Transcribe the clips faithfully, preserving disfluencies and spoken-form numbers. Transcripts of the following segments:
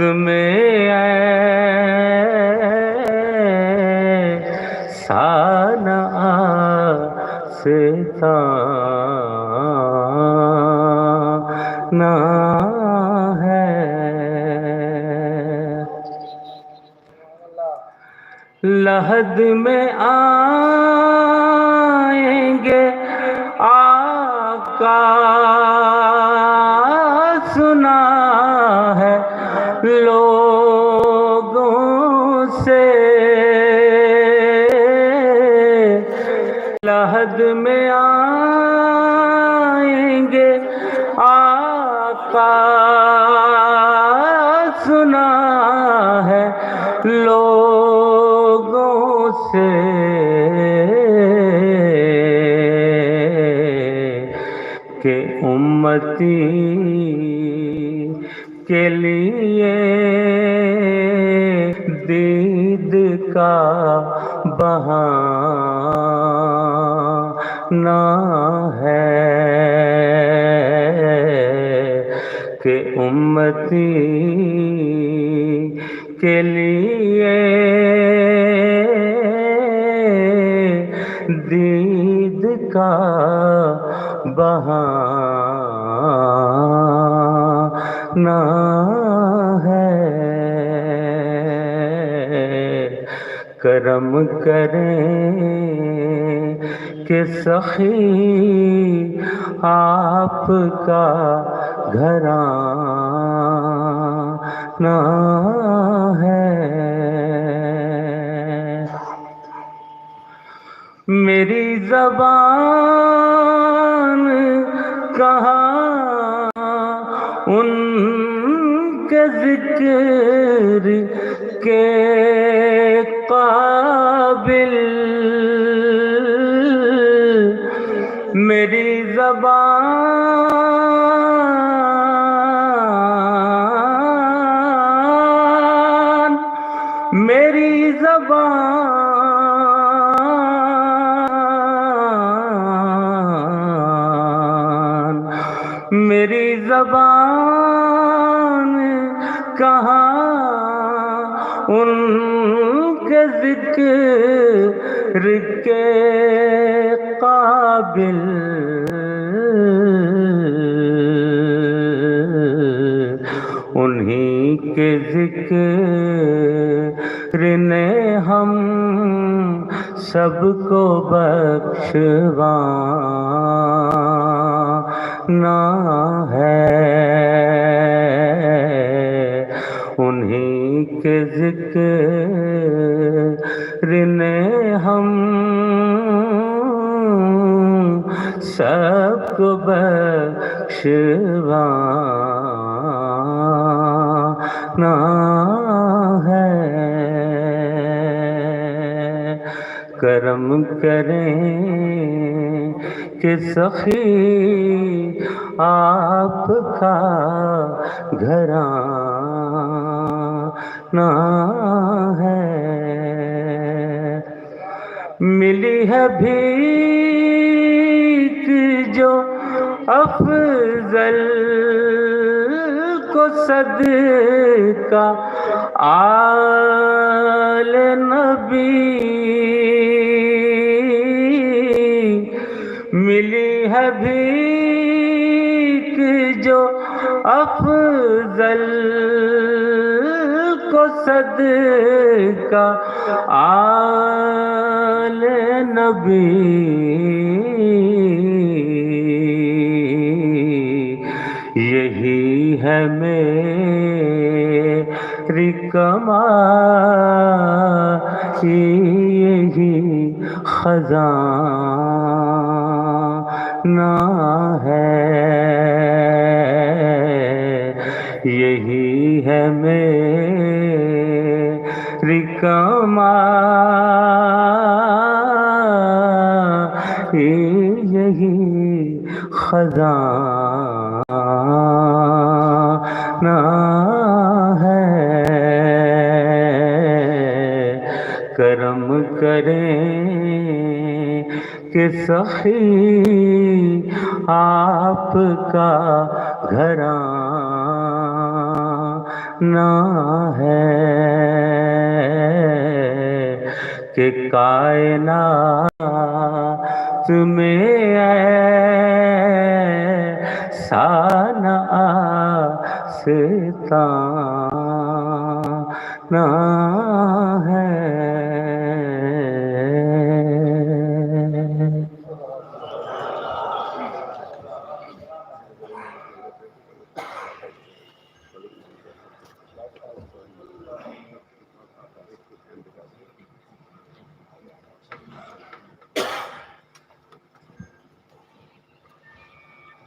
میں ایسا نہ آستانہ ہے۔ لحد میں آئیں گے آقا، سنا ہے لوگوں سے۔ لحد میں آئیں گے آقا، سنا ہے لوگوں سے کہ امتی کے لیے دید کا بہانہ ہے کہ امتی کے لیے دید کا بہانہ ہے۔ کرم کریں کہ سخی آپ کا گھرانہ ہے۔ میری زبان کہاں ان کے ذکر کے قابل، میری زبان، میری زبان، میری زبان کہاں ان کے ذکر کے قابل، انہیں کے ذکر نے ہم سب کو بخشوانا ہے۔ انہیں کے ذکر نے ہم سب کو بخشوانا ہے۔ کرم کریں کہ سخی آپ کا گھرانہ ہے۔ ملی ہے بھیک جو افضل کو صدقہ آل نبی، ملی ہے بھیک جو افضل کو صدقہ آل نبی، یہی ہے میری کمائی، یہی خزانہ ہے، یہی ہے میری کمائی، یہی خزانہ ہے۔ کرم کریں کہ سخی آپ کا گھرانہ نہ ہے کہ کائنات میں ایسا نہ آستانہ نہ ہے۔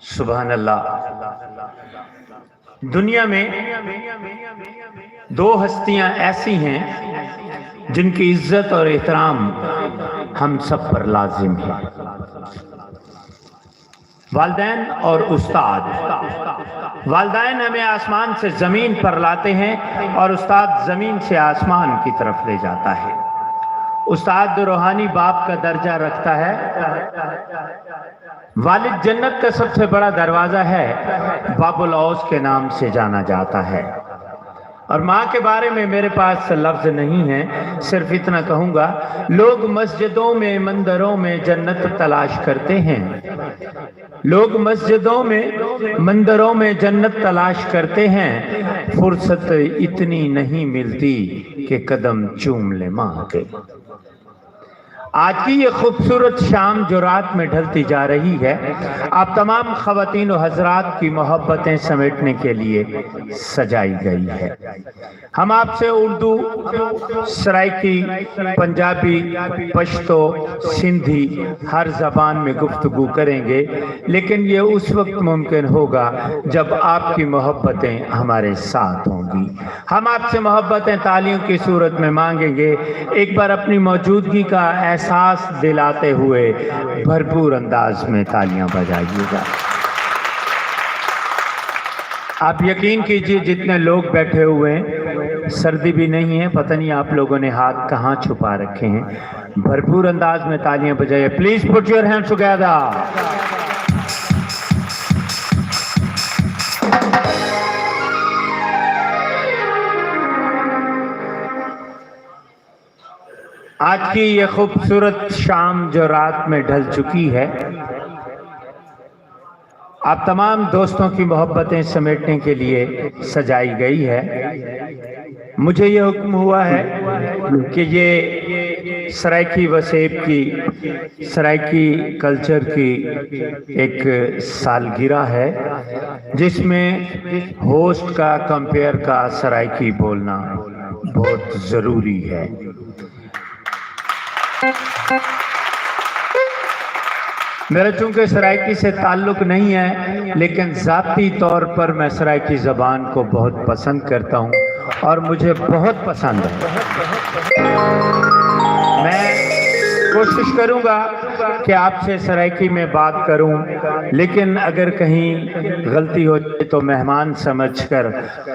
سبحان اللہ۔ دنیا میں دو ہستیاں ایسی ہیں جن کی عزت اور احترام ہم سب پر لازم ہے، والدین اور استاد۔ والدین ہمیں آسمان سے زمین پر لاتے ہیں اور استاد زمین سے آسمان کی طرف لے جاتا ہے۔ استاد روحانی باپ کا درجہ رکھتا ہے۔ والد جنت کا سب سے بڑا دروازہ ہے، باب الاوس کے نام سے جانا جاتا ہے۔ اور ماں کے بارے میں میرے پاس لفظ نہیں ہے، صرف اتنا کہوں گا، لوگ مسجدوں میں، مندروں میں جنت تلاش کرتے ہیں۔ لوگ مسجدوں میں، مندروں میں جنت تلاش کرتے ہیں، فرصت اتنی نہیں ملتی کہ قدم چوم لے ماں کے۔ آج کی یہ خوبصورت شام جو رات میں ڈھلتی جا رہی ہے، آپ تمام خواتین و حضرات کی محبتیں سمیٹنے کے لیے سجائی گئی ہے۔ ہم آپ سے اردو، سرائیکی، پنجابی، پشتو، سندھی، ہر زبان میں گفتگو کریں گے، لیکن یہ اس وقت ممکن ہوگا جب آپ کی محبتیں ہمارے ساتھ ہوں گی۔ ہم آپ سے محبتیں تالیوں کی صورت میں مانگیں گے۔ ایک بار اپنی موجودگی کا احساس دلاتے ہوئے بھرپور انداز میں تالیاں بجائیے گا۔ آپ یقین کیجیے، جتنے لوگ بیٹھے ہوئے ہیں، سردی بھی نہیں ہے، پتہ نہیں آپ لوگوں نے ہاتھ کہاں چھپا رکھے ہیں۔ بھرپور انداز میں تالیاں بجائیے۔ Please put your hands together. آج کی یہ خوبصورت شام جو رات میں ڈھل چکی ہے، آپ تمام دوستوں کی محبتیں سمیٹنے کے لیے سجائی گئی ہے۔ مجھے یہ حکم ہوا ہے کہ یہ سرائیکی وسیب کی، سرائیکی کلچر کی ایک سالگرہ ہے، جس میں ہوسٹ کا، کمپیئر کا سرائیکی بولنا بہت ضروری ہے۔ میرا چونکہ سرائیکی سے تعلق نہیں ہے، لیکن ذاتی طور پر میں سرائیکی زبان کو بہت پسند کرتا ہوں اور مجھے بہت پسند ہے۔ میں کوشش کروں گا کہ آپ سے سرائیکی میں بات کروں، لیکن اگر کہیں غلطی ہو جائے تو مہمان سمجھ کر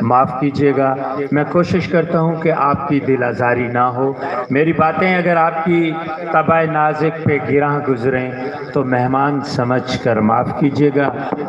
معاف کیجیے گا۔ میں کوشش کرتا ہوں کہ آپ کی دل آزاری نہ ہو۔ میری باتیں اگر آپ کی طبع نازک پہ گراں گزریں تو مہمان سمجھ کر معاف کیجیے گا۔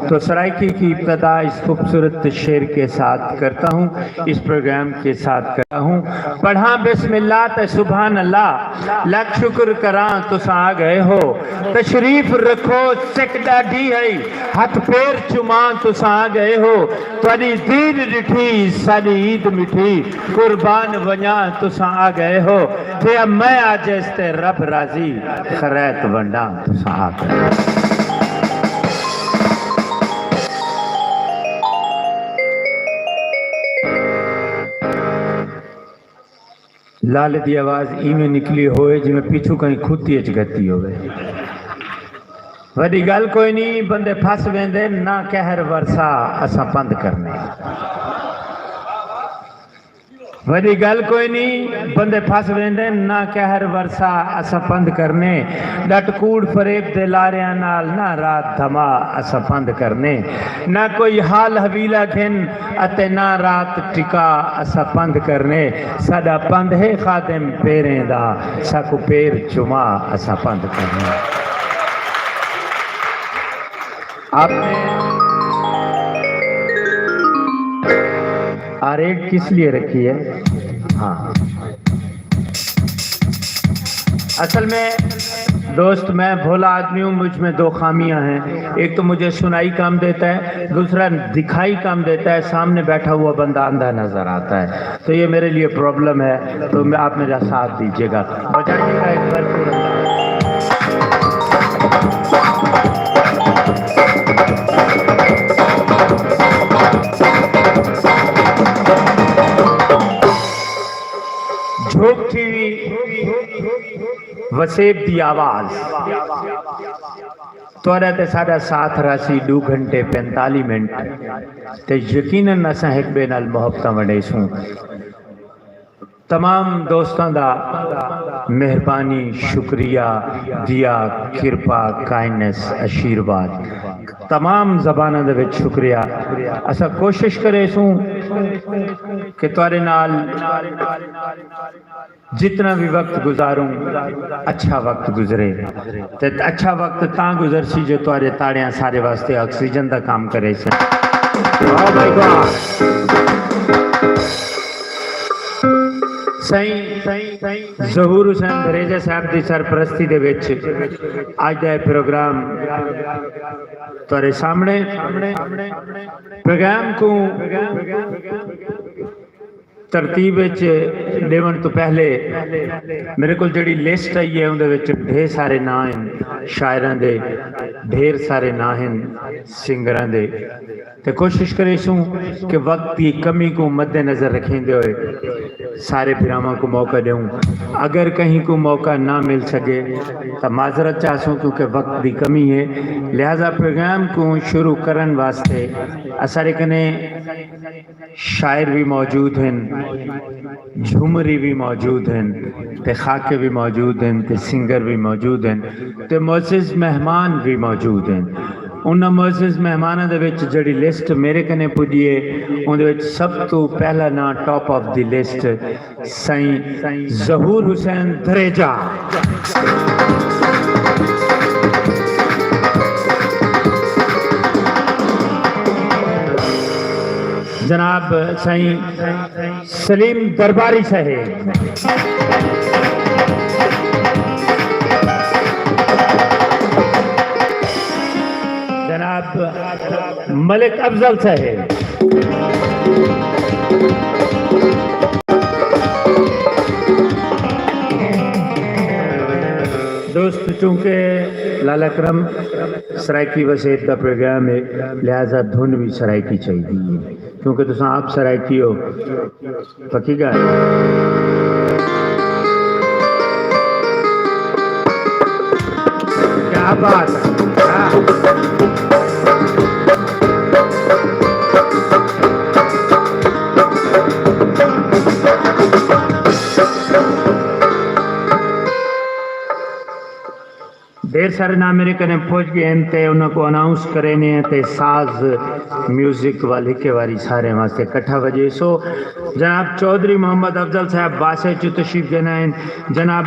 تو سرائیکی کی ابتدا اس خوبصورت شعر کے ساتھ کرتا ہوں، اس پروگرام کے ساتھ کرتا ہوں۔ پڑھاں بسم اللہ تے سبحان اللہ، لکھ شکر کراں تساں آ گئے ہو۔ تشریف رکھو، سک ݙاڈھی ہئی، ہتھ پیر چماں تساں آ گئے ہو۔ تہاݙی دید ݙٹھی، ساݙی عید مٹھی، قربان ونڄاں تساں آ گئے ہو۔ تھیا میں عاجز تے رب راضی، خیرات ونڈاں تساں آ گئے ہو۔ لالے دی آواز ایویں نکلی ہوئے جیویں پچھوں کہیں کھتی اچ گھتی ہوئے۔ وݙی ڳالھ کوئی نی، بندے پھس ویندے، نہ قہر ورثہ اساں پندھ کرنے۔ وݙی ڳالھ کوئی نی، بندے پھس ویندے، نہ قہر ورثہ اساں پندھ کرنے۔ ݙٹ کوڑ فریب دے لاریاں نال، نہ رات دھما اساں پندھ کرنے۔ نہ کوئی حال حویلہ گھن، اتے نہ رات ٹکا اساں پندھ کرنے۔ ساݙا پندھ ہے خادم پیریں دا، ساکوں پیر چما اساں پندھ کرنے۔ آپ نے آ ریڈ کس لیے رکھی ہے؟ ہاں، اصل میں دوست، میں بھولا آدمی ہوں، مجھ میں دو خامیاں ہیں۔ ایک تو مجھے سنائی کم دیتا ہے، دوسرا دکھائی کم دیتا ہے۔ سامنے بیٹھا ہوا بندہ اندھا نظر آتا ہے، تو یہ میرے لیے پرابلم ہے۔ تو میں، آپ میرا ساتھ دیجیے گا۔ بجائیے گا ایک بار پھر۔ جھوک ٹی وی، وسیب دی آواز۔ تہاݙا تے ساݙا ساتھ رہسی ݙو گھنٹے پینتالیہہ منٹ، تے یقیناً اساں ہک ٻئے نال محبتاں ونڈیسوں۔ تمام دوستاں دا مہربانی، شکریہ، دیا، کرپا، کائنڈنس، آشیرواد۔ تمام زباناں دے وچ شکریہ۔ اساں کوشش کریسوں کہ تہاݙے نال جتنا بھی وقت گزاروں، اچھا وقت گزرے۔ تے اچھا وقت تاں گزرسی جو تہاݙے تاڑیاں سارے واسطے آکسیجن دا کام کریسن۔ واہ بھائی واہ۔ سائیں ظہور حسین دھریجہ صاحب دی سرپرستی دے وچ اڄ دا اے پروگرام تہاݙے سامݨے۔ پروگرام کوں ترتیب وچ ݙیوݨ توں پہلے میرے کول جیڑھی لسٹ آئی ہے، اوندے وچ ڈھیر سارے ناں ہن، شاعراں دے ڈھیر سارے ناں ہن، سنگراں دے۔ تے کوشش کریسوں کہ وقت دی کمی کوں مد نظر رکھیندے ہوئے سارے بھراواں کوں موقع ݙیوں۔ اگر کہیں کوں موقع نہ مل سڳے تاں معذرت چاہسوں، کیونکہ وقت دی کمی ہے۔ لہذا پروگرام کوں شروع کرݨ واسطے اساݙے کنے شاعر وی موجود ہن، جھمری وی موجود ہن، تے خاکے وی موجود ہن، تے سنگر وی موجود ہن، تے معزز مہمان وی موجود ہن۔ انہاں معزز مہماناں دے وچ جیڑھی لسٹ میرے کنے پڄی ہے، اوندے وچ سب توں پہلا ناں ٹاپ آف دی لسٹ سائیں ظہور حسین دھریجہ۔ جناب سائیں سلیم درباری صاحب، جناب ملک افضل صاحب۔ دوست، چونکہ لالا کرم سرائیکی وسیب دا پروگرام ہے، لہذا دھن بھی سرائیکی چاہیدی ہے، کیونکہ تساں آپ سرائیکی ہو۔ پکی ڳالھ۔ کیا بات ہے۔ ڈھیر سارے ناں میرے کنے پہنچ ڳئے ہن تے انہاں کوں اناؤنس کرینے ہیں تے ساز میوزک ول ہکے واری سارے واسطے کٹھا وڄے۔ سو جناب چوہدری محمد افضل صاحب باسے چوں تشریف گھن آئن۔ جناب،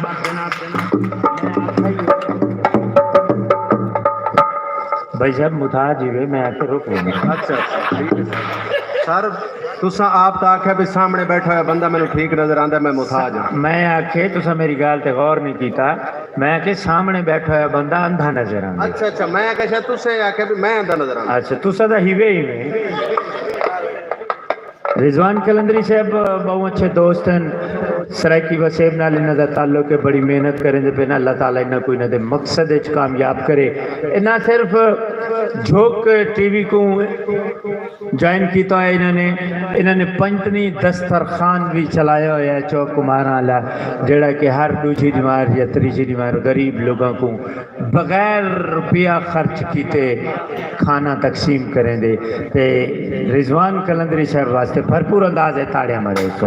بھائی صاحب، محتاج ہی وے، میں آکھے رک ویندے۔ اچھا، اچھا، ٹھیک ہے سر۔ سر، تساں آپ تاں آکھیا بھی سامنے بیٹھا ہویا بندہ مینوں ٹھیک نظر آندا ہے، میں محتاج ہاں۔ میں آکھے تساں میری ڳالھ تے غور نہیں کیتا، میں آکھے سامنے بیٹھا ہویا بندہ اندھا نظر آندا ہے۔ اچھا، اچھا، میں آکھیا شاید تساں آکھیا بھی میں اندھا نظر آندا۔ اچھا، تساں دا ہیوے ہی میں۔ رضوان قلندری صاحب ٻہوں اچھے دوست ہن، سرائیکی وسیب نال انہاں دا تعلق ہے، بڑی محنت کریندے پئے ہن، اللہ تعالیٰ انہاں کوں انہاں دے مقصد اچ کامیاب کرے۔ اے نہ صرف جھوک ٹی وی کوں جوائن کیتا ہویا انہاں نے، انہاں نے پنجتنی دسترخوان وی چلایا ہویا ہے چوک کماراں آلا، جیڑھا کہ ہر ݙوجھی ݙیوار یا تریجھی ݙیوار غریب لوگاں کوں بغیر روپیہ خرچ کیتے کھانا تقسیم کریندے۔ تے رضوان قلندری صاحب واسطے بھرپور انداز ہے، تاڑیاں مارے اس کو۔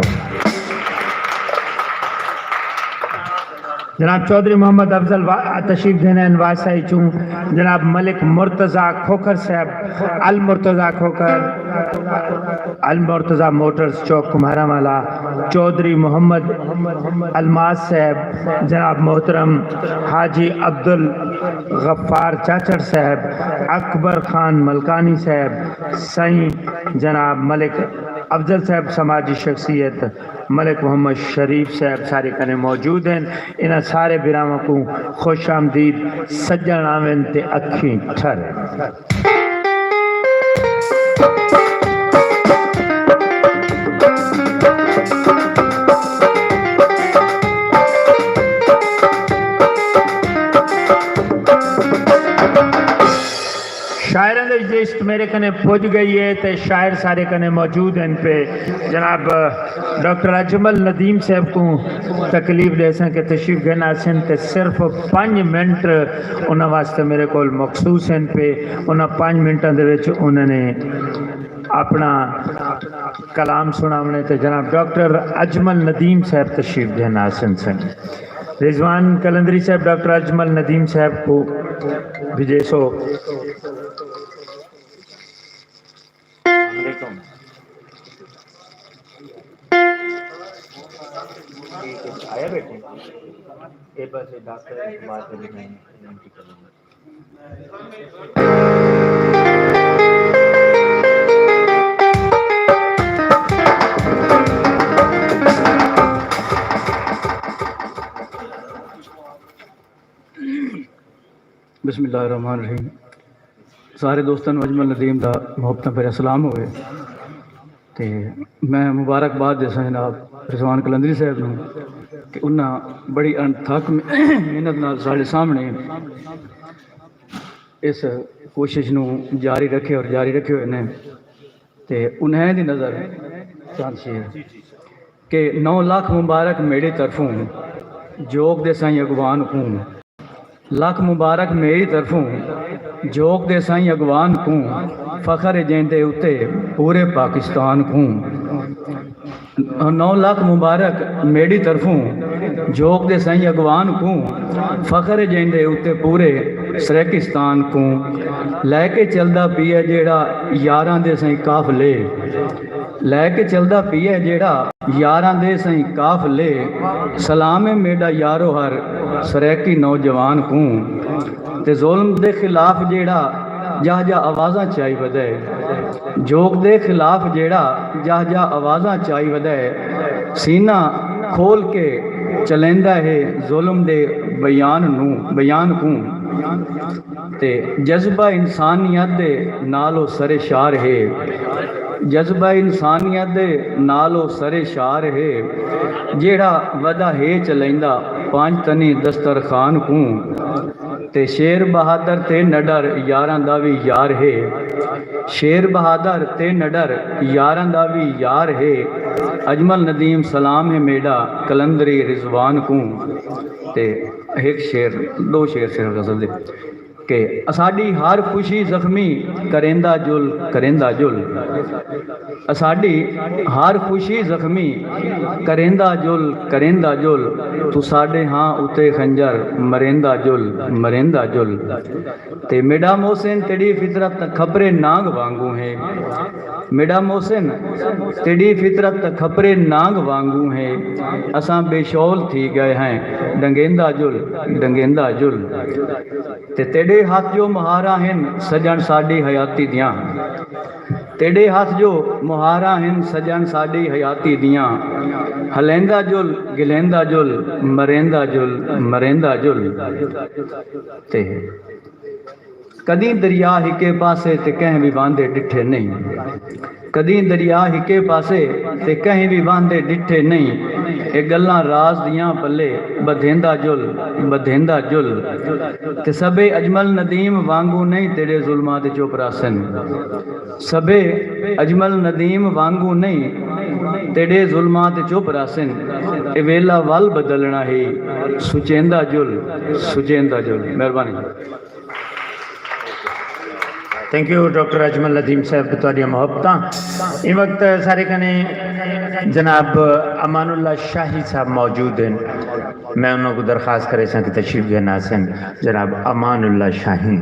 جناب چوہدری محمد افضل وا-، تشریف گھن آئن واسطے چوں۔ جناب ملک مرتضی کھوکھر صاحب، المرتضی کھوکھر، المرتضی موٹرز چوک کمہاراں والا، چوہدری محمد الماس صاحب، جناب محترم حاجی عبدالغفار چاچڑ صاحب، اکبر خان ملکانی صاحب، سائیں جناب ملک افضل صاحب، سماجی شخصیت ملک محمد شریف صاحب سارے کنے موجود ہیں۔ انہاں سارے بھراواں کوں خوش آمدید۔ سجݨ آون تے اکھیں ٹھرن۔ شاعراں دی لسٹ میرے کنے پڄ ڳئی ہے تے شاعر سارے کنے موجود ہیں پہ۔ جناب ڈاکٹر اجمل ندیم صاحب کوں تکلیف ݙیساں کہ تشریف گھن آسن تے صرف پنج منٹ انہاں واسطے میرے کول مخصوص ہیں پہ۔ انہاں پنج منٹاں دے وچ انہاں نے اپݨا کلام سݨاوݨے تے جناب ڈاکٹر اجمل ندیم صاحب تشریف گھن آسن سن۔ رضوان قلندری صاحب ڈاکٹر اجمل ندیم صاحب کوں بھیڄیسو۔ السلام علیکم۔ آیا بیٹھے؟ اے بس ڈاکٹر اعتماد علی میں۔ بسم اللہ الرحمن الرحیم۔ سارے دوستاں نوں اجمل ندیم دا محبتاں بھریا سلام ہوئے۔ تے میں مبارکباد ݙیساں جناب رضوان قلندری صاحب نوں کہ انہاں بڑی انتھک محنت نال ساݙے سامݨے اس کوشش نوں جاری رکھے اور جاری رکھے ہوئے نے۔ تے انہیں دی نظر چند شعر کہ نو لکھ مبارک میݙی طرفوں، جوک دے سائیں اڳوان کوں۔ لکھ مبارک میݙی طرفوں، جوک دے سائیں اڳوان کوں، فخر ہے جیندے اتے پورے پاکستان کوں۔ نو لکھ مبارک میݙی طرفوں، جوک دے سائیں اڳوان کوں، فخر ہے جیندے اتے پورے سرائیکستان کوں۔ لے کے چلدا پیا جیڑھا یاراں دے سائیں قافلے، لے کے چلدا پیا جیڑھا یاراں دے سائیں قافلے، سلام ہے میݙا یارو ہر سرائیکی نوجوان کوں۔ تے ظلم دے خلاف جیڑھا جاہ جاہ آوازاں چائی ودے، جوک دے خلاف جیڑھا جاہ جاہ آوازاں چائی ودے، سینہ کھول کے چلیندا ہے ظلم دے بیان نوں، بیان کوں۔ تے جذبہ انسانیت دے نال او سر شار ہے، جذبہ انسانیت دے نال او سر شار ہے، جیڑھا ودا ہے چلیندا پنج تنی دسترخوان کوں۔ تے شیر بہادر تے نڈر یاراں دا وی یار ہے، شیر بہادر تے نڈر یاراں دا وی یار ہے۔ اجمل ندیم سلام ہے میݙا قلندری رضوان کوں۔ تے ہک شعر، ݙو شعر صرف غزل دے کہ اساݙی ہر خوشی زخمی کریندا جل، کریندا جل۔ اساݙی ہر خوشی زخمی کریندا جل، کریندا جل۔ توں ساݙے ہاں اتے خنجر مریندا جل، مریندا جل۔ تے میݙا محسن تیݙی فطرت تاں کھپرے نانگ وانگوں ہے۔ میݙا محسن تیݙی فطرت تاں کھپرے نانگ وانگوں ہے۔ اساں بے شول تھی ڳئے ہیں ݙنگیندا جل، ݙنگیندا جل۔ تے تیݙے ہتھ جو مہاراں ہن سڄݨ ساݙی حیاتی دیاں۔ تیݙے ہتھ جو مہاراں ہن سڄݨ ساݙی حیاتی دیاں۔ ہلیندا جل، گلیندا جل، مریندا جل، مریندا جل۔ تے کدی دریا ہکے پاسے تے کہیں وی واندے ݙٹھے نئیں۔ کدی دریا ہکے پاسے تے کہیں وی واندے ݙٹھے نئیں۔ اے ڳلاں راز دیاں پلے ٻدھیندا جل، ٻدھیندا جل۔ تے سبھے اجمل ندیم وانگوں نئیں تیݙے ظلماں تے چپ رہسن۔ سبھے اجمل ندیم وانگوں نئیں تیݙے ظلماں تے چپ رہسن۔ اے ویلا ول بدلݨا ہے، سچیندا جل، سچیندا جل۔ مہربانی۔ Think U doctor Ajmal Nadeem صاحب، تہاݙیاں محبتاں۔ ایں وقت سارے کنے جناب امان اللہ شاہی صاحب موجود ہیں، میں انہاں کوں درخواست کریساں کہ تشریف گھن آسن۔ جناب امان اللہ شاہی۔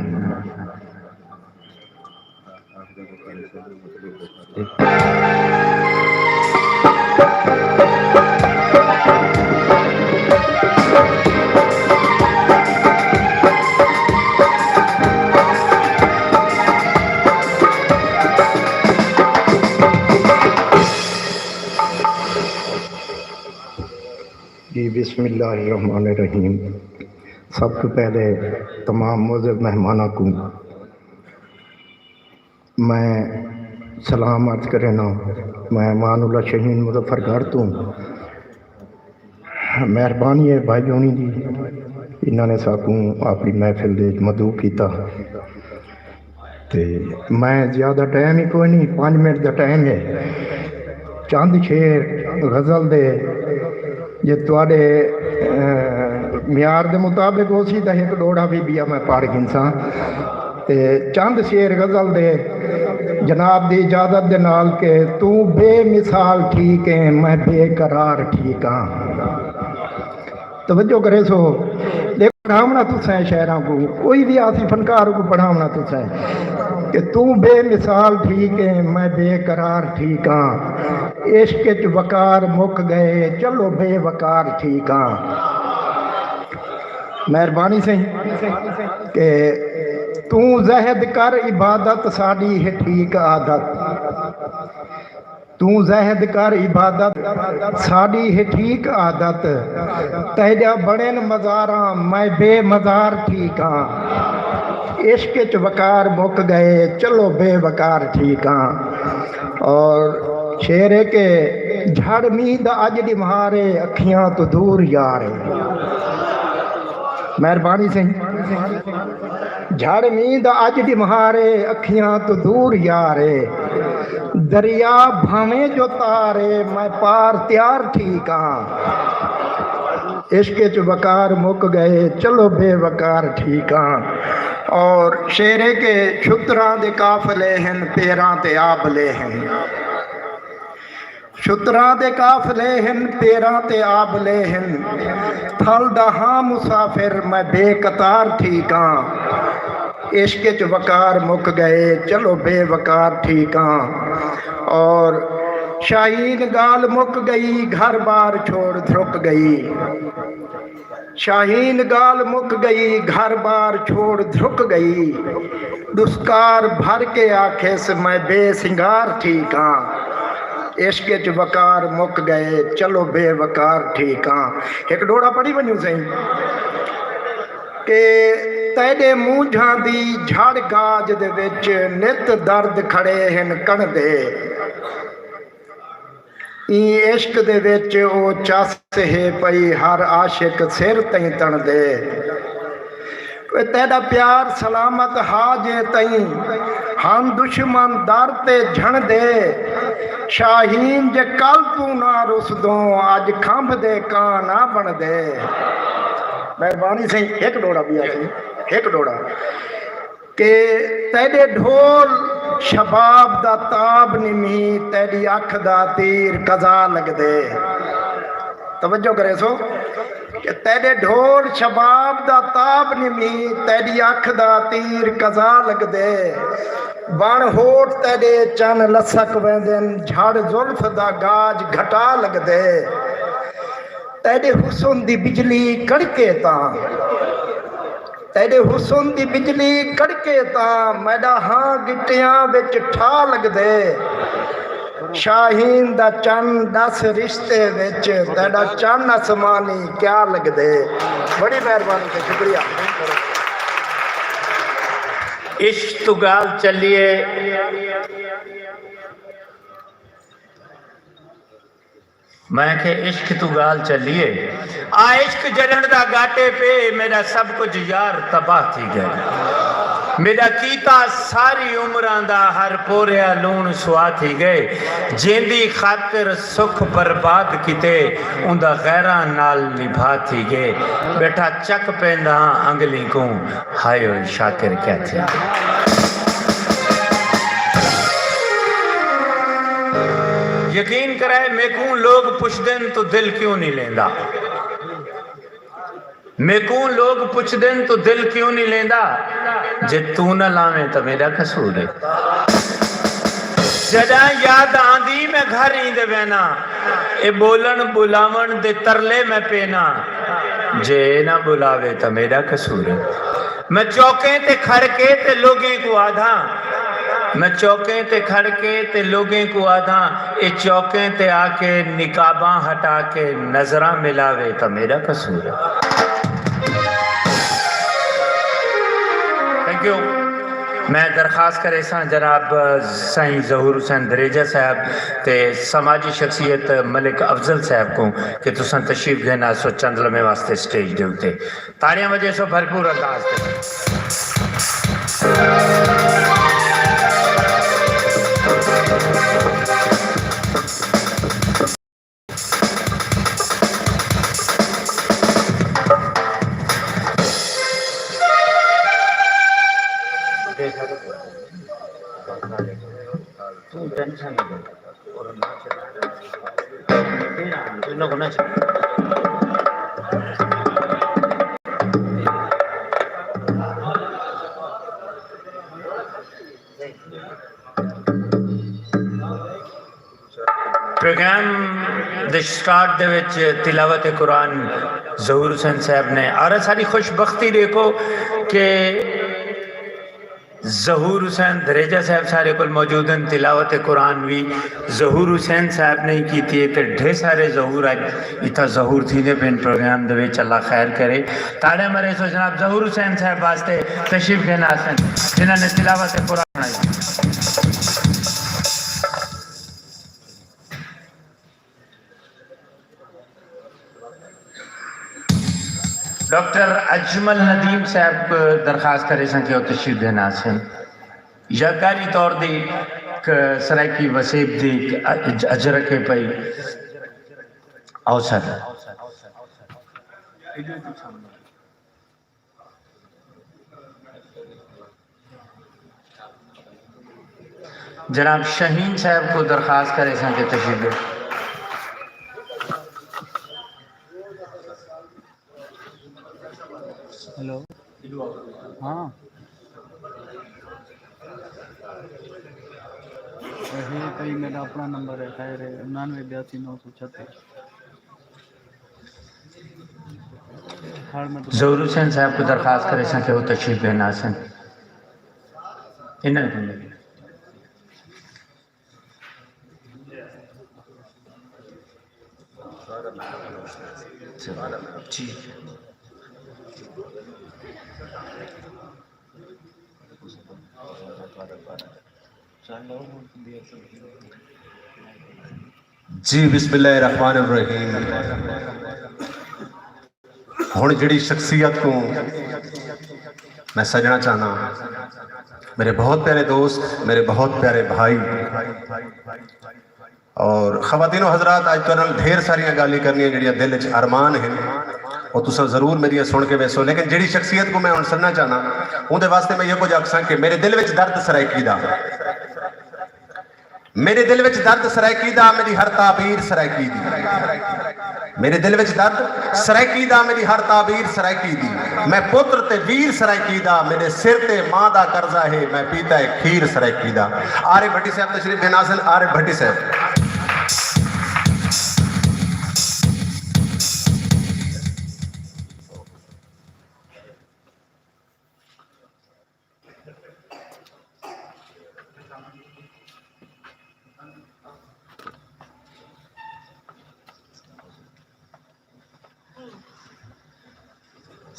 بسم اللہ الرحمن الرحیم۔ سب توں پہلے تمام معزز مہماناں کوں میں سلام عرض کرینا۔ میں امان اللہ شاہین مظفر گڑھ توں۔ مہربانی ہے بھائی جونی دی، انہاں نے ساکوں اپݨی محفل دے وچ مدعو کیتا۔ تے میں زیادہ ٹائم ہی کوئی نہیں، پنج منٹ دا ٹائم ہے۔ چند شعر غزل دے جے تہاݙے، اے، معیار دے مطابق ہوسی تاں ہک ݙوہڑا وی ٻیا میں پڑھ گھنساں۔ تے چند شعر غزل دے جناب دی اجازت دے نال کہ توں بے مثال ٹھیک ہیں، میں بے قرار ٹھیک ہاں۔ توجہ کریسو، ݙیکھو پڑھاوݨا تساں شاعراں کوں، کوئی وی آسی فنکار کوں پڑھاوݨا تساں کہ توں بے مثال ٹھیک ہیں، میں بے قرار ٹھیک ہاں، عشق اچ وقار مک ڳئے، چلو بے وقار ٹھیک ہاں۔ مہربانی سئیں کہ توں زہد کر عبادت ساݙی ہے ٹھیک عادت۔ توں زہد کر عبادت ساݙی ہے ٹھیک عادت۔ تیݙا بݨن مزاراں میں بے مزار ٹھیک ہاں۔ عشق اچ وقار مک ڳئے، چلو بے وقار ٹھیک ہاں۔ اور شعر ہے کہ جھڑ مینہ دا اڄ ݙمہارے، اکھیاں توں دور یار ہے۔ مہربانی سئیں۔ جھڑ مینہ دا اڄ ݙمہارے، اکھیاں توں دور یار ہے۔ دریا بھانویں جو تار ہے، میں پار تیار ٹھیک ہاں۔ عشق اچ وقار مک ڳئے، چلو بے وقار ٹھیک ہاں۔ اور شعر ہے کہ شتراں دے قافلے ہن، پیراں تے آبلے ہن۔ شتراں دے قافلے ہن، پیراں تے آبلے ہن۔ تھل دا ہاں مسافر، میں بے قطار ٹھیک ہاں۔ عشق اچ وقار مک ڳئے، چلو بے وقار ٹھیک ہاں۔ اور شاہین ڳالھ مک ڳئی، گھر بار چھوڑ دھرک ڳئی۔ شاہین ڳالھ مک ڳئی، گھر بار چھوڑ دھرک ڳئی۔ ݙسکار بھر کے آکھیس، میں بے سنگار ٹھیک ہاں۔ عشق اچ وقار مک ڳئے، چلو بے وقار ٹھیک ہاں۔ ہک ݙوہڑا پڑھی ونڄوں سئیں کہ تیݙے مونجھاں دی جھڑ گاج دے وچ نت درد کھڑے ہن کݨ دے۔ ایں عشق دے وچ او چس ہے پئی ہر عاشق سر تئیں تݨ دے۔ اوئے تیݙا پیار سلامت ہا جے تئیں ہم دشمن در تے جھݨ دے۔ شاہین جے کل توں نہ رسدوں، اڄ کھمب دے کاں نہ بݨدے۔ مہربانی سئیں، ہک ݙوہڑا ٻیا سئیں، ہک ݙوہڑا۔ کہ تیݙے ڈھول شباب دا تاب نمی، تیݙی اکھ دا تیر قضا لڳدے۔ توجہ کریسو کہ تیݙے ڈھول شباب دا تاب نمی، تیݙی اکھ دا تیر قضا لڳدے۔ بݨ ہوٹ تیݙے چن لسک ویندن، جھڑ زلف دا گاج گھٹا لڳدے۔ تیݙے حسن دی بجلی کڑکے تاں، تیݙے حسن دی بجلی کڑکے تاں، میݙا ہاں گٹیاں وچ ٹھا لڳدے۔ شاہین دا چن ݙس رشتے وچ، تیݙا چن اسمانی کیا لڳدے۔ بڑی مہربانی تے شکریہ۔ عشق توں ڳالھ چلیے۔ میں کہ عشق توں ڳالھ چلیے، آ عشق جلݨ دا ڳاٹے پے، میݙا سب کجھ یار تباہ تھی ڳئے۔ میݙا کیتا ساری عمراں دا ہر پوریا لوݨ سوا تھی ڳئے۔ جیندی خاطر سکھ برباد کیتے، اوندا غیراں نال نبھا تھی ڳئے۔ ٻیٹھا چک پیندا ہاں انگلیں کوں، ہائے ہوئے شاکر کیا تھی۔ یقین کرائے میکوں لوگ پچھدن تو دل کیوں نہیں لیندا۔ میکوں لوگ پچھدن تو دل کیوں نہیں لیندا۔ جے توں نہ لاویں تاں میݙا قصور ہے۔ جݙاں یاد آندی میں گھر ایندے وینا، اے ٻولݨ ٻلاوݨ دے ترلے میں پینا، جے اے نہ ٻلاوے تاں میݙا قصور ہے۔ میں چوکیں تے کھڑ کے تے لوگیں کوں آدھاں، میں چوکیں تے کھڑ کے تے لوگیں کوں آدھاں، اے چوکیں تے آ کے نقاباں ہٹا کے نظراں ملاوے تاں میݙا قصور ہے۔ Think U. میں درخواست کریساں جناب سائیں ظہور حسین دھریجہ صاحب تے سماجی شخصیت ملک افضل صاحب کوں کہ تساں تشریف گھن آسو چند لمحے واسطے سٹیج دے اتے۔ تاڑیاں وڄیسو بھرپور انداز تے۔ پروگرام دے سٹارٹ دے وچ تلاوت قرآن ظہور حسین صاحب نے، اور ساری خوش بختی ݙیکھو کہ ظہور حسین دھریجہ صاحب سارے کول موجود ہیں۔ تلاوت قرآن بھی ظہور حسین صاحب نے ہی کیتی ہے تے ڈھیر سارے ظہور اڄ اتھاں ظہور تھیندے پئن پروگرام دے وچ۔ اللہ خیر کرے۔ تاڑے مرے سو جناب ظہور حسین صاحب واسطے، تشریف گھن آسن، جنہاں نے تلاوت قرآن بݨائی۔ ڈاکٹر اجمل ندیم صاحب کوں درخواست کریساں کہ او تشریف گھن آسن۔ یادگاری طور دی ہک سرائیکی وسیب دی ہک اج-، اجرک ہے پئی۔ آؤ سر۔ جناب شاہین صاحب کوں درخواست کریساں کہ تشریف ݙے۔ ہیلو۔ ہاں۔ اے بھائی میݙا اپݨا نمبر ہے، خیر ہے، انانوے بیاسی نو سو چھتی۔ ظہور حسین صاحب کوں درخواست کریساں کہ او تشریف گھن آسن۔ انہاں کوں ٹھیک ہے۔ جی، بسم اللہ الرحمن الرحیم۔ ہݨ جڑی شخصیت کوں میں سڄݨا چاہنا، میرے بہت پیارے دوست، میرے بہت پیارے بھائی اور خواتین و حضرات، اڄ تہاݙے نال ڈھیر ساریاں ڳالھیں کرݨیاں جڑیاں دل وچ ارمان ہن، او تساں ضرور میݙیاں سݨ کے ویسو، لیکن جڑی شخصیت کوں میں ہݨ سݙݨا چاہنا، اوندے واسطے میں ایہو کجھ آکھساں کہ میرے دل وچ درد سرائیکی دا۔ میݙے دل وچ درد سرائیکی دا، میݙی ہر تعبیر سرائیکی دی۔ میݙے دل وچ درد سرائیکی دا، میݙی ہر تعبیر سرائیکی دی۔ میں پتر تے ویر سرائیکی دا، میݙے سر تے ماں دا قرضہ ہے، میں پیتا ہے کھیر سرائیکی دا۔ عارف بھٹی صاحب تشریف گھن آسن، عارف بھٹی صاحب۔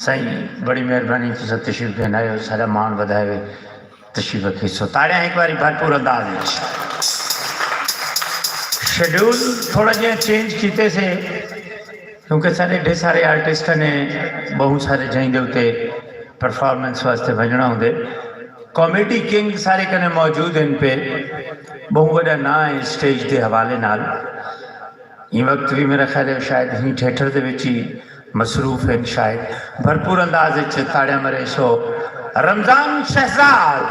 سائیں، بڑی مہربانی، تساں تشریف گھن آئے ہو، ساݙا مان ودھائے ہوئے، تشریف رکھیسو۔ تاڑیاں ہک واری بھرپور انداز وچ۔ شیڈول تھوڑا جہا چینج کیتے سے، کیونکہ ساݙے ڈھیر سارے آرٹسٹ نے، ٻہوں سارے جئیں دے اتے پرفارمنس واسطے ونڄݨا ہوندے۔ کامیڈی کنگ سارے کنے موجود ہن پئے، ٻہوں وݙا ناں ہے اسٹیج دے حوالے نال۔ ایں وقت وی میرا خیال ہے شاید ایں تھیٹر دے وچ ہی مصروف ہن شاید۔ بھرپور انداز وچ تاڑیاں مریسو رمضان شہزاد۔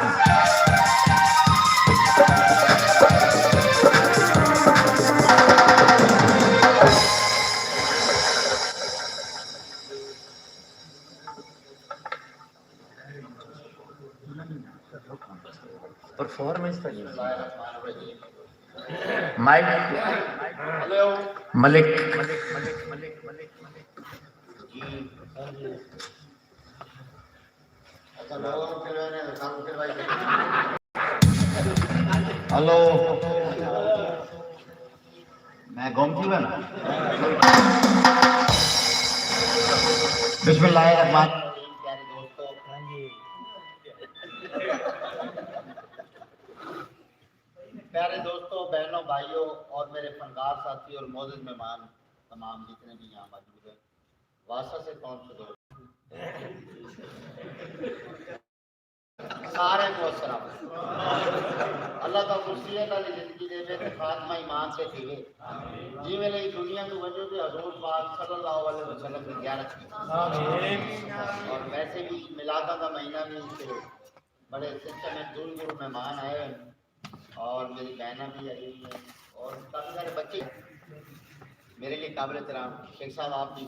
پرفارمنس تاں نہیں۔ مائک ملک۔ ہلو، میں گم تھی وینا۔ بسم اللہ الرحمن الرحیم۔ پیارے دوستو، پیارے دوستو، بہنوں، بھائیوں اور میرے فنکار ساتھی اور معزز مہمان، تمام جتنے بھی یہاں موجود ہیں، واسطہ سے پہنچ چکے۔ سارے کو السلام۔ اللہ تعالیٰ خوشی ہے، اللہ نے زندگی دے میں خاتمہ ایمان سے تھیوے۔ جی میں نے دنیا میں وجہ دے حضور پاک صلی اللہ علیہ وسلم کی زیارت کی۔ اور ویسے بھی میلاداں دا مہینہ بھی، تے بڑے سچے میں دور دور مہمان آئے ہیں، اور میری بہنیں بھی آئی ہوئی ہیں، اور کافی سارے بچے۔ میرے لیے قابل احترام شیخ صاحب آپ بھی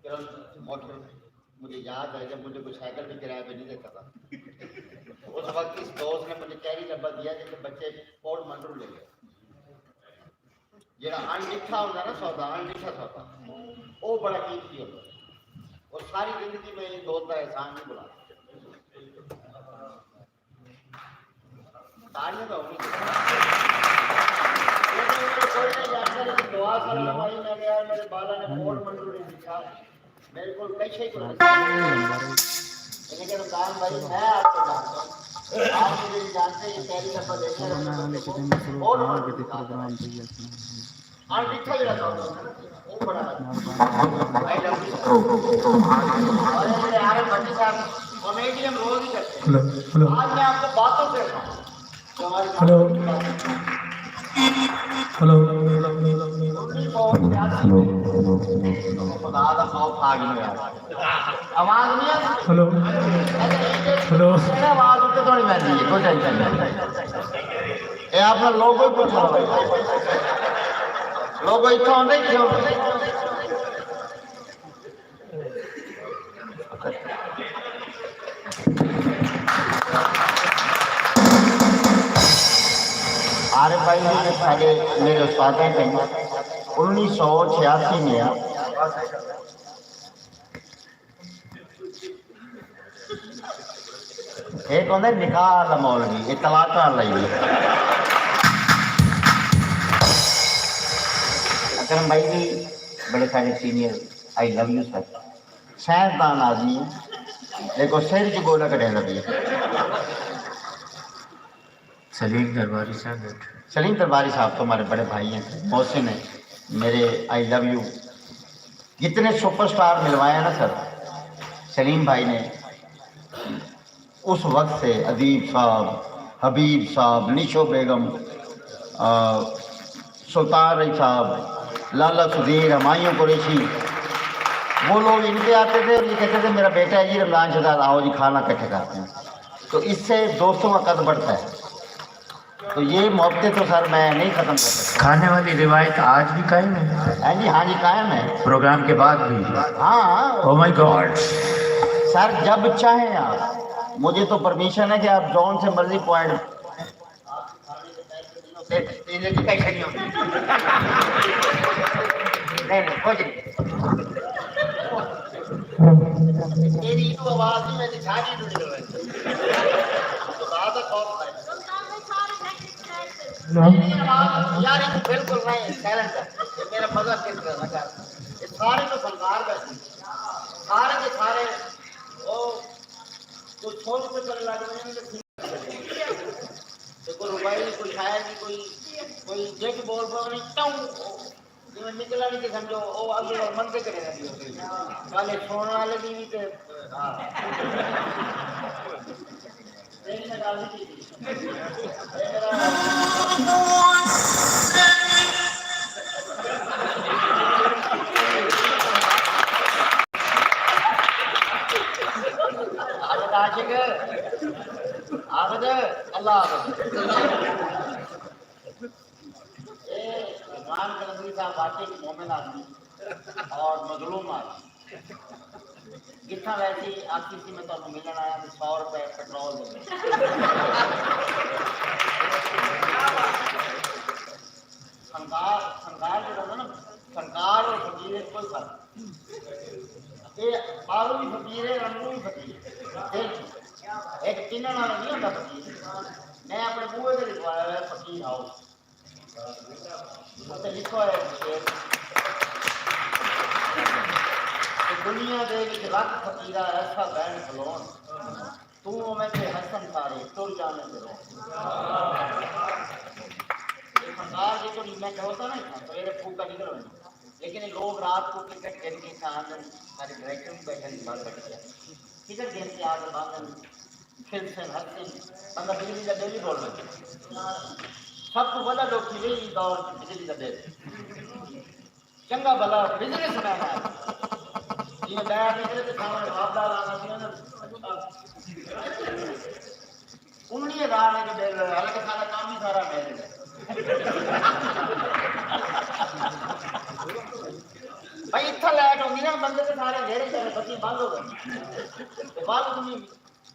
کرن موٹر، مجھے یاد ہے جب مجھے کوئی سائیکل بھی کرایہ پہ نہیں دیتا تھا، اس وقت اس دوست نے مجھے کیری ڈبہ دیا جس سے بچے پورٹ منڈو لے گئے۔ جڑا اݨ ݙٹھا ہوندا نا سودا، اݨ ݙٹھا سودا، او بڑا قیمتی ہوندا۔ اور ساری زندگی میں ان دوست دا احسان نہیں بھلا سکدا۔ تاڑیاں تو ہونی چاہیے۔ لیکن کوئی نہیں، اکثر ایک دعا کرنا بھائی، میں نے یار میرے بالا نے پورٹ منڈو نہیں دکھا، میرے کو کئی شے کو لیکن رمضان بھائی، میں آپ کو جانتا ہوں، آپ مجھے نہیں جانتے، یہ پہلی دفعہ دیکھ رہے ہیں، اور پروگرام اور ہلو، ہلو۔ ہلو۔ ہلو۔ ہلو۔ ہلو۔ ہلو۔ اے اپݨا لوگو ہی پوچھو بھائی۔ لوگو اتھاں ہوندے ہی کیوں؟ عارف بھائی جی، سارے میرے استاد ہیں، انیس سو چھیاسی میں ایک ہوندا نکاح والا مولوی، یہ طلاقاں والا ہی۔ اکرم بھائی بھی بڑے سارے senior, I love you sir. سائنسدان آدمی ہے، لیکن سر جو گولا کٹے لگی۔ سلیم درباری صاحب۔ سلیم درباری صاحب تو ہمارے بڑے بھائی ہیں، محسن ہیں، میرے آئی لو یو۔ جتنے سپر سٹار ملوائے ہیں نا سر، سلیم بھائی نے، اس وقت سے ادیب صاحب، حبیب صاحب، نشو بیگم، آ، سلطان رئی صاحب، لالا سدھیر، ہمایوں قریشی، وہ لوگ ان کے آتے تھے اور یہ کہتے تھے، میرا بیٹا ہے جی رمضان شہزاد، آؤ جی کھانا اکٹھے کھاتے ہیں۔ تو اس سے دوستوں کا قد بڑھتا ہے۔ تو یہ محبتیں تو سر میں نہیں ختم کر سکتا۔ کھانے والی روایت آج بھی قائم ہے؟ ہاں جی، ہاں جی، قائم ہے۔ پروگرام کے بعد بھی؟ ہاں۔ او مائی گاڈ۔ سر جب چاہیں آپ، مجھے تو پرمیشن ہے کہ آپ جون سے مرضی پوائنٹ نہیں، نہیں، کچھ نہیں۔ تیری تو آواز نہیں، میں تو جھاڑی تو نکل رہی۔ خدا دا خوف ہے۔ یار، یہ بالکل نہیں، سائلنٹ ہے۔ یہ میرا مزہ کر رہا ہے۔ یہ سارے تو فنکار بیٹھے۔ سارے کے سارے، وہ، کوئی سوچ پہ چلنے لگ رہے ہیں۔ تے کوئی رباعی، کوئی شاعر دی، کوئی، کوئی جج بول پاوے، ٹاؤں، جیویں نکلݨ دی سمجھو، او اڳوں منطق رہندی ہوندی۔ ڳالھ سݨݨ والے دی وی تے، ہاں۔ تیری میں ڳالھ نہیں کیتی۔ اے میرا عابد عاشق، عابد، اللہ عابد۔ اے عمران قلندری صاحب واقعی مومن آدمی اور مظلوم آدمی۔ جتھاں ویسی آکھی سی میں تہاکوں ملݨ آیا تے سو روپے پٹرول دے۔ فنکار، فنکار جیڑھا ہوندا نا، فنکار اور فقیر وچ کوئی فرق نہیں۔ اے ٻاہروں وی فقیر ہے، اندروں وی فقیر ہے۔ دل چ۔ ہک پنݨ والا نہیں ہوندا فقیر۔ میں اپݨے بوہے تے لکھوایا ہویا ہے فقیر ہاؤس۔ اتنے لکھا ہویا ہے کہ دنیا دے وچ لکھ فقیرہ ایسا بین کھلون، توں اوویں تے ہسن سارے، ٹر جاویں تے رون۔ اے سرکار جے کوئی میں کھلوتا نا اتھاں، سویرے پھوکا نکل ویندی۔ لیکن اے لوگ رات کوں کرکٹ گھن کے اتھاں آندن، سارے ڈائریکٹر وی ٻیٹھن، بند بٹھے۔ کرکٹ گھن کے آ کے باندن، کھلسن، ہسن، بندہ بجلی دا بل وی بھر ویندے۔ سب توں وݙا ݙکھ ایہے، ایں دور وچ بجلی دا بل۔ چنڳا بھلا بزنس مین ہے۔ جیویں ٻاہر نکلے تے سامݨے باپ دادا آندا سی نا، اچھا۔ انہی ہزار نے جو بل ہے، حالانکہ سارا کام ہی سارا مل ہے۔ بھائی، اتھاں لائٹ ہوندی نا، بندے تے سارے گھر ہی گئے، بتی بند ہو ڳئی۔ تے بعد میں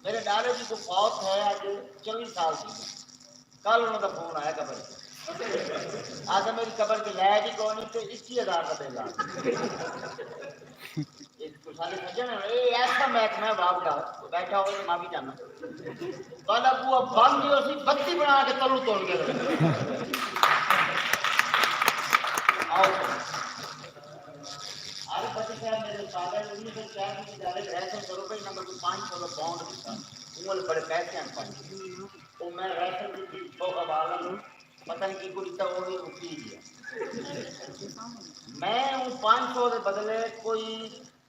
میرے ݙاݙے جی کو فوت ہے، اڄ چووی سال تھی ڳئے۔ کل انہاں دا فون آیا قبر تے۔ آکھیا، میری قبر تے لائٹ ہی کوئی نہیں تے اکی ہزار دا بل آ ڳیا۔ اے کوئی سارے سڄݨ ہن، اے ایسا محکمہ ہے باپ دا، کوئی ٻیٹھا ہووے تے معافی چاہنا۔ تہاݙا بوا بند ہی ہوسی، بتی بݨا کے تلوں تول کے۔ آؤ۔ عارف بخش صاحب میرے استاد ہیں، انیس سو چھیاسی دی ڳالھ ہے، رہسن کرو بھائی، انہاں میکوں پنج سو دا بانڈ ݙتا۔ اوں ویلے بڑے پیسے ہن پنج سو۔ او میں رہسن دی چیز شوق حوال نال پتہ نہیں کیکوں ݙتا، او وی رکی ڳیا۔ میں اوں پنج سو دے بدلے کوئی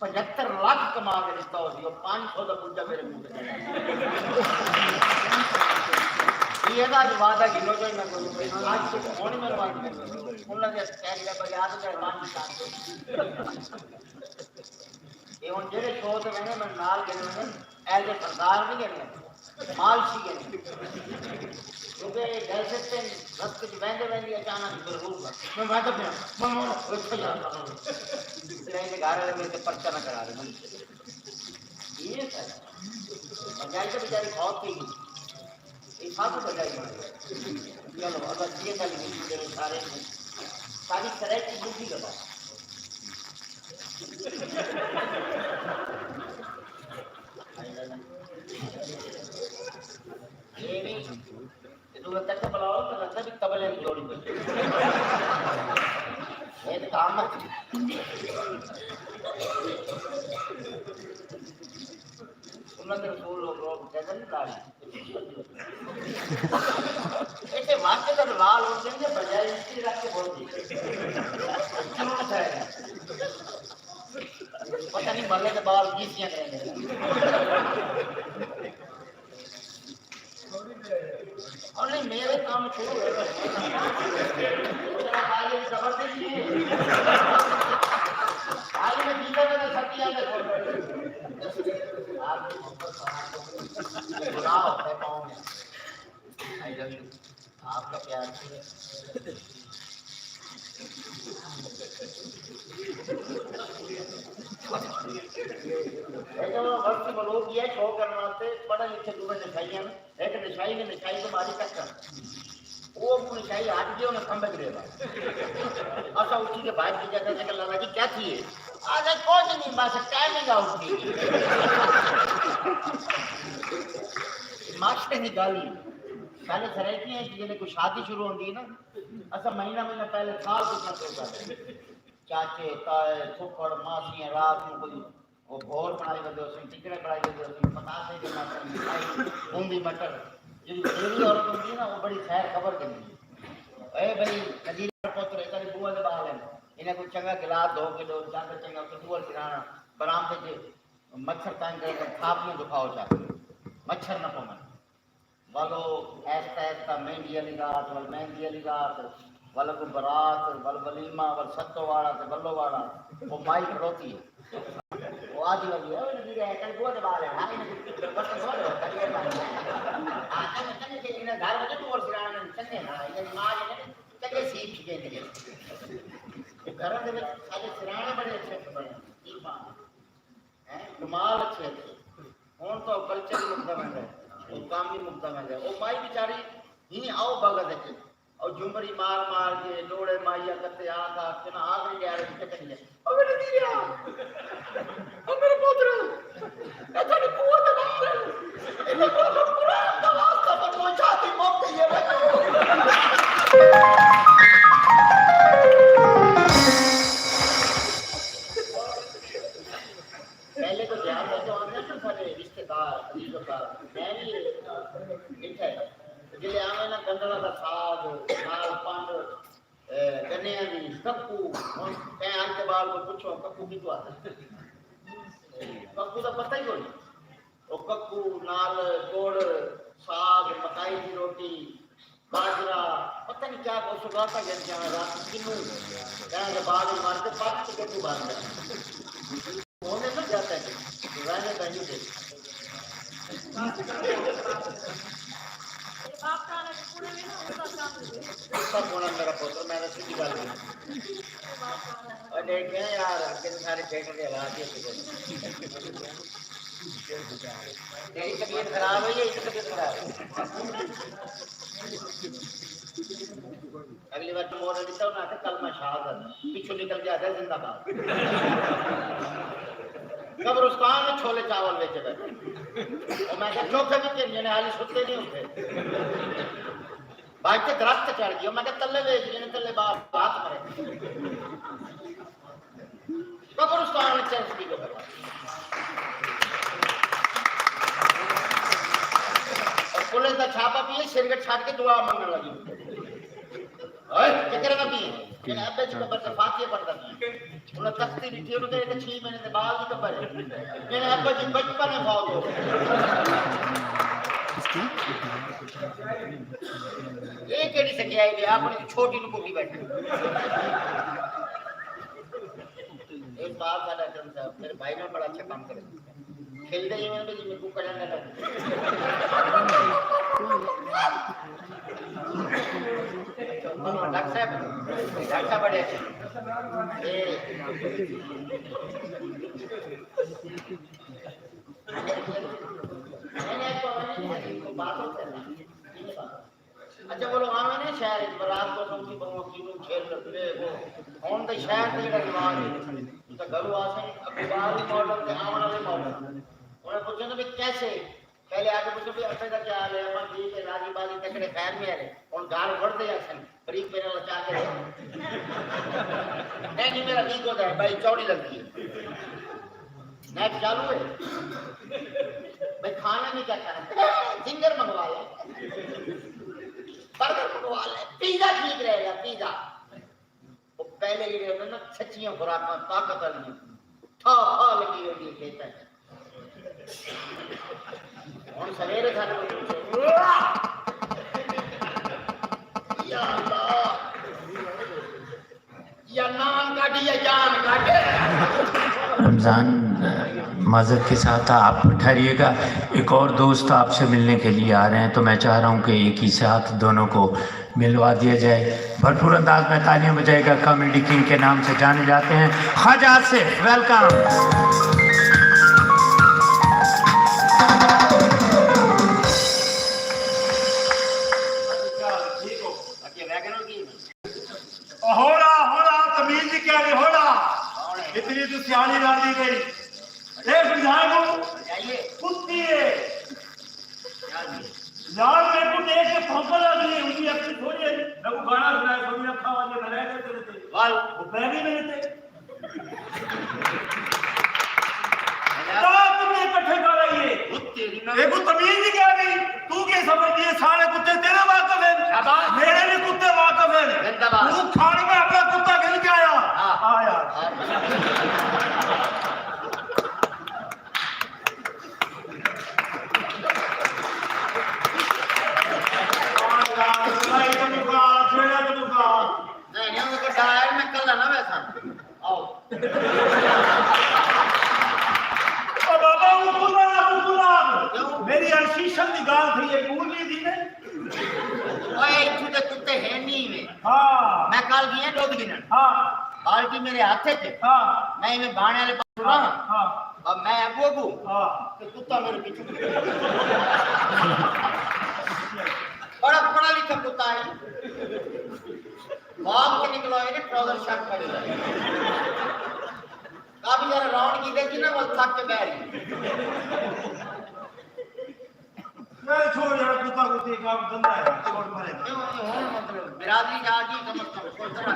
پچھتر لکھ کما کے ݙتا ہوسی، او پنج سو دا پوچا میرے منہ تے۔ اے دا جو وعدہ گھنو جو میں کروں، پنج سو ہݨ میرے واسطے۔ انہاں دے پیسے بجا تے روان دی۔ اے ہݨ جیڑھے شو تے ویندے، میں نال گھن ویندے، ایز اے سردار نہیں گھن ویندے، مال سی گھن ویندے۔ کیونکہ اے گل سچ ہے، رستے چ ویندے ویندے اچانک ہی مرحوم ہے۔ میں وعدہ پیا، میں، میں، میں، اتھے جا رہا ہوں۔ تیرے گھر والے میرے تے پرچہ نہ کرا دے۔ یہ ہے۔ بجائی تو بیچاری فوت تھی گئی۔ اے سب بجائی بݨ ڳئے۔ چلو، اللہ جیئے ساݙی زندگی دے سارے کوں۔ ساݙی سرائیکی ٻدھی لڳا۔ اے وی، تے ݙوہے تک بلاؤ تے لڳدا وی طبلے دی جوڑی بݨی۔ اے تے کام ہے۔ سنت رسول لوگ، لوگ کہندے نے داڑھی۔ ایتھے واقعی تاں لال ہوندے نے، بجائے اسی رکھ کے بول دی۔ کیوں ہے؟ پتہ نہیں محلے دے ٻال کیسیاں کریندے نے۔ اور نہیں، میرے کام شروع ہو گئے۔ میرا خالی زبردستی ہے۔ خالی میں جیتا میرا سب کیا۔ آپ کی محبت کا آپ کو گناہ ہوتا ہے پاؤں میں۔ I love you۔ آپ کا پیار۔ لیکن وہ وقت ملوک یہ شو کرنے واسطے پڑھے لکھے دونوں نشائیاں نا۔ ایک نشائی نے نشائی کو ماری ٹکر۔ وہ اڳوں نشائی ہٹ ڳیا، انہیں کھمبے تے ݙے ٻہا۔ اساں اٹھی کے باہر کی جاتے تھے کہ لالا جی کیا تھی ہے؟ آکھے کچھ نہیں، بس ٹائمنگ آؤٹ تھی۔ ماشاء دی ڳالھ ہی۔ سارے سرائیکیاں وچ جیلے کوئی شادی شروع ہوندی ہے نا، اساں مہینہ مہینہ پہلے سال کتنا شروع کر دیں۔ چاچے، تائے، پھپھڑ، ماسیاں رات کوں کوئی او بھور بݨائی ودے ہوسن، ٹکڑے بݨائی ودے ہوسن، پتاسے دے مٹر، مٹھائی، بوندی مٹر۔ جیڑھی بھیڑی عورت ہوندی ہے نا، او بڑی خیر خبر گھندی ہے۔ اے بھئی، نذیر پتر، اے تیݙی بوا دے ٻال ہن۔ انہاں کوں چنڳا گلاس دھو کے ݙو، چادر چنڳا تے ݙوہر سرہاݨا، برآمدے چ مچھر تنگ کرے تاں تھاپیاں دکھاؤ چا، مچھر نہ پون۔ ول او آہستہ آہستہ مہندی آلی رات، ول مہندی آلی رات، ول اڳوں برات، ول ولیمہ، ول ستو واڑا تے ولو واڑا، او مائی کھڑوتی ہے۔ او آہدی ودی ہے، او نبی رہے، کل بہت بال ہے، ہاں، انہیں بس بہت ہو، کل یہ بال ہے۔ ہاں، کل چنگے سے انہیں گھر وچ ٹور سرانے چنگے، ہاں، انہیں ماں نے چنگے سیکھ کے دے۔ گھر دے وچ سارے سرانے بڑے اچھے بنے، ایمان۔ ہیں؟ کمال اچھے اچھے۔ ہݨ تاں او کلچر ہی مکدا ویندا ہے، او کم ہی مکدا ویندا ہے۔ او مائی بیچاری ہی آؤ بھڳت اچ، او جھمری مار مار کے، ݙوڑے مائی آ کتے آکھ آکھ کے نہ آخری ݙیہاڑے وچ چکݨی ہے۔ او میݙے ویریا، او میݙے پوترو، اے تہاݙی بوا دے ٻال ہن۔ انہاں کوں آکھو قرآن دا واسطہ پڑھو، شادی مک چنیاں دی ککو، ہݨ کہیں اڄ دے ٻال کوں پچھو، ککو کیکوں آہدن؟ ککو دا پتہ ہی کوئی۔ او ککو نال گڑ، ساگ، مکائی دی روٹی، باجرا، پتہ نہیں کیا کچھ سگاتا گھن کے آویں رات کنوں۔ کہیں دے ٻال مر کے پک تے ککو بن ڳئے۔ ہونے نہ جاتا ہے، رہنے کا نہیں دے۔ سب ہونا میرا پتر، میں تو سیدھی گل کی۔ اور دیکھیں یار، کن سارے بیٹھے دے حالات یہ تو۔ تیری طبیعت خراب ہوئی ہے، اس کی طبیعت خراب ہے۔ اگلی وار موڑ ݙتا، انہاں آکھیا کلمہ شہادت، پچھوں نکل کے آکھیا زندہ باد۔ قبرستان وچ چھولے چاول ویچے ٻیٹھے۔ او میں کہا چوکھے وچ جنے حالی ستے نہیں اٹھے۔ بھائی تے درخت چڑھ گئے، میں کہا تلے ویچ جنے تلے با-، بات مرے۔ قبرستان وچ چرس دی گل۔ اور پولیس دا چھاپا پیے، سگریٹ چھڈ کے دعا منگن لگی۔ اوئے، چکر نہ پیے۔ میرے ابے جی قبر تے فاتحہ پڑھدا پیا۔ انہاں تختی ݙٹھی، انہاں کہا، "اے تاں چھی مہینے دے ٻال دی قبر ہے۔" میرے ابا جی بچپن میں فوت ہو گئے۔ اے کیڑھی سچائی ہے؟ اپݨی چھوٹی نوں کٹی بیٹھے۔ اے استاد ساݙا اکرم صاحب، میرے بھائی نال بڑا اچھا کم کرے۔ کھیلدے ہی میں بھی میرے کو کرن لگا۔ ڈاکٹر صاحب، ڈاکٹر صاحب بڑے اچھے۔ اے۔ اچھا، بولو، آویں نے شہر وچ، برات کوں سمجھی پووں، کیوں کھیل لگے ہو؟ ہݨ تے شہر دے جیڑھا رواج ہے، تے گھروں آسن، ابو بال ماڈل تے آوݨ والے ماڈل۔ انہاں پچھیا نا بھی کیسے؟ پہلے آ کے پچھو بھی ابے دا کیا حال ہے؟ اماں ٹھیک ہے، راضی باضی، تکڑے خیر میں ہے۔ ہݨ گھر وڑدے آسن، فریق میرے نال چا کے۔ نہیں، نہیں، میرا ایگو دا ہے، بھائی چوڑی لگدی ہے۔ نیٹ چالو ہے۔ بھائی کھانا میں کیا کھانا؟ سنگر منگوا لے، برگر منگوا لے، پیزا ٹھیک رہے گا، پیزا۔ وہ پہلے جڑے ہوندے نا سچیاں خوراکاں طاقت والیاں، ٹھا ٹھا لگی ہوندی ہے کھیتاں وچ۔ ہݨ سویرے سارے بچے، یا اللہ، یا نان کاٹی یا جان کاٹے۔ رمضان، معذرت کے ساتھ آپ ٹھہریے گا، ایک اور دوست آپ سے ملنے کے لیے آ رہے ہیں، تو میں چاہ رہا ہوں کہ ایک ہی ساتھ دونوں کو ملوا دیا جائے۔ بھرپور انداز میں تالیاں بجائے گا، کامیڈی کنگ کے نام سے جانے جاتے ہیں خواجہ آصف، ویلکم۔ ہوڑا، ہوڑا، تمیز دی کیا نہیں ہوڑا؟ اتنی تو سیانی راضی گئی۔ اے سمجھائے کو؟ کتی ہے۔ یار، میرے کو دیکھ کے بھونکا لگ رہی ہے، ان کی اپنی تھوڑی ہے۔ میں کو گانا سنایا، تھوڑی اکھاں والے بنائے گئے تیرے تے۔ واہ۔ وہ پہ بھی میرے تے۔ کیا تم نے اکٹھے کر رہی ہے؟ وہ تیری ماں۔ دیکھو، تمیز ہی کیا نہیں؟ تو کیا سمجھتی ہے؟ سارے کتے تیرے واقف ہیں۔ شاباش۔ میرے بھی کتے واقف ہیں۔ زندہ باد۔ تو کھاڑ میں اپنا کتا گھن کے آیا۔ ہاں۔ آیا۔ ہاں۔ نہیں، نہیں، وہ تو ڈائر میں کل نہ ویسا۔ آؤ۔ او بابا، وہ کلا، وہ کلا۔ کیوں؟ میری الشیشن دی گال تھی، یہ بول نہیں دی نے۔ اوئے، اتھوں تے کتے ہیں نہیں میں۔ ہاں۔ میں کل گیا دودھ گنن۔ ہاں۔ بالٹی میرے ہاتھ تے۔ ہاں۔ میں میں بانے والے پاس ہاں۔ ہاں۔ اور میں اگو اگو۔ ہاں۔ تے کتا میرے پیچھے۔ بڑا پڑھا لکھا کتا ہے۔ باغ تے نکلو ہے نا، ٹراؤزر شرٹ پہنے ہوئے۔ کافی سارا راؤنڈ کیتے جی نا، بس تھک کے بیٹھ گئے۔ میں چھوڑ یار، کتا کتی کام دھندا ہے، چھوڑ مرے۔ کیوں نہیں؟ ہن مطلب برادری جا جی، کم از کم کوئی طرح۔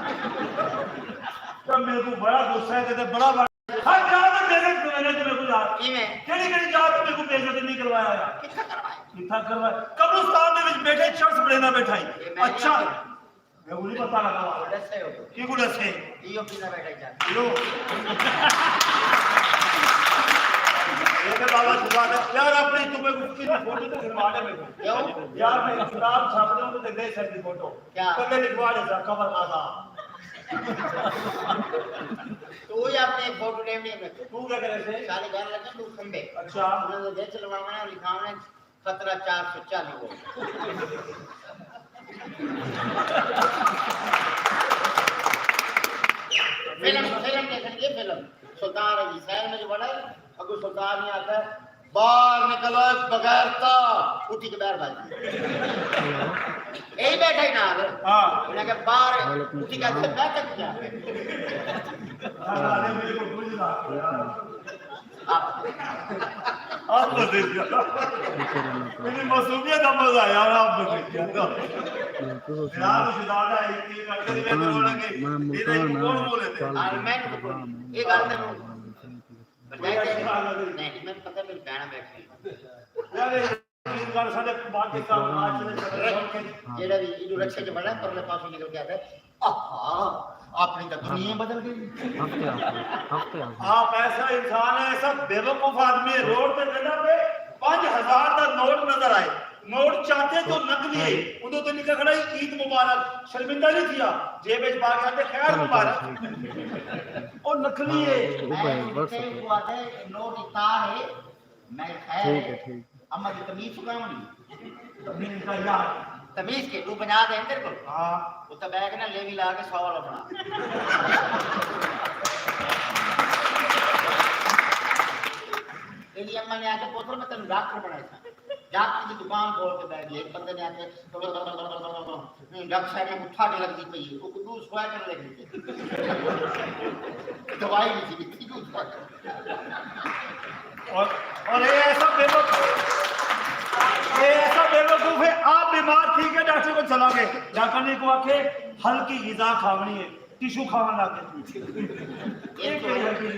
تو میرے کو بڑا غصہ ہے، کہتے بڑا بڑا۔ ہر جا تے میرے، میرے تے میرے کو یار۔ کیویں؟ کیڑی کیڑی جا تے میرے کو بے عزتی نہیں کروایا یار؟ کتھا کروایا؟ کتھا کروایا؟ قبرستان دے وچ بیٹھے چرس بڑے نہ بیٹھائی۔ یہ میں اچھا۔ میں کو نہیں پتا لگا۔ ݙسے ہو۔ کی کو ݙسے؟ ایہو پیندہ ٻیٹھا ہئی چاہ۔ لو۔ اے تے بابا شہزاد ہے۔ یار، اپݨی تمے کو کی فوٹو تے گھنوا ݙے میکوں۔ کیوں؟ یار، میں کتاب چھاپݨی، اوں تے ݙے سر دی فوٹو۔ کیا؟ کلے لکھوا ݙے سر، قبر آزاد۔ تو وہی اپݨی فوٹو ݙیوݨی ہے میکوں۔ تو کیا کرے سے؟ سارے گھر لڳے ݙو کھمبے۔ اچھا۔ انہاں دے وچ لواوݨا، لکھاوݨا، خطرہ چار سو چالیہو۔ فلم، فلم ݙیکھݨ ڳئے، فلم۔ سلطان عزیز سیل میں جو بڑا ہے، اڳوں سلطان نے آکھیا، "باہر نکلو، بغیرتا۔" اٹھی کے باہر بھاج گئے۔ یہی ٻیٹھا ہئی نال۔ ہاں۔ انہاں آکھیا، "باہر۔" اٹھی کے آکھیا، "میں تک کیا۔" ہاں، ہاں، بالکل، بالکل۔ آپ۔ آپ مزے کیا۔ میری معصومیت دا مزہ آیا، آپ مزے کیا۔ یار، شہزادہ، ایک، ایک اکثر میں تو لگے، میں یہ ملتان کون بولے تھے؟ ہاں، میں تو بول، یہ گل تینوں بتائی تے نہیں، میں پتہ میری بہن بیٹھی۔ یار، یہ گل سارے پاکستان معاشرے چ جیڑھا وی ایݙو رکشے چ بڑا پرلے پاسوں نکل کے آتا ہے، "آہا، اپݨی تاں دنیا بدل ڳئی۔" ہفتے آ سڳدے، ہفتے آ سڳدے۔ آپ ایسا انسان ہے، ایسا بیوقوف آدمی ہے، روڈ تے ویندا پئے، پنج ہزار دا نوٹ نظر آئے، نوٹ چاتے جو نقلی ہے، اودے تے لکھا کھڑا ہے، "عید مبارک"، شرمندہ نہیں تھیا، جیب وچ پا کے آتے، "خیر مبارک۔" او نقلی ہے۔ ہاں، او بھائی، میں ݙٹھے، او آہدے، "نوٹ اتار ہے۔" میں خیر ٹھیک ہے، ہے، ٹھیک ہے۔ اما دی تمیز سکاوݨی۔ تمیز دا یار۔ تمیز کے، ݙو پنجاہ دے اندر کول۔ ہاں۔ اتھاں ٻہہ کے نا لیوی لا کے سو والا بݨا۔ تیݙی اما نے آکھیا، "پتر، میں تینوں ڈاکٹر بݨائیساں۔" ڈاکٹر دی دکان کھول کے ٻہہ ڳئی۔ ہک بندے نے آکھیا، ڈاکٹر صاحب، میکوں ٹھڈ لڳدی پئی ہے۔ اوکوں ݙو سویٹر لے ݙتے۔ دوائی وی ݙتی، ݙو سویٹر۔ اور، اور یہ ایسا بیوقوف، یہ ایسا بیوقوف ہے، آپ بیمار تھی کے ڈاکٹر کول چلا ڳئے۔ ڈاکٹر نے کو آکھے، "ہلکی غذا کھاوݨی ہے"، ٹشو کھاوݨ لڳ ڳئے۔ یہ تو،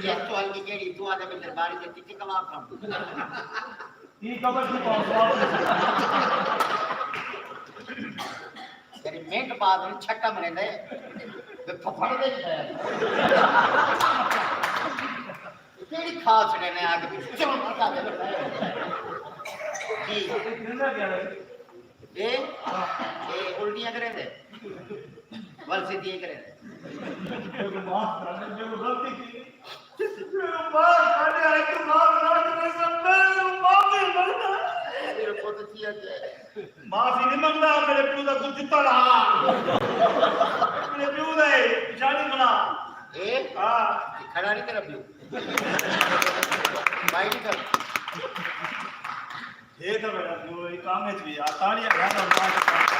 یہ تو ہلکی کیڑھی، تو آہدے میں درباری دے ٹکے کباب کھاؤں۔ ای قبر دی پاس۔ تیݙی منٹ بعد میں چھٹا مریندے۔ میں پھپھڑ دے پیا۔ کیڑھی کھا چھڑے نے آ کے چون پتا دے۔ جی۔ اے، اے الٹیاں کریں دے۔ ول سدھیاں کریں دے۔ میرے پتر کی ہے کہ معافی نہیں منگدا، میرے پیو دا کچھ جتا رہا۔ میرے پیو دا ہے، پچھاڑی بنا۔ اے؟ ہاں۔ کھڑا نہیں تیرا پیو۔ بھائی نہیں کر۔ یہ تو میرا پیو، یہ کام ہے جی، آ، تاڑیاں بجا دو، اللہ کے ساتھ۔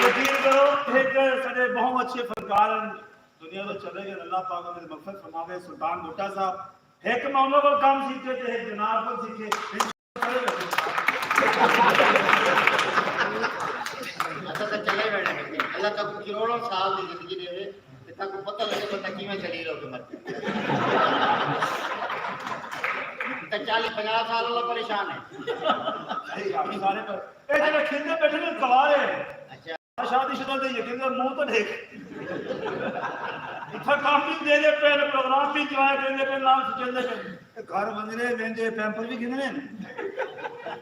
یقین کرو، ایک سارے بہت اچھے فنکار ہیں۔ دنیا تو چلے ڳئے، اللہ پاک انہاں دی مغفرت فرماوے۔ سلطان بھٹہ صاحب، ہک میں انہاں کول کم سیکھے تے ہک جناب کول سیکھے۔ اساں تاں چلے ویندے ہیں۔ اللہ تہاکوں کروڑاں سال دی زندگی ݙیوے تے تہاکوں پتہ لڳے بندہ کیویں ذلیل ہو کے مر ڳیا۔ تاں چالیہہ پنجاہ سال اللہ پریشان ہے۔ صحیح ڳالھ ہے، سارے پر اے جیڑھے کھلدے ٻیٹھے نے، کوارے ہیں۔ اچھا۔ شادی شدہ دے یقین کر، منہ تو ݙیکھ۔ اتھاں کام بھی دے دے پئے، پروگرام بھی انجوائے کریندے پئے، نال سچیندے پئے۔ تے گھر ونڄݨے ویندے، پیمپر بھی گھندے نے۔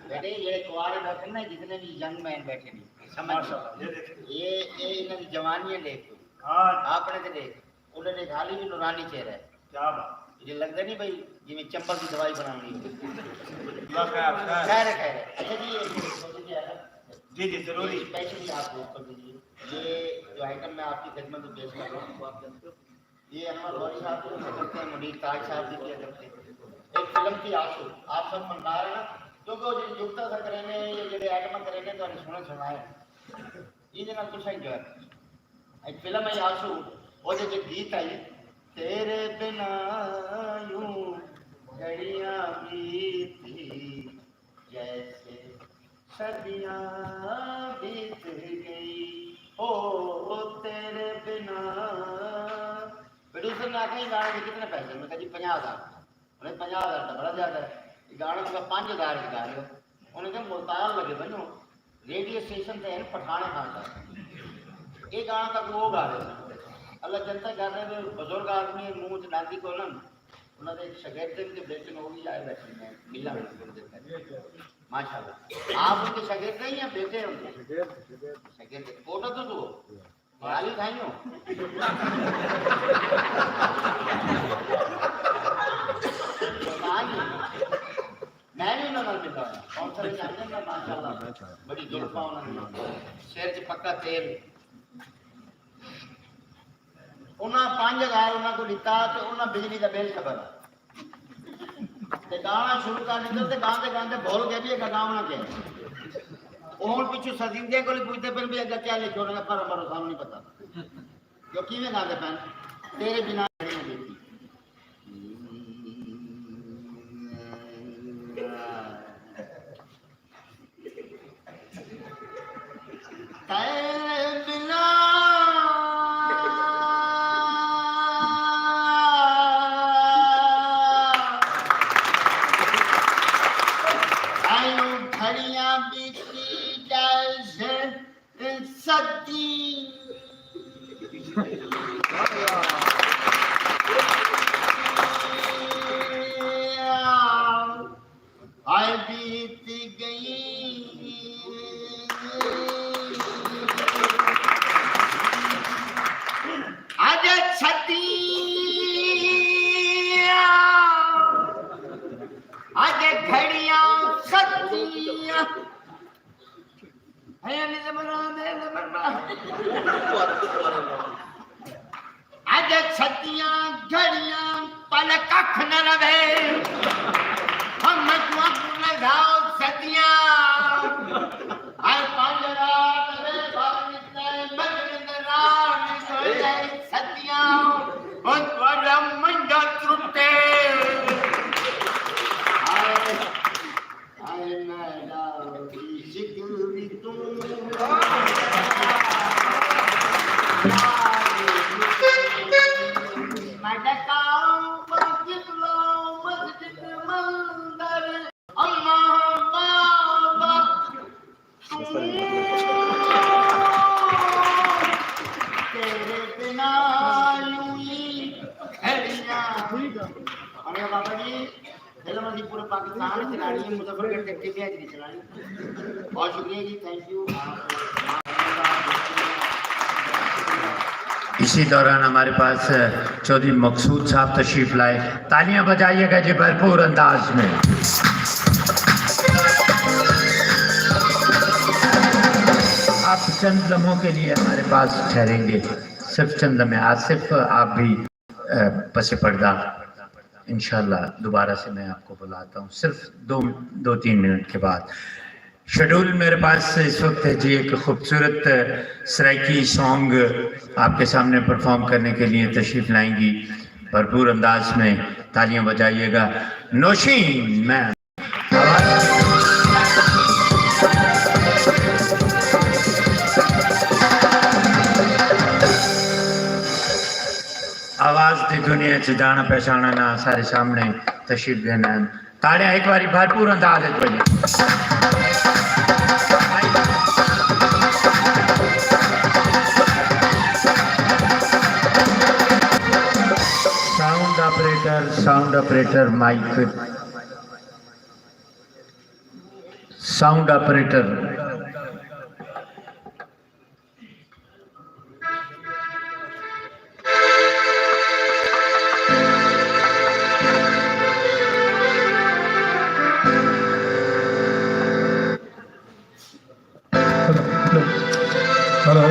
بیٹے، یہ کوارے بیٹھے نا، جتنے بھی ینگ مین بیٹھے نے، سمجھ ماشاءاللہ، یہ دیکھ۔ یہ، یہ انہاں دی جوانی ہے، ݙیکھ تو۔ ہاں۔ اپݨے تے ݙیکھ۔ انہاں دے حالی بھی نورانی چہرہ ہے۔ کیا بات۔ یہ لڳدے نہیں بھائی، جویں چمبل دی دوائی بݨاوݨی ہووے۔ اللہ خیر، خیر۔ خیر ہے، خیر ہے۔ اچھا جی، یہ جی، جی، ضروری۔ یہ اسپیشلی آپ کو اوپر دیجیے۔ یہ جو آئٹم میں آپ کی خدمت میں پیش کر رہا ہوں، یہ ہمارے غوری صاحب بھی کیا کرتے ہیں، منیر تاج صاحب بھی کیا کرتے ہیں۔ ایک فلم تھی آنسو، آپ سب فنکار ہیں نا، کیونکہ وہ جو نکتا سا کریندے، یہ جڑے آئٹم کریندے، تو سننا سنائے۔ ایندے نال تساں انجوائے کرو۔ ہک فلم ہئی آنسو، اوندے وچ گیت ہئی، "تیرے بنا یوں گھڑیاں بیتی جیسے صدیاں بیت گئی، او تیرے بنا۔" پروڈیوسر نے آکھیا، "ایں گانے دے کتنے پیسے؟" میں کہا، "جی، پنجاہ ہزار۔" انہیں پنجاہ ہزار تاں بڑا زیادہ ہے، یہ گانا تساں پنج ہزار وچ ڳا رہے ہو۔ انہیں کہا، "ملتان لڳے ونڄو، ریڈیو اسٹیشن تے ہن پٹھاݨے خان صاحب۔" یہ گانا تک وہ گا رہے ہیں۔ اللہ جنتا کر رہے ہیں، بزرگ آدمی ہیں، منہ چ ڈاندی کولن۔ انہاں دے شاگرد دے بیٹے نو بھی آئے بیٹھے ہیں، ملا میں تھوڑی دیر پہلے۔ ماشاءاللہ۔ آپ ان کے شاگرد ہیں یا بیٹے ہیں ان کے؟ شاگرد۔ فوٹو تو دو۔ خیالی تھائیوں۔ میں بھی انہاں نال ملا ہویا۔ کونسل جاندے میں، ماشاءاللہ، بڑی زلفاں انہاں دی، سر چ پکا تیل۔ انہاں پنج ہزار انہاں کوں ݙتا تے انہاں بجلی دا بل کھبر تے گانا شروع کر ݙتا تے گاندے گاندے بھل ڳئے بھی اڳاں گاوݨا کیا ہے۔ او ہݨ پچھوں سزیندے کول پچھدے پن بھی اڳاں کیا لکھیو، انہاں پر مرو، سانوں نہیں پتہ جو کیویں گاندے پن۔ تیرے بنا گھڑی نہ بیتی۔ تیرے بنا آیوں گھڑیاں بیتی جیسے صدی۔ آئے بیت ڳئی۔ اڄ صدیاں، اڄ گھڑیاں صدیاں۔ ہے نظم راہ دے نظم راہ۔ اڄ صدیاں گھڑیاں پل ککھ نہ رہے۔ ہم میکوں اڳوں لنگھاؤ صدیاں۔ ہر پنج رات دے بعد نکلے مجرم دے راہ نکل ڳئے صدیاں۔ او تہاݙا منڈا ترٹے۔ ہائے۔ ہائے میݙا عشق وی توں۔ میݙا کعبہ قبلہ مسجد مندر اماں بابا توں۔ تیرے بنا یوں ہی گھڑیاں۔ پڑھو بابا جی۔ فلم اسی پورے پاکستان وچ چلانی ہے، مظفر گڑھ تے ٹکے اچ نہیں چلانی۔ بہت شکریہ جی، تھینک یو۔ اسی دوران ہمارے پاس چودھری مقصود صاحب تشریف لائے، تالیاں بجائیے گا جی بھرپور انداز میں۔ آپ چند لمحوں کے لیے ہمارے پاس ٹھہریں گے، صرف چند لمحے۔ آصف، آپ بھی پس پردہ انشاءاللہ دوبارہ سے میں آپ کو بلاتا ہوں، صرف دو، دو تین منٹ کے بعد۔ شیڈول میرے پاس اس وقت ہے جی، ایک خوبصورت سرائیکی سانگ آپ کے سامنے پرفارم کرنے کے لیے تشریف لائیں گی، بھرپور انداز میں تالیاں بجائیے گا۔ نوشین میم۔ آواز دی دنیا چ جانا پہچانا نا سارے سامنے تشریف گھن آئن۔ تاڑیاں ہک واری بھرپور انداز وچ بجن۔ Sound operator, sound operator, mic. Sound operator. Hello.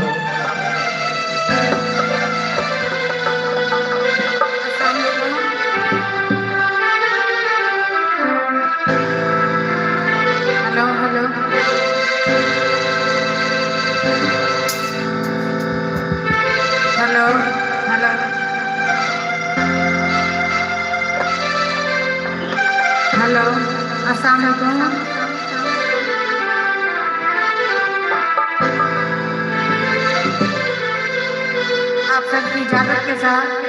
Hello, hello. Hello, hello. Hello, السلام علیکم۔ آپ سب کی اجازت کے ساتھ۔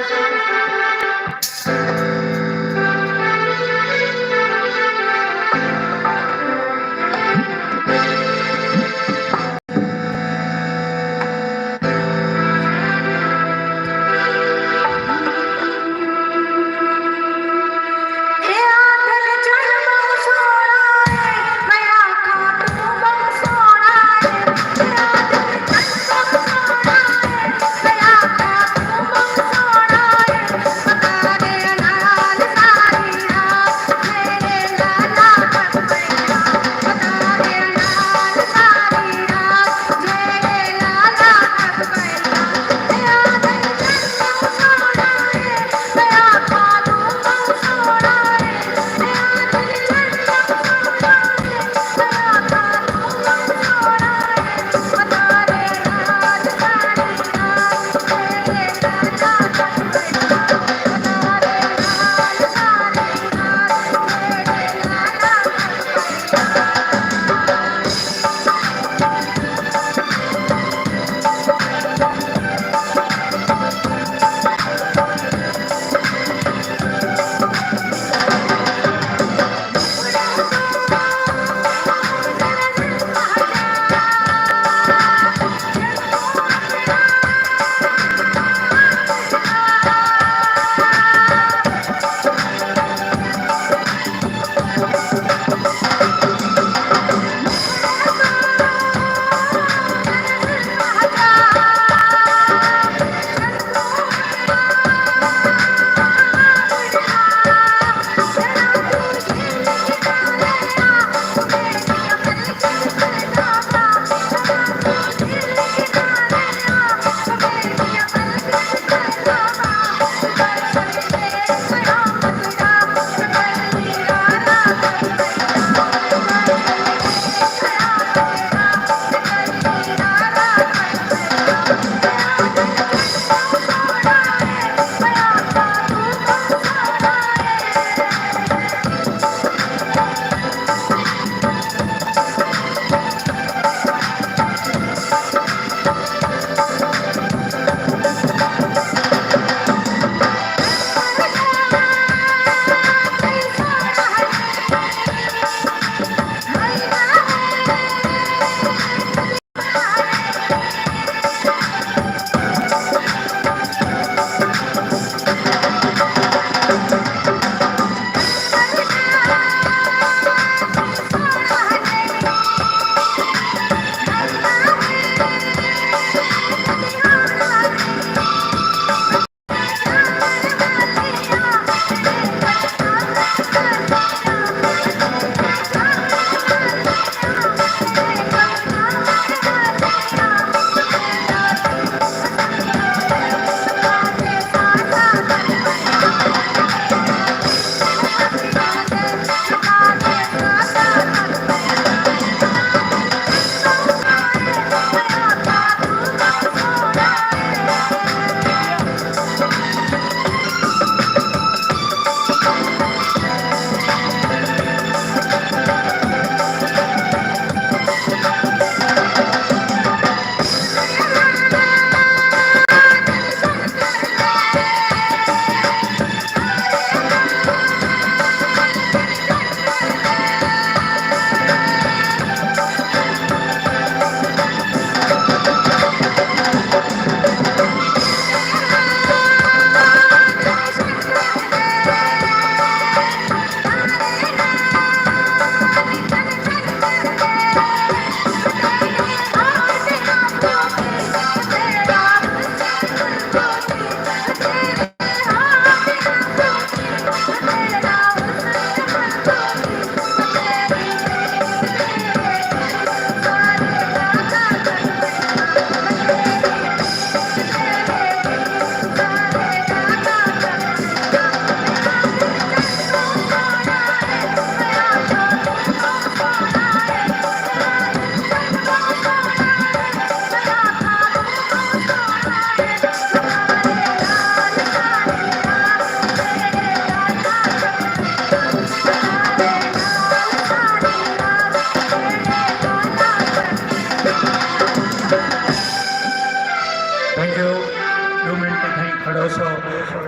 پڑھوسو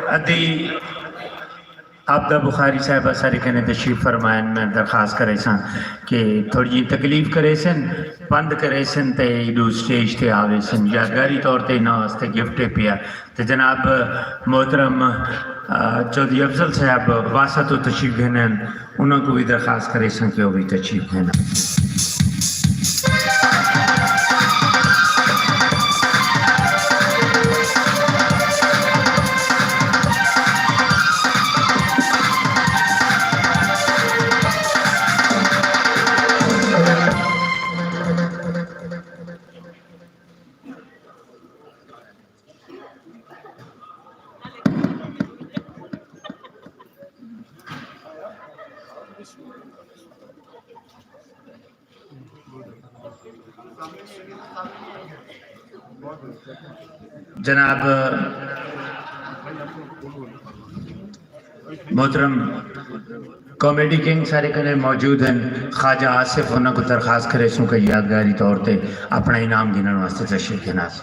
ادھی عابدہ بخاری صاحبہ سارے کنے تشریف فرمائن۔ میں درخواست کریساں کہ تھوڑی جی تکلیف کریسن، پند کریسن تے ایڈو سٹیج تے آویسن۔ یادگاری طور تے انہاں واسطے گفٹ ہے پیا۔ تے جناب محترم، آ، چوہدری افضل صاحب واسطو تشریف گھنن، انہاں کو بھی درخواست کریساں کہ وہ بھی تشریف گھنن۔ جناب محترم کامیڈی کنگ سارے کنے موجود ہیں، خواجہ آصف، انہاں کو درخواست کریسوں کہ یادگاری طور تے اپنا انعام گھنن واسطے تشریف گھناس۔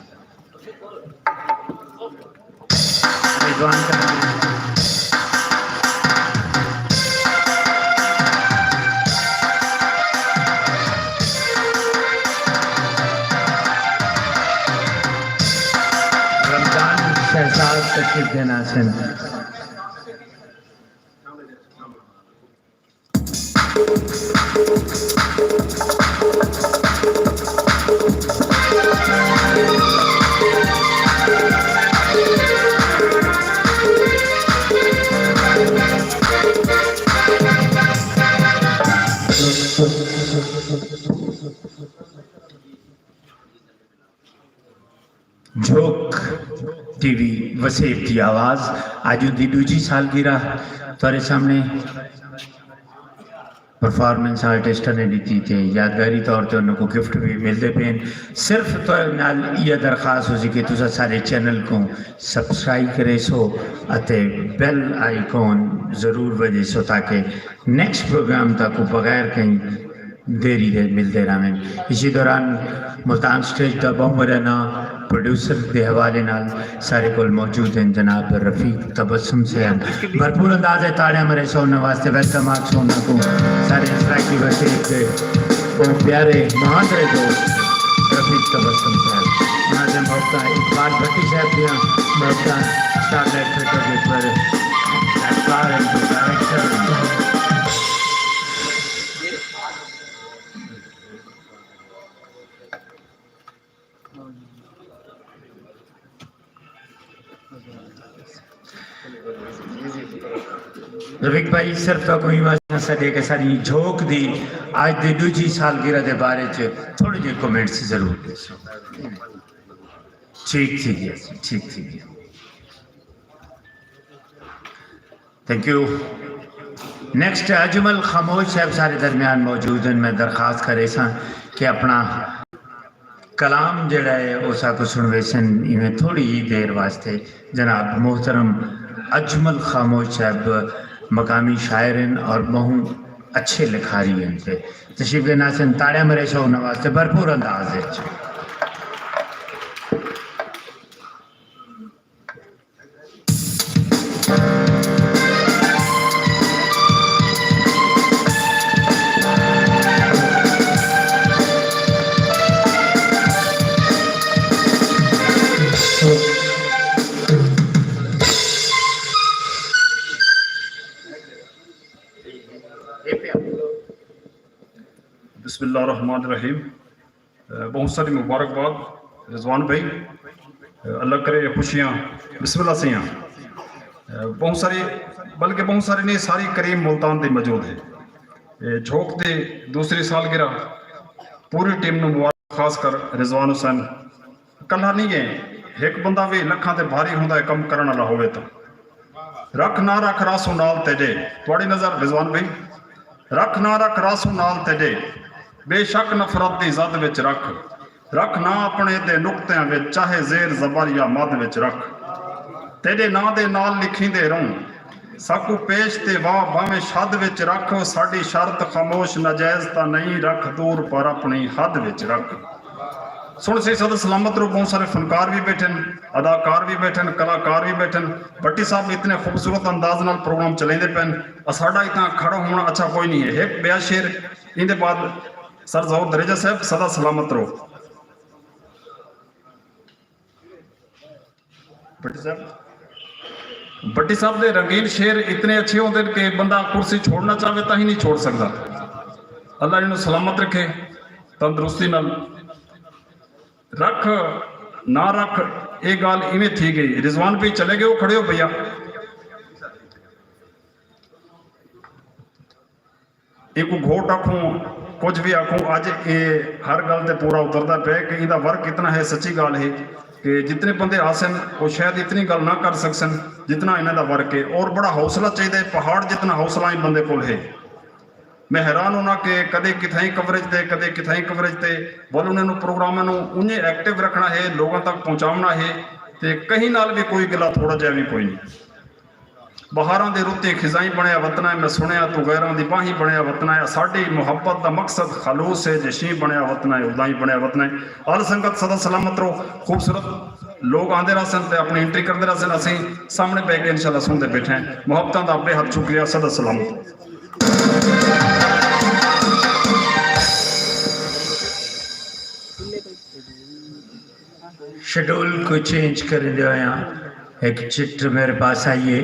رمضان شہزاد تشریف گھناسن۔ جھوک ٹی وی وسیب دی آواز، اڄ اوندی ݙوجھی سالگرہ تہاݙے سامݨے پرفارمنس آرٹسٹاں نے ݙتی تے یادگاری طور تے انہاں کوں گفٹ وی ملدے پئن۔ صرف تہاݙے نال ایہا درخواست ہوسی کہ تساں سارے چینل کوں سبسکرائب کریسو اتے بیل آئیکن ضرور وڄیسو تاکہ نیکسٹ پروگرام تہاکوں بغیر کہیں دیری دے ملدے رہویں۔ اسی دوران ملتان سٹیج دا ٻہوں وݙا ناں پروڈیوسر دے حوالے نال سارے کول موجود ہیں جناب رفیق تبسم صاحب۔ بھرپور انداز ہے، تاڑیاں مریسو انہاں واسطے، ویلکم آکھسو انہاں کوں۔ سارے سرائیکی وسیب دے ٻہوں پیارے مہاندرے دوست رفیق تبسم صاحب۔ انہاں دے محبتاں اقبال بھٹی صاحب دیاں محبتاں، اسٹار لائٹ تھیٹر دے پر ہدایتکار ہیں، ڈائریکٹر ہیں۔ رفیق بھائی، صرف تہاکوں ایویں سݙے کہ ساݙی جھوک دی اڄ دی ݙوجھی سالگرہ دے بارے چ تھوڑے جے کمنٹس ضرور ݙیسو۔ ٹھیک تھی ڳیا، ٹھیک تھی ڳیا۔ Think U. نیکسٹ اجمل خاموش صاحب سارے درمیان موجود ہیں، میں درخواست کریساں کہ اپنا کلام جڑا ہے او ساکوں سݨویسن۔ ایویں تھوڑی جی دیر واسطے جناب محترم اجمل خاموش صاحب مقامی شاعر ہیں اور ٻہوں اچھے لکھاری ہیں تے تشریف گھناسن۔ تاڑیاں مریسو انہاں واسطے بھرپور انداز وچ۔ بسم اللہ الرحمن الرحیم۔ ٻہوں ساری مبارکباد رضوان بھائی۔ اللہ کرے خوشیاں۔ بسم اللہ سئیاں۔ ٻہوں ساری، بلکہ ٻہوں ساری نہیں، ساری کریم ملتان دی موجود ہے۔ جھوک دی دوسری سالگرہ، پوری ٹیم نوں مبارک، خاص کر رضوان حسین۔ کلھا نہیں ہے، ہک بندہ وی لکھاں تے بھاری ہوندا ہے کم کرݨ والا ہووے تاں۔ رکھ نہ رکھ راسوں نال تیݙے، تہاݙی نظر رضوان بھائی، رکھ نہ رکھ راسوں نال تیݙے، بے شک نفرت دی زد وچ رکھ، رکھ نہ اپݨے دے نقطیاں وچ، چاہے زیر زبر یا مد وچ رکھ۔ تیݙے ناں دے نال لکھیندے رہوں، ساکوں پیش تے واہ بھانویں شد وچ رکھ، ساݙی شرط خاموش ناجائز تاں نئیں، رکھ دور پر اپݨی حد وچ رکھ۔ سݨ سی سدا سلامت رہو۔ بہت سارے فنکار بھی بیٹھن، اداکار بھی بیٹھن، کلاکار بھی بیٹھن۔ بھٹی صاحب اتنے خوبصورت انداز نال پروگرام چلیندے پئن۔ اساݙا اتنا کھڑا ہونا اچھا کوئی نہیں ہے۔ ایک بیا شعر، ایندے بعد سر ظہور دھریجہ صاحب، سدا سلامت رہو۔ بھٹی صاحب، بھٹی صاحب دے رنگین شعر اتنے اچھے ہوندے کہ بندہ کرسی چھوڑنا چاہے تاں ہی نہیں چھوڑ سکدا۔ اللہ انہوں سلامت رکھے، تندرستی نال۔ رکھ نہ رکھ، اے ڳالھ ایویں تھی ڳئی۔ رضوان بھئی چلے ڳئے، او کھڑے ہو بھیا۔ ایکوں گھوٹ آکھوں، کجھ وی آکھوں، اڄ اے ہر ڳالھ تے پورا اتردا پئے کہ ایندا ورک اتنا ہے۔ سچی ڳالھ ہے کہ جتنے بندے آسن، او شاید اتنی ڳالھ نہ کر سڳسن جتنا انہاں دا ورک ہے۔ اور بڑا حوصلہ چاہیدا ہے، پہاڑ جتنا حوصلہ ایں بندے کول ہے۔ میں حیران ہونا کہ کدے کتھائیں کوریج تے، کدے کتھائیں کوریج تے، ول انہاں نوں پروگراماں نوں اونجے ایکٹیو رکھݨا ہے، لوگاں تک پہنچاوݨا ہے، تے کہیں نال وی کوئی گلا تھوڑا جہا وی کوئی نہیں۔ بہاراں دی رُت ایں خزائیں بݨیا وطن اے، میں سُݨیا توں غیراں دی باہیں بݨیا وطن اے، اساݙی محبت دا مقصد خلوص اے، جے شیں بݨیا وطن اے، اُدائیں بݨیا وطن اے۔ آل سنگت سدا سلامت رہو، خوبصورت لوگ آندے رہسن تے اپݨی انٹری کردے رہسن، اسیں سامݨے ٻہہ کے انشاءاللہ سُݨدے ٻیٹھے ہیں۔ محبتاں دا بے حد شکریہ، سدا سلامت۔ شیڈول کوں چینج کریندے ہوئیاں ہک چٹ میرے پاس آئی ہے۔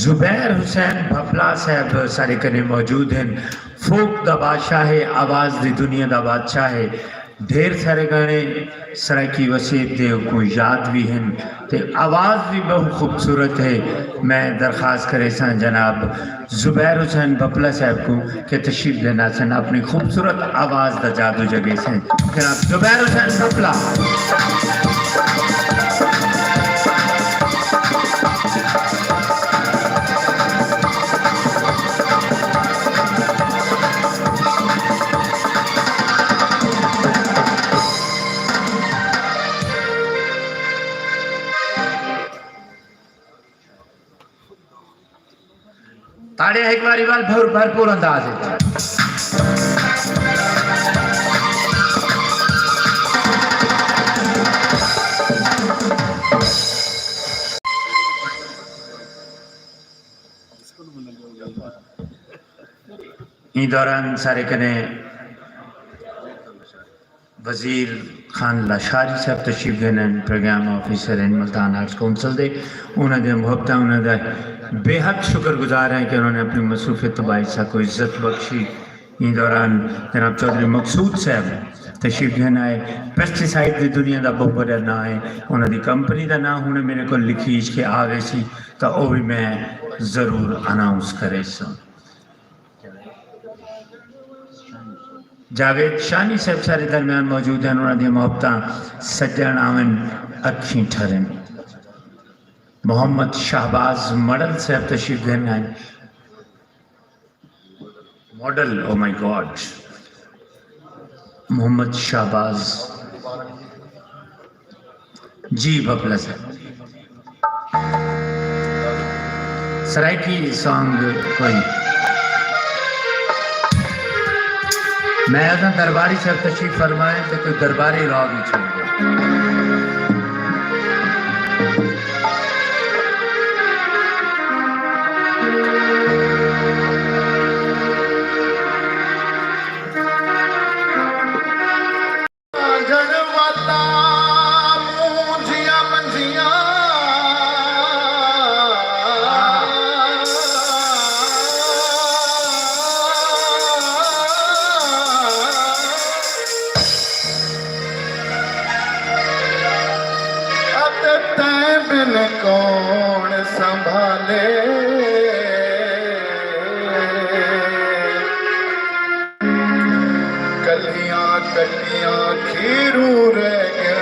زبیر حسین بھپلا صاحب ساݙے کنے موجود ہن۔ فوک دا بادشاہ ہے، آواز دی دنیا دا بادشاہ ہے۔ ڈھیر سارے گانے سرائیکی وسیب دے کوں یاد وی ہن تے آواز وی ٻہوں خوبصورت ہے۔ میں درخواست کریساں جناب زبیر حسین بھپلا صاحب کوں کہ تشریف گھن آسن، اپݨی خوبصورت آواز دا جادو جڳیسن۔ جناب زبیر حسین بھپلا۔ تاڑیاں ہک واری ول بھر بھرپور انداز وچ۔ ایں دوران سارے کنے وزیر خان لاشاری صاحب تشریف گھن ہن، پروگرام آفیسر ہن ملتان آرٹس کونسل دے۔ انہاں دیاں محبتاں، انہاں دا بے حد شکر گزار ہیں کہ انہوں نے اپنی مصروفیت تو باعث ساکوں عزت بخشی۔ ایں دوران جناب چوہدری مقصود صاحب تشریف گھن آئے، پیسٹی سائیڈ دی دنیا دا بہت وݙا ناں ہے۔ انہاں دی کمپنی دا ناں ہݨ میݙے کول لکھیج کے آ ویسی تاں او وی میں ضرور اناؤنس کریساں۔ جاوید شانی صاحب ساݙے درمیان موجود ہن، انہاں دیاں محبتاں سڄݨ آون اکھیں ٹھرن۔ محمد شہباز ماڈل صاحب تشریف گھن آئے۔ ماڈل، او مائی گاڈ۔ محمد شہباز۔ جی ببلہ صاحب۔ سرائیکی سانگ کوئی۔ میں آہداں درباری صاحب تشریف فرمائیں تے کوئی درباری راگ وی چھوڑ دے۔ اتے تیں بن کون سنبھالے؟ کلیاں کٹیاں کھیروں رہ ڳئے،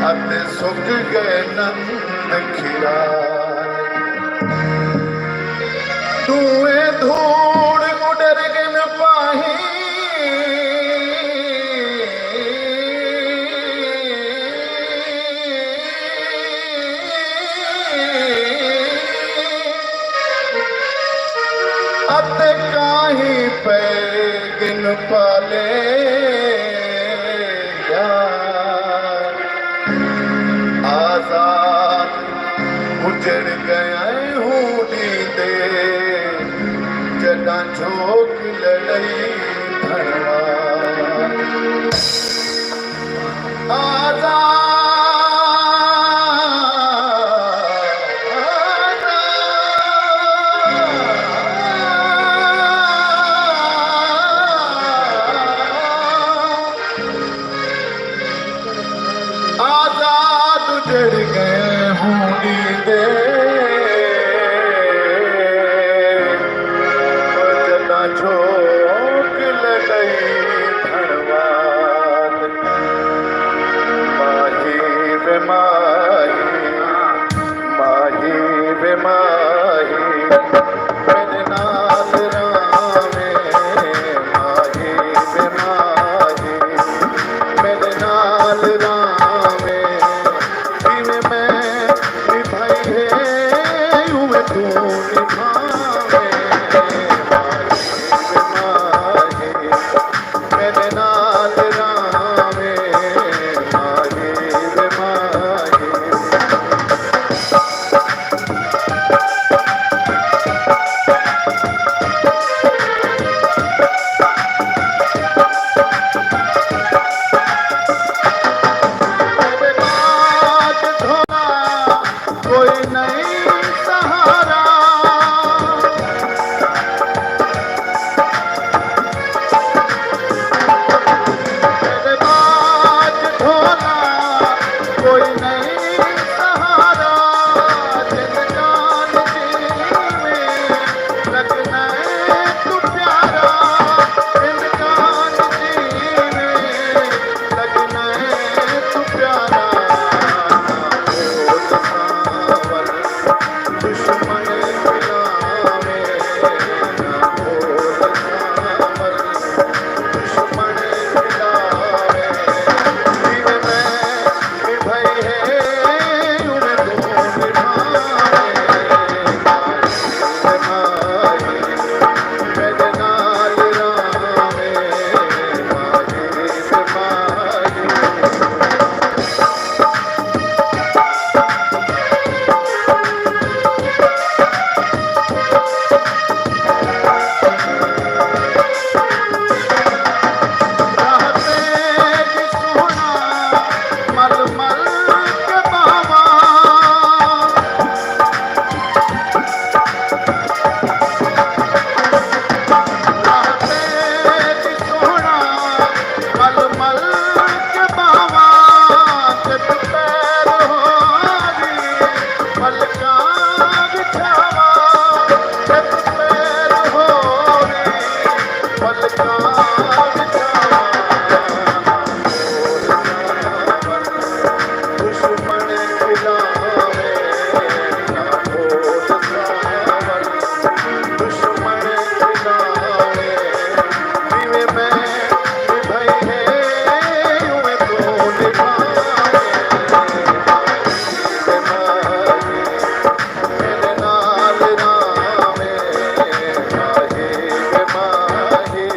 اتے سک ڳئے نند کھیرا۔ ݙوہیں دھوڑ اݙر ڳن پاہیں، اتے کاہیں پئے ڳن پالے۔ اجڑ ڳئے ہوں ݙیندے، جݙاں جھوک لݙائی دھݨواد۔ آزاد، آزاد اجڑ ڳئے ہوں ݙیندے، جݙاں جھوک لڳائی دھݨواد۔ ماہی وے ماہی، ماہی وے ماہی، میݙے نال رہویں۔ ماہی وے ماہی، میݙے نال رہویں۔ جیویں میں نبھائی ہے، اونویں توں نبھاویں۔ ماہی وے ماہی، میݙے نال رہویں۔ ماہی وے ماہی۔ کوئی نہیں سہارا، میݙے بعد جھولا، کوئی نہیں سہارا۔ زندگان جیویں لڳݨا ہے توں پیارا، زندگان جیویں لڳݨا ہے توں پیارا۔ نہ بھول سانول دشمن ملاویں، نہ بھول سانول دشمن ملاویں۔ جیویں میں نبھائی ہے، اونویں توں نبھاویں۔ ماہی وے ماہی، میݙے نال رہویں۔ ماہی وے ماہی۔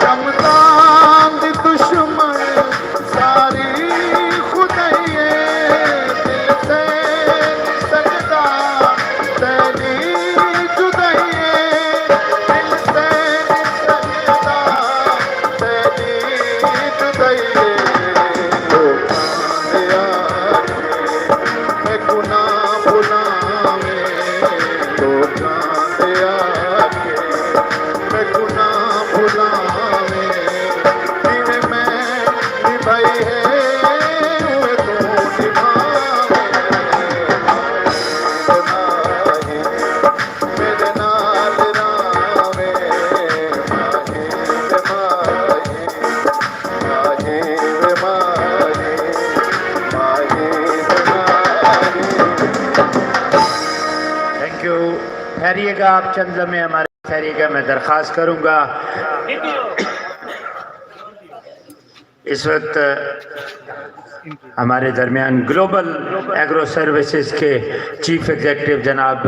رمضان دی دشمن ساری خدائی اے، دل تے نی سڳدا تیݙی جدائی اے، دل تے نی سڳدا تیݙی جدائی اے۔ لوکاں دے آکھے میکوں نہ بھلاویں، لوکاں دے آکھے میکوں نہ بھلاویں، جیویں میں نبھائی ہے، اونویں توں نبھاویں۔ ماہی، میݙے نال رہویں، ماہی وے ماہی، ماہی وے ماہی، ماہی وے ماہی۔ Think U. ٹھہریے گا آپ چند لمحے ہمارے شاعری کا میں درخواست کروں گا۔ اس وقت ہمارے درمیان گلوبل ایگرو سروسز کے چیف ایگزیکٹو جناب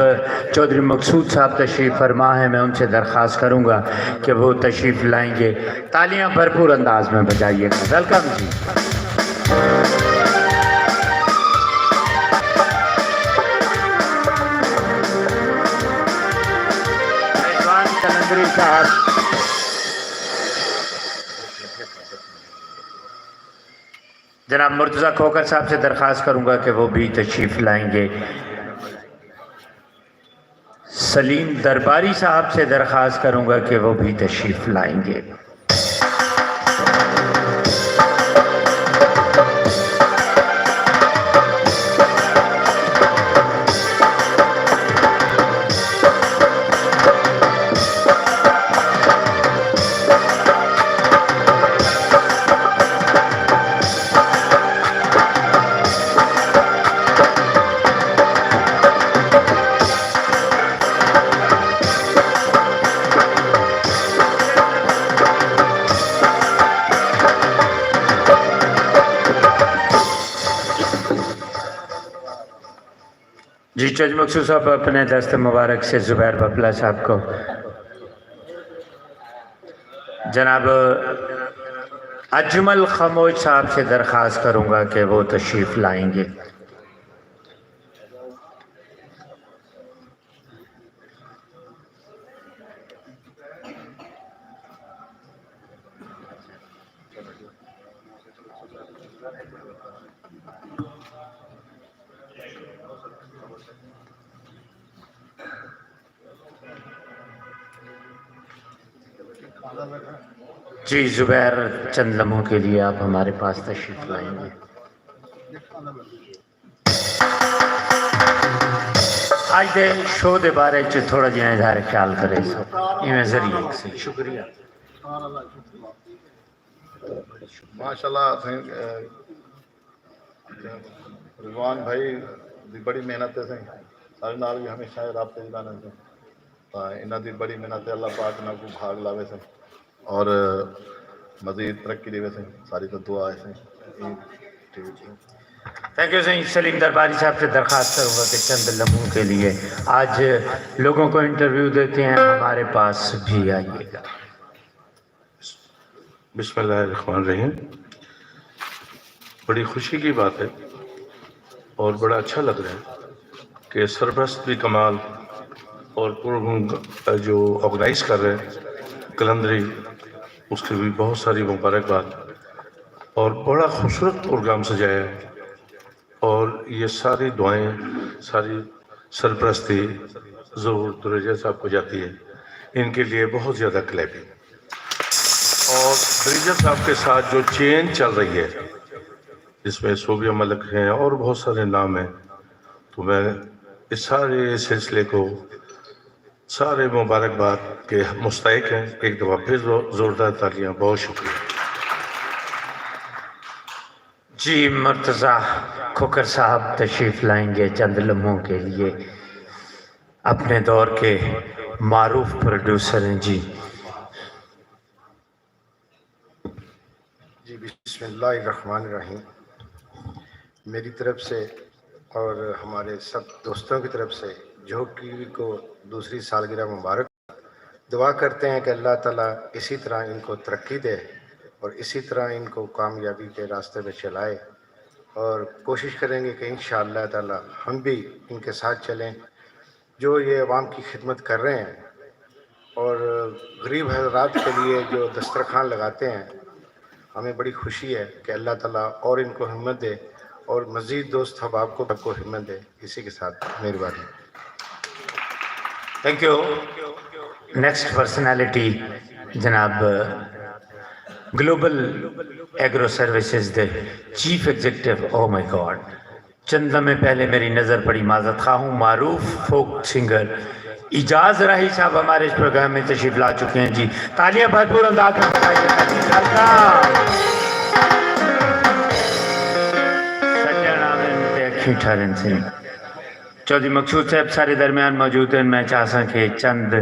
چودھری مقصود صاحب تشریف فرما ہیں۔ میں ان سے درخواست کروں گا کہ وہ تشریف لائیں گے۔ تالیاں بھرپور انداز میں بجائیے گا۔ ویلکم جی۔ رضوان قلندری صاحب، جناب مرتضی کھوکھر صاحب سے درخواست کروں گا کہ وہ بھی تشریف لائیں گے۔ سلیم درباری صاحب سے درخواست کروں گا کہ وہ بھی تشریف لائیں گے۔ جی، چودھری مقصود صاحب اپنے دست مبارک سے زبیر ببلا صاحب کو۔ جناب اجمل خموش صاحب سے درخواست کروں گا کہ وہ تشریف لائیں گے۔ جی زبیر، چند لمحوں کے لیے آپ ہمارے پاس تشریف لائیں گے۔ اڄ دے شو دے بارے چ تھوڑا جیہاں اظہار خیال کرے سو، ایویں ذریعے سے۔ شکریہ۔ ماشاءاللہ سائیں، اے، رضوان بھائی دی بڑی محنت ہے سائیں، سارے نال بھی ہمیشہ رابطے وچ رہنا سائیں۔ تاں انہاں دی بڑی محنت ہے، اللہ پاک انہاں کوں بھاگ لاوے سائیں اور مزید ترقی ݙیوے سائیں، ساری تاں دعا ہے سائیں۔ ٹھیک ہے۔ تھینک یو سائیں۔ سلیم درباری صاحب سے درخواست کروں گا کہ چند لمحوں کے لیے آج لوگوں کو انٹرویو دیتے ہیں، ہمارے پاس بھی آئیے گا۔ بسم اللہ الرحمن الرحیم۔ بڑی خوشی کی بات ہے اور بڑا اچھا لگ رہا ہے کہ سرپرست بھی کمال اور پروگرام جو آرگنائز کر رہے ہیں قلندری، اس کی بھی بہت ساری مبارکباد اور بڑا خوبصورت پروگرام سجایا ہے۔ اور یہ ساری دعائیں، ساری سرپرستی ظہور دریجہ صاحب کو جاتی ہے۔ ان کے لیے بہت زیادہ کلیپنگ۔ اور دریجہ صاحب کے ساتھ جو چین چل رہی ہے، جس میں صوبیہ ملک ہیں اور بہت سارے نام ہیں، تو میں اس سارے سلسلے کو، سارے مبارکباد کے مستحق ہیں۔ ایک دفعہ پھر زور-، زوردار تالیاں۔ بہت شکریہ۔ جی، مرتضی کھوکھر صاحب تشریف لائیں گے چند لمحوں کے لیے، اپنے دور کے معروف پروڈیوسر ہیں جی۔ جی، بسم اللہ الرحمن الرحیم۔ میری طرف سے اور ہمارے سب دوستوں کی طرف سے جھوک ٹی وی کو دوسری سالگرہ مبارک۔ دعا کرتے ہیں کہ اللہ تعالیٰ اسی طرح ان کو ترقی دے اور اسی طرح ان کو کامیابی کے راستے پہ چلائے، اور کوشش کریں گے کہ ان شاء اللہ تعالیٰ ہم بھی ان کے ساتھ چلیں، جو یہ عوام کی خدمت کر رہے ہیں اور غریب حضرات کے لیے جو دسترخوان لگاتے ہیں۔ ہمیں بڑی خوشی ہے کہ اللہ تعالیٰ اور ان کو ہمت دے اور مزید دوست احباب کو، کو ہمت دے۔ اسی کے ساتھ مہربانی۔ Think U. نیکسٹ پرسنالٹی جناب گلوبل ایگرو سروسز دے چیف ایگزیکٹو، او مائی گاڈ، چند لمحے پہلے میری نظر پڑی، معذرت خواہ ہوں، معروف فوک سنگر اعجاز راہی صاحب ہمارے اس پروگرام میں تشریف لا چکے ہیں جی۔ تالیاں بھرپور انداز میں بجائیے گا جی۔ سلام۔ سڄݨ آون تے اکھیں ٹھرن سئیں۔ چودھری مقصود صاحب سارے درمیان موجود ہیں، میں چاہساں کہ چند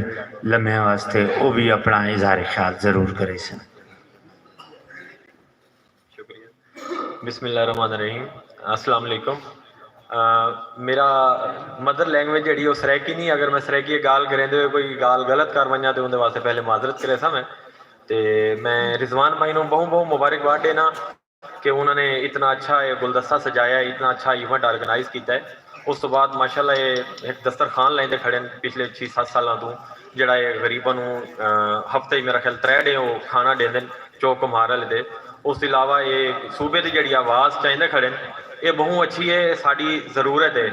لمحے واسطے او بھی اپنا اظہار خیال ضرور کرے سن۔ شکریہ۔ بسم اللہ الرحمن الرحیم۔ السلام علیکم۔ میرا مدر لینگویج جیڑی او سرائیکی نی، اگر میں سرائیکی گالھ کریندے ہوئے کوئی گالھ غلط کر ونجاں تے اوندے واسطے پہلے معذرت کریساں میں۔ تے میں رضوان بھائی نوں بہوں بہوں مبارکباد ڈینا کہ انہاں نے اتنا اچھا اے گلدستہ سجایا اے، اتنا اچھا ایونٹ آرگنائز کیتا اے۔ اس توں بعد ماشاءاللہ اے ہک دسترخوان لیندے کھڑے ہن پچھلے چھی ست سالاں توں، جیڑھا اے غریباں نوں ہفتے اچ میرا خیال ترے ڈینہہ او کھانا ڈیندے ہن چوک کمہار آلے دے۔ اس توں علاوہ اے صوبے دی جیڑھی آواز چاہندے کھڑے ہن، اے بہوں اچھی اے، ساڈی ضرورت اے۔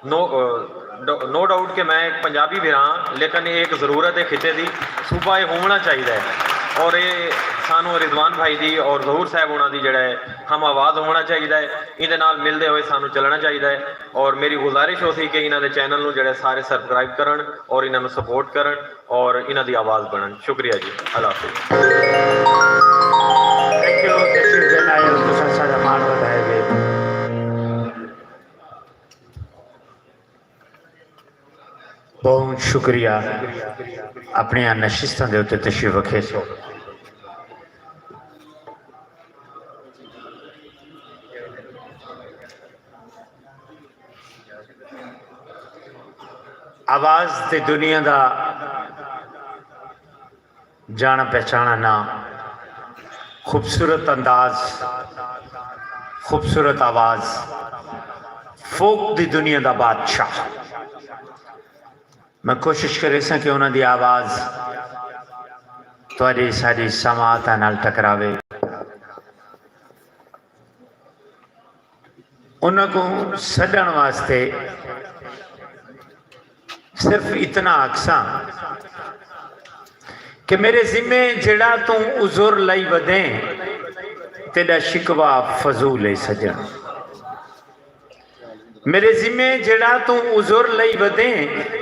نو نو ڈاؤٹ کہ میں ایک پنجابی بھرا ہاں، لیکن اے ایک ضرورت اے خطے دی۔ صوبہ اے ہوونا چاہیدا اے اور اے سانوں رضوان بھائی دی اور ظہور صاحب انہاں دی جیڑھا اے ہم آواز ہوونا چاہیدا اے۔ ایندے نال ملدے ہوئے سانوں چلنا چاہیدا اے اور میری گزارش ہوسی کہ انہاں دے چینل نوں جیڑھا سارے سبسکرائب کرن اور انہاں نوں سپورٹ کرن اور انہاں دی آواز بنن۔ شکریہ جی، اللہ حافظ۔ تھینک یو تشریف گھن آئے ہو، تساں ساڈا مان ودھائے وے۔ بہت شکریہ، اپنیاں نشستاں دے اتے تشریف رکھے سو۔ آواز تے دنیا دا جانا پہچانا ناں، خوبصورت انداز، خوبصورت آواز، فوک دی دنیا دا بادشاہ۔ میں کوشش کریساں کہ انہاں دی آواز تہاڈی ساڈی سماعتاں نال ٹکراوے۔ انہاں کوں سڈݨ واسطے صرف اتنا آکھساں کہ میرے ذمے جیڑھا توں عذر لئی ودیں، تیݙا شکوہ فضول ہے سڄݨ۔ میݙے ذمے جیڑھا توں عذر لئی ودیں،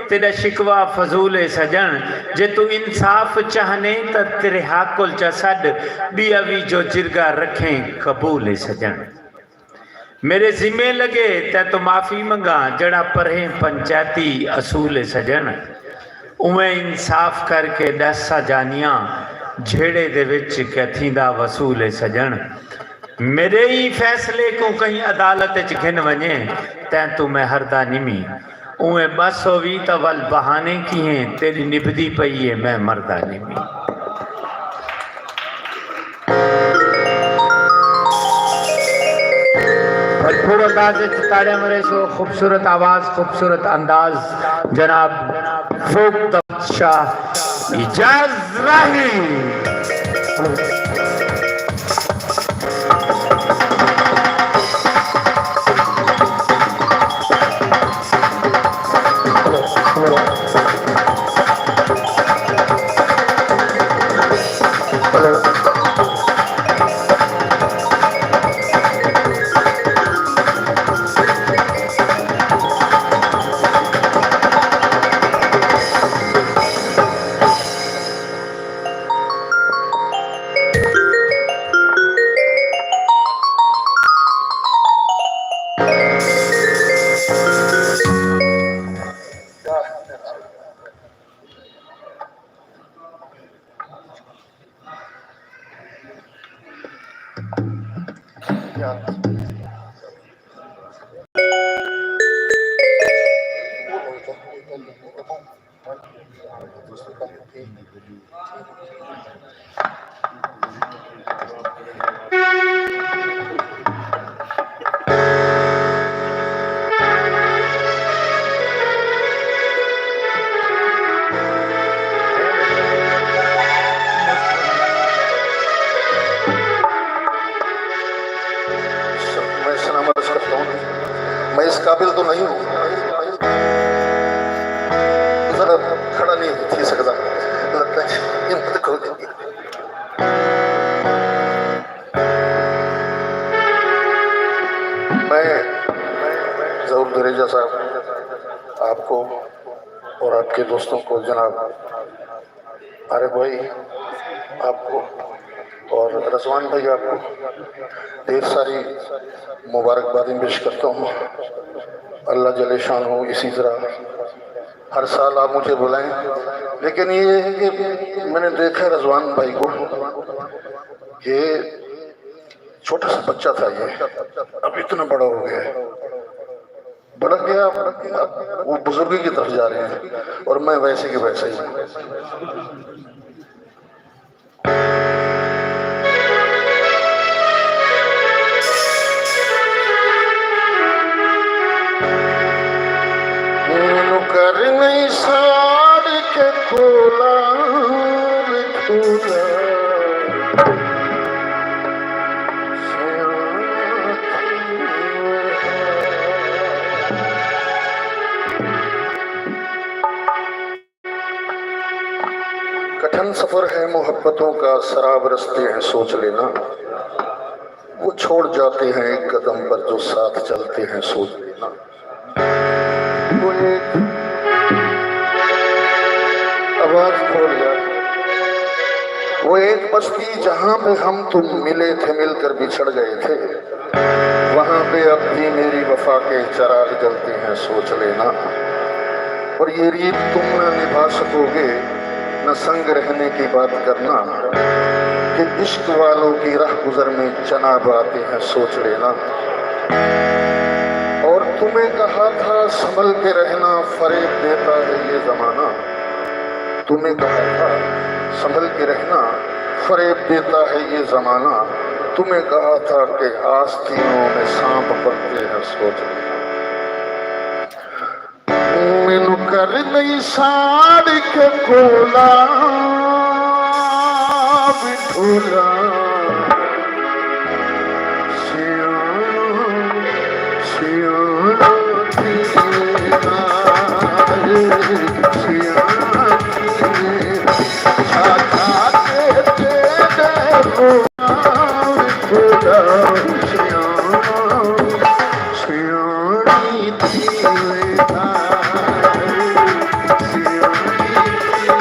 تیݙا شکوہ فضول ہے سڄݨ۔ جے توں انصاف چاہنے تاں تریہا کول چا سݙ، ٻیا وی جو جرگہ رکھیں قبول ہے سڄݨ۔ میݙے ذمے لڳے تیں توں معافی منگاں، جیڑھا پرہیں پنچایتی اصول ہے سڄݨ۔ اونویں انصاف کر کے ݙس سا جانیاں، جھیڑے دے وچ کیا تھیندا وصول ہے سڄݨ۔ میݙے ایں فیصلے کوں کہیں عدالت اچ گھن ونڄیں، تیں توں میں ہردا نمی۔ اونویں ٻس ہووی تاں ول بہانے کیہیں، تیݙی نبھدی پئی ہے میں مردا نمی۔ بھرپور انداز وچ تاڑیاں مریسو، خوبصورت آواز، خوبصورت انداز، جناب فوک دا بادشاہ اعجاز راہی۔ میں سلام عرض کرتا ہوں، میں اس قابل تو نہیں ہوں، ذرا کھڑا نہیں تھی سکتا، لگتا ہے ہمت کھو گئی۔ میں ظہور دھریجہ صاحب آپ کو اور آپ کے دوستوں کو، جناب عارف بھائی آپ کو اور رضوان بھائی آپ کو ڈھیر ساری مبارکبادیں پیش کرتا ہوں۔ اللہ جل شانہ اسی طرح ہر سال آپ مجھے بلائیں، لیکن یہ ہے کہ میں نے دیکھا رضوان بھائی کو کہ چھوٹا سا بچہ تھا، یہ اب اتنا بڑا ہو گیا ہے، بڑا گیا، اب وہ بزرگی کی طرف جا رہے ہیں اور میں ویسے کے ویسے ہی ہوں۔ میݨوں کر نئیں ساڑ کے کولا وچ کولا۔ کٹھن سفر ہے محبتوں کا، سراب رستے ہیں سوچ لینا، وہ چھوڑ جاتے ہیں ایک قدم پر جو ساتھ چلتے ہیں سوچ لینا۔ وہ ایک آواز کھول گیا، وہ ایک بستی جہاں پہ ہم تم ملے تھے، مل کر بچھڑ گئے تھے، وہاں پہ اب بھی میری وفا کے چراغ جلتے ہیں سوچ لینا۔ اور یہ ریت تم نہ نبھا سکو گے، نہ سنگ رہنے کی بات کرنا، کہ عشق والوں کی رہ گزر میں چناب آتے ہیں سوچ لینا۔ اور تمہیں کہا تھا سنبھل کے رہنا، فریب دیتا ہے یہ زمانہ۔ تمہیں کہا تھا سنبھل کے رہنا، فریب دیتا ہے یہ زمانہ۔ تمہیں کہا تھا کہ آستینوں میں سانپ پلتے ہیں سوچ لینا۔ میݨوں کر نئیں ساڑ کے کولا وچ کولا۔ سیاݨا، سیاݨا تھیویں ہاں، سیاݨا تھیویں ہاں، چھا چھا کے تیݙے رولاں وچ کولا۔ سیاݨا، سیاݨی تھیویں ہاں، سیاݨی تھیویں ہاں۔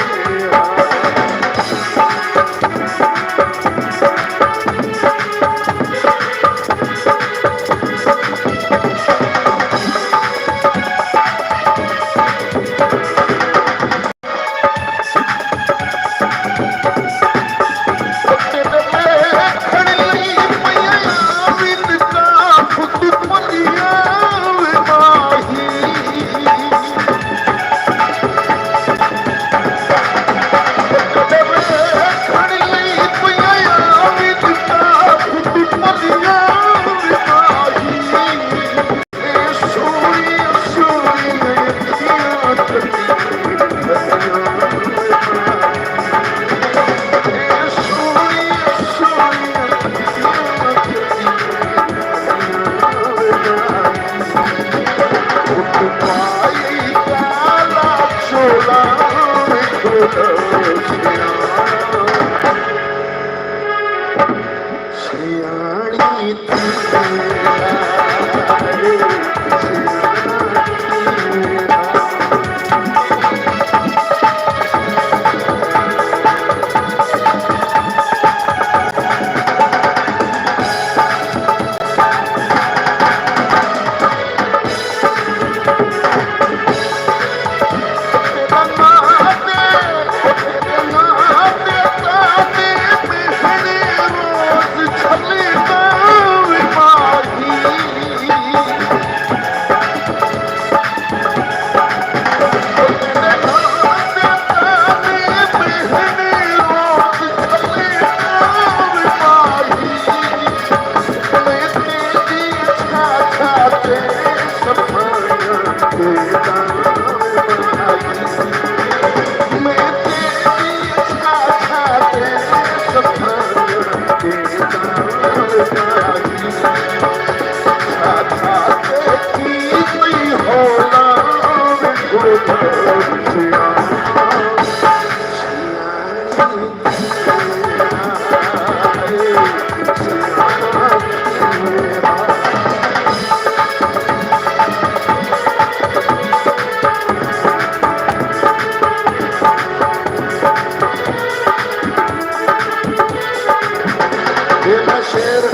یہ میں شعر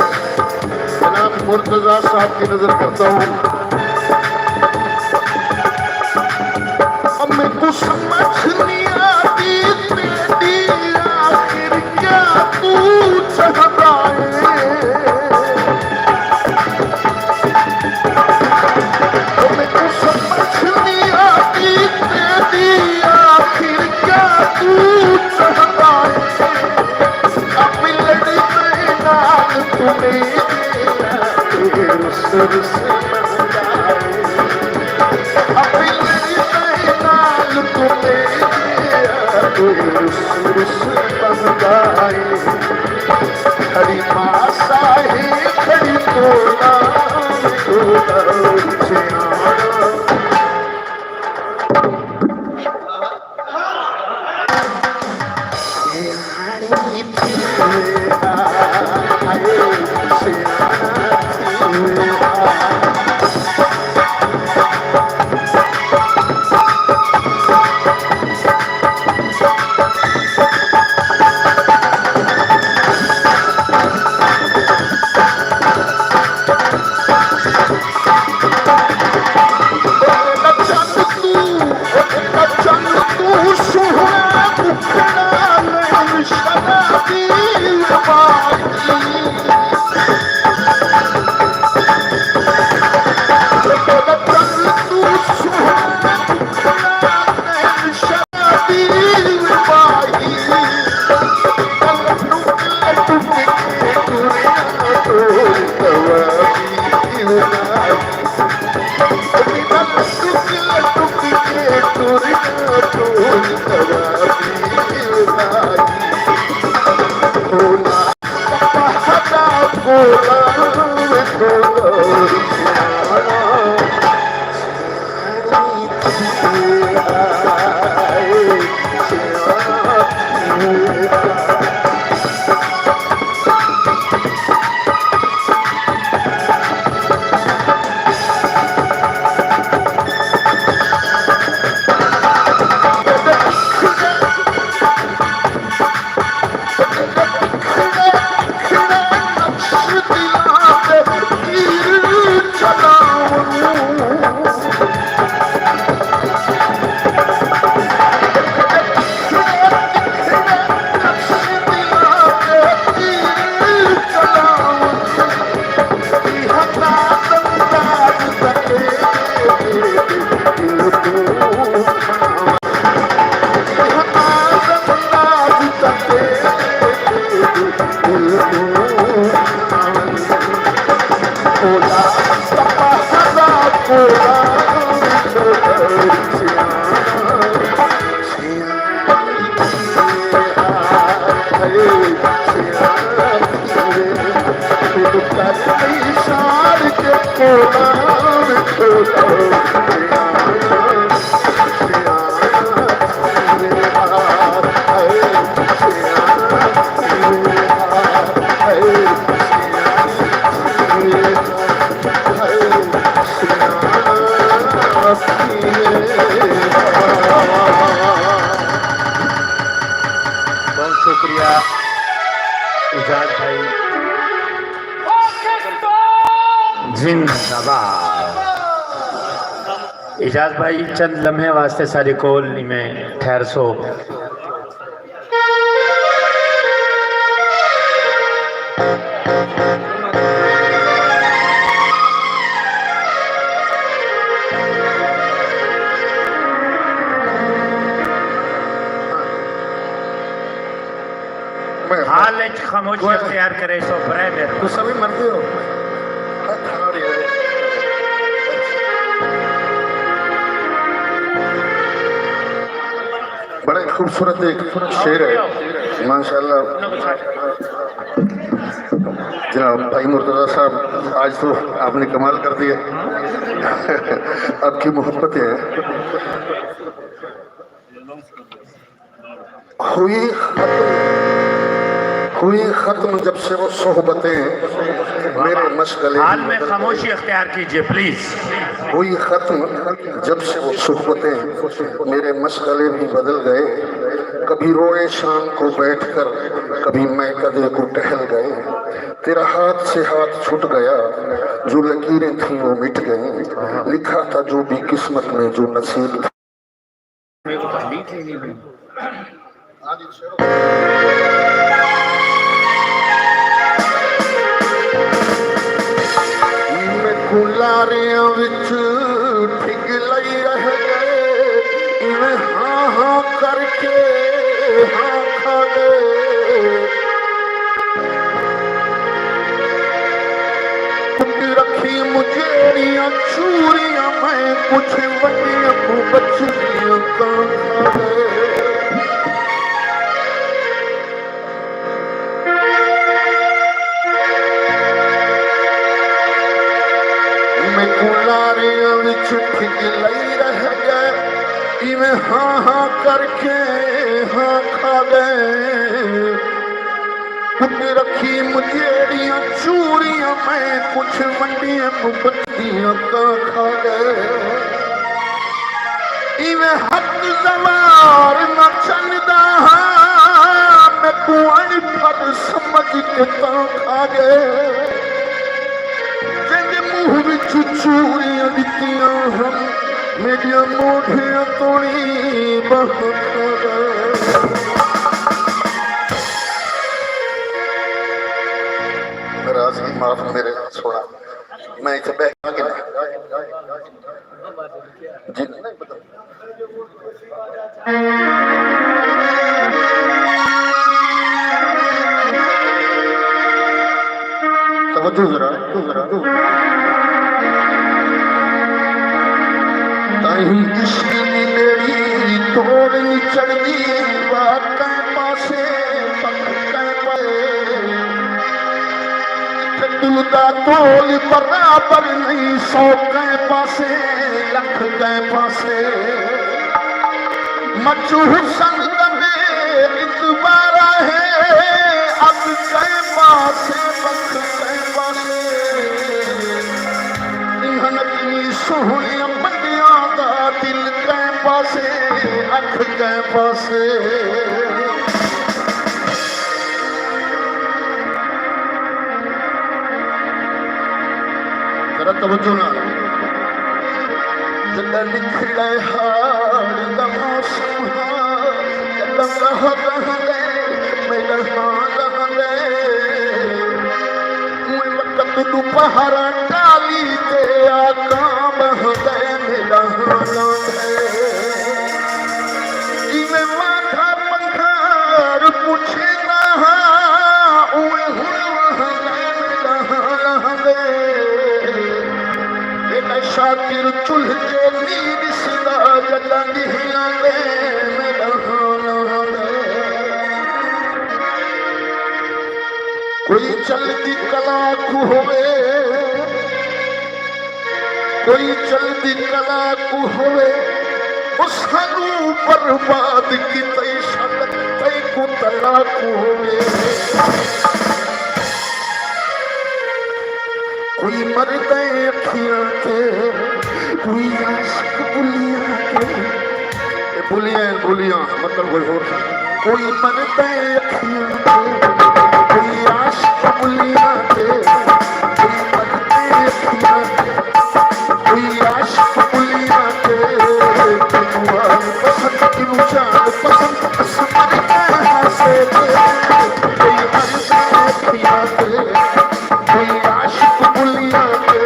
جناب مرتضی صاحب کی نذر کرتا ہوں۔ میکوں سمجھ نی آندی تیݙی آخر کیا توں چاہندا ایں۔ میکوں سمجھ نی آندی تیݙی آخر کیا توں چاہندا ایں۔ اپݨی لڑی میݙے نال توں میݙے رس رس مندا ایں۔ اپݨی لڑی میݙے نال توں میݙے رس رس مندا ایں۔ کھڑی ماسا ہے، کھڑی تولا، تولا سیاݨا۔ بہت شکریہ اعجاز بھائی۔ زندہ باد۔ اعجاز بھائی، چند لمحے واسطے ساݙے کول ایویں ٹھہر سو۔ میں حال اچ خاموشی اختیار کرے سو، برائے مہربانی۔ تساں وی مردے ہو۔ بڑا ہی خوبصورت ایک شعر ہے، ماشاءاللہ۔ جناب بھائی مرتضی صاحب، آج تو آپ نے کمال کر دیا، آپ کی محبتیں ہیں۔ ہوئی ختم، ہوئی ختم جب سے وہ صحبتیں، میرے مشغلے حال میں خاموشی اختیار کیجیے، پلیز۔ ہوئی ختم جب سے وہ صحبتیں، میرے مشغلے بھی بدل گئے۔ کبھی روئے شام کو بیٹھ کر، کبھی میکدے کو ٹہل گئے۔ تیرا ہاتھ سے ہاتھ چھوٹ گیا، جو لکیریں تھیں وہ مٹ گئیں۔ لکھا تھا جو بھی قسمت میں، جو نصیب تھا۔ میکوں لاریاں وچ ڈھڳ لئی رہ ڳئے، ایویں ہاں ہاں کر کے ہاں کھا ڳئے۔ کٹ رکھی مجیڑیاں چوریاں، میں کجھ ونڈیاں کوں بچیاں کاں کھا ڳئے۔ میکوں لاریاں وچ ڈھڳ لئی رہ ڳئے، ایویں ہاں ہاں کر کے ہاں کھا ڳئے۔ کٹ رکھی مجیڑیاں چوریاں، میں کجھ ونڈیاں کوں بچیاں کاں کھا ڳئے۔ ایویں حق زوار نہ چندا ہاں، میکوں اݨ پڑھ سمجھ کے تاں کھا ڳئے۔ جیندے منہ وچ چوریاں ݙتیاں ہن، میݙیاں موڈھیاں توڑی ٻہہ کھا ڳئے۔ ناراضگی معاف میرے سوہݨا، میں اتھے ٻہہ کے جی۔ توجہ ذرا، ذرا۔ تائیں عشق دی ٻیڑی توڑ نی چڑھدی، واہ کہیں پاسے پکھ کہیں پئے۔ اتھے دل دا تول برابر نہیں، سو کہیں پاسے، لکھ کہیں پاسے۔ مچ حسن دا بے اعتبار ہے، اڳ کہیں پاسے، پکھ کہیں پاسے۔ انہاں نقلی سوہݨیاں بندیاں دا دل کہیں پاسے، اکھ کہیں پاسے۔ ذرا توجہ نال۔ جݙاں نکھڑے ہاڑ دا موسم ہا، جݙاں ڳاہ ڳاہ ڳئے، میݙا ہاں ڳاہ ڳئے۔ اوں وقت ݙوپہر ٹالی تے آقا ٻہندے، میݙا ہاں لاندے۔ جیویں مادھا پنگھار پچھیندا ہا، اونویں ہݨ وہندے، میݙا ہاں لاندے۔ میݙا شاکر چلھ تے نی ݙسدا، جݙاں ݙینہہ لاندے، میݙا ہاں لاندے۔ کوئی چلدی کلا کوں ہووے، کوئی چلدی کلا کوں ہووے، او سانوں برباد کیتے، شاید تیکوں تلا کوں ہووے۔ کوئی مردیں اکھیاں تے، کوئی عاشق بلیاں تے۔ اے بلیاں ہن، بلیاں، مطلب کوئی ہور۔ کوئی مردیں اکھیاں تے، کوئی عاشق بلیاں تے، کوئی مردیں اکھیاں تے، کوئی عاشق بلیاں تے۔ کنوں آل پسند، کنوں چاند پسند، اساں مردیں ہاسے تے۔ کوئی مردیں اکھیاں تے، کوئی عاشق بلیاں تے،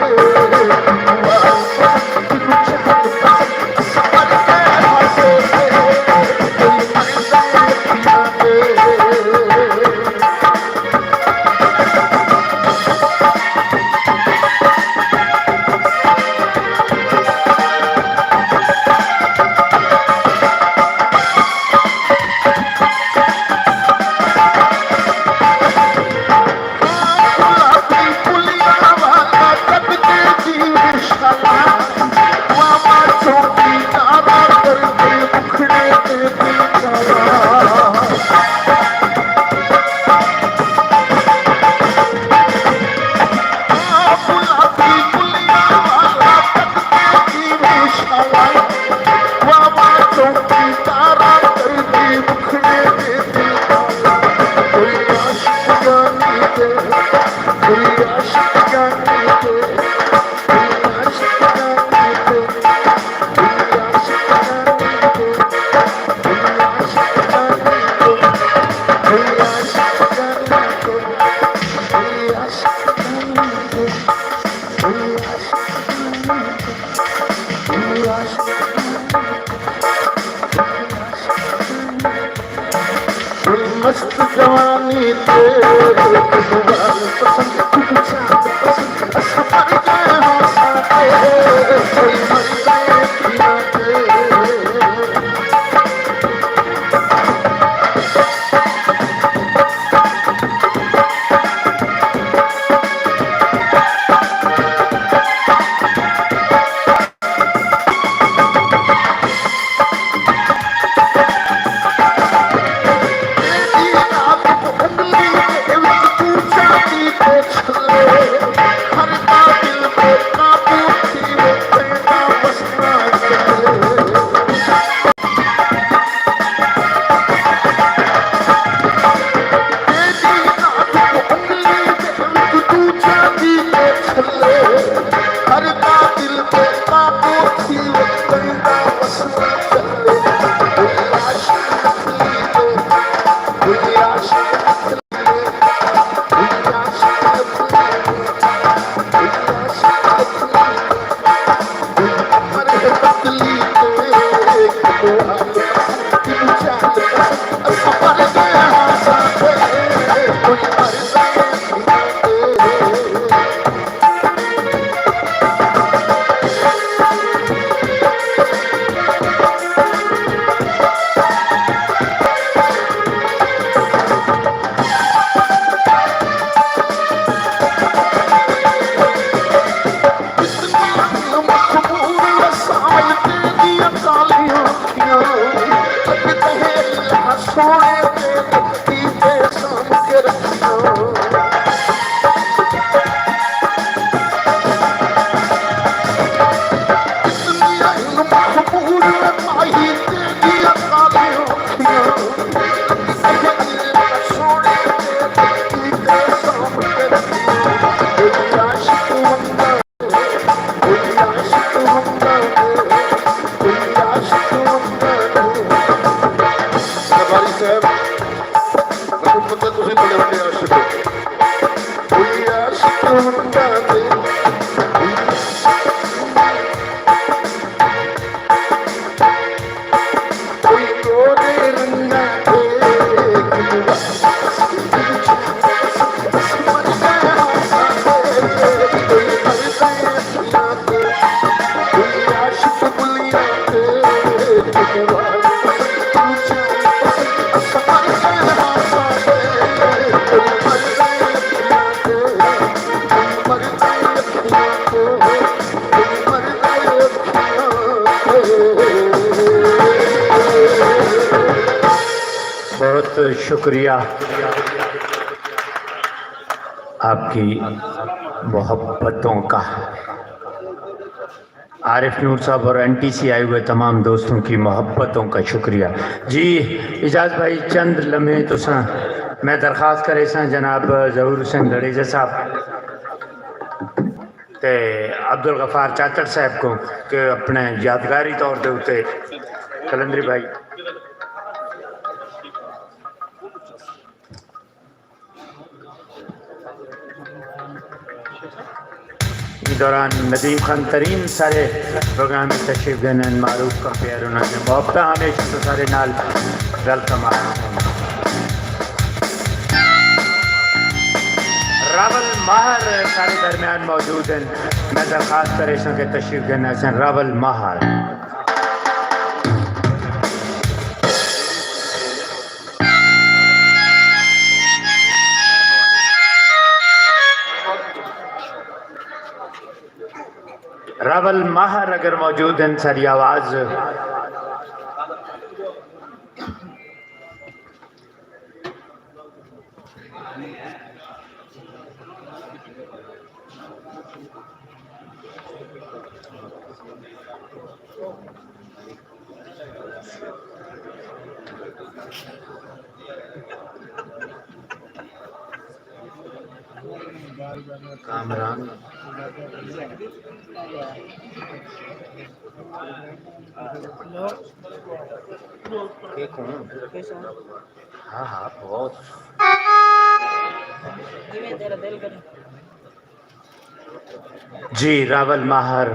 جوانی تے اقبال پسند، چاند پسند، اساں مر ڳئے ہاساں تے، کوئی مر ڳئے اکھیاں تے۔ درباری صاحب، مینوں پتہ تسی بڑے وݙے عاشق ہو۔ کوئی عاشق ہوندا نہیں، کوئی گورے رنگاں تے، کوئی مر ڳئے ہاساں تے، کوئی مر ڳئے اکھیاں تے، کوئی عاشق بلیاں تے، کوئی مر ڳئے ہاساں تے، کوئی مر ڳئے اکھیاں تے، کوئی مر ڳئے اکھیاں تے، کوئی مر ڳئے اکھیاں تے۔ بہت شکریہ آپ کی محبتوں کا۔ عارف نور صاحب اور این ٹی سی آئے ہوئے تمام دوستوں کی محبتوں کا شکریہ۔ جی اعجاز بھائی، چند لمحے تساں، میں درخواست کریساں جناب ظہور حسین دھڑیجہ صاحب تے عبدالغفار چاچڑ صاحب کو کہ اپنے یادگاری طور دے اتے قلندری بھائی دوران ندیم خان ترین سارے پروگرام وچ تشریف گھنن، معروف کمپیئر انہاں دے محبتاں ہمیشہ تو سارے نال ویلکم آ۔ راول ماہر سارے درمیان موجود ہیں، میں درخواست کریساں کہ تشریف گھن اسیں راول ماہر۔ راول ماہر اگر موجود ہیں، ساری آواز۔ کامران۔ ہیلو۔ ٹھیک ہوں۔ کیسا؟ ہاں ہاں، بہت۔ جی، میں تیرا دل کرے۔ جی، راول ماہر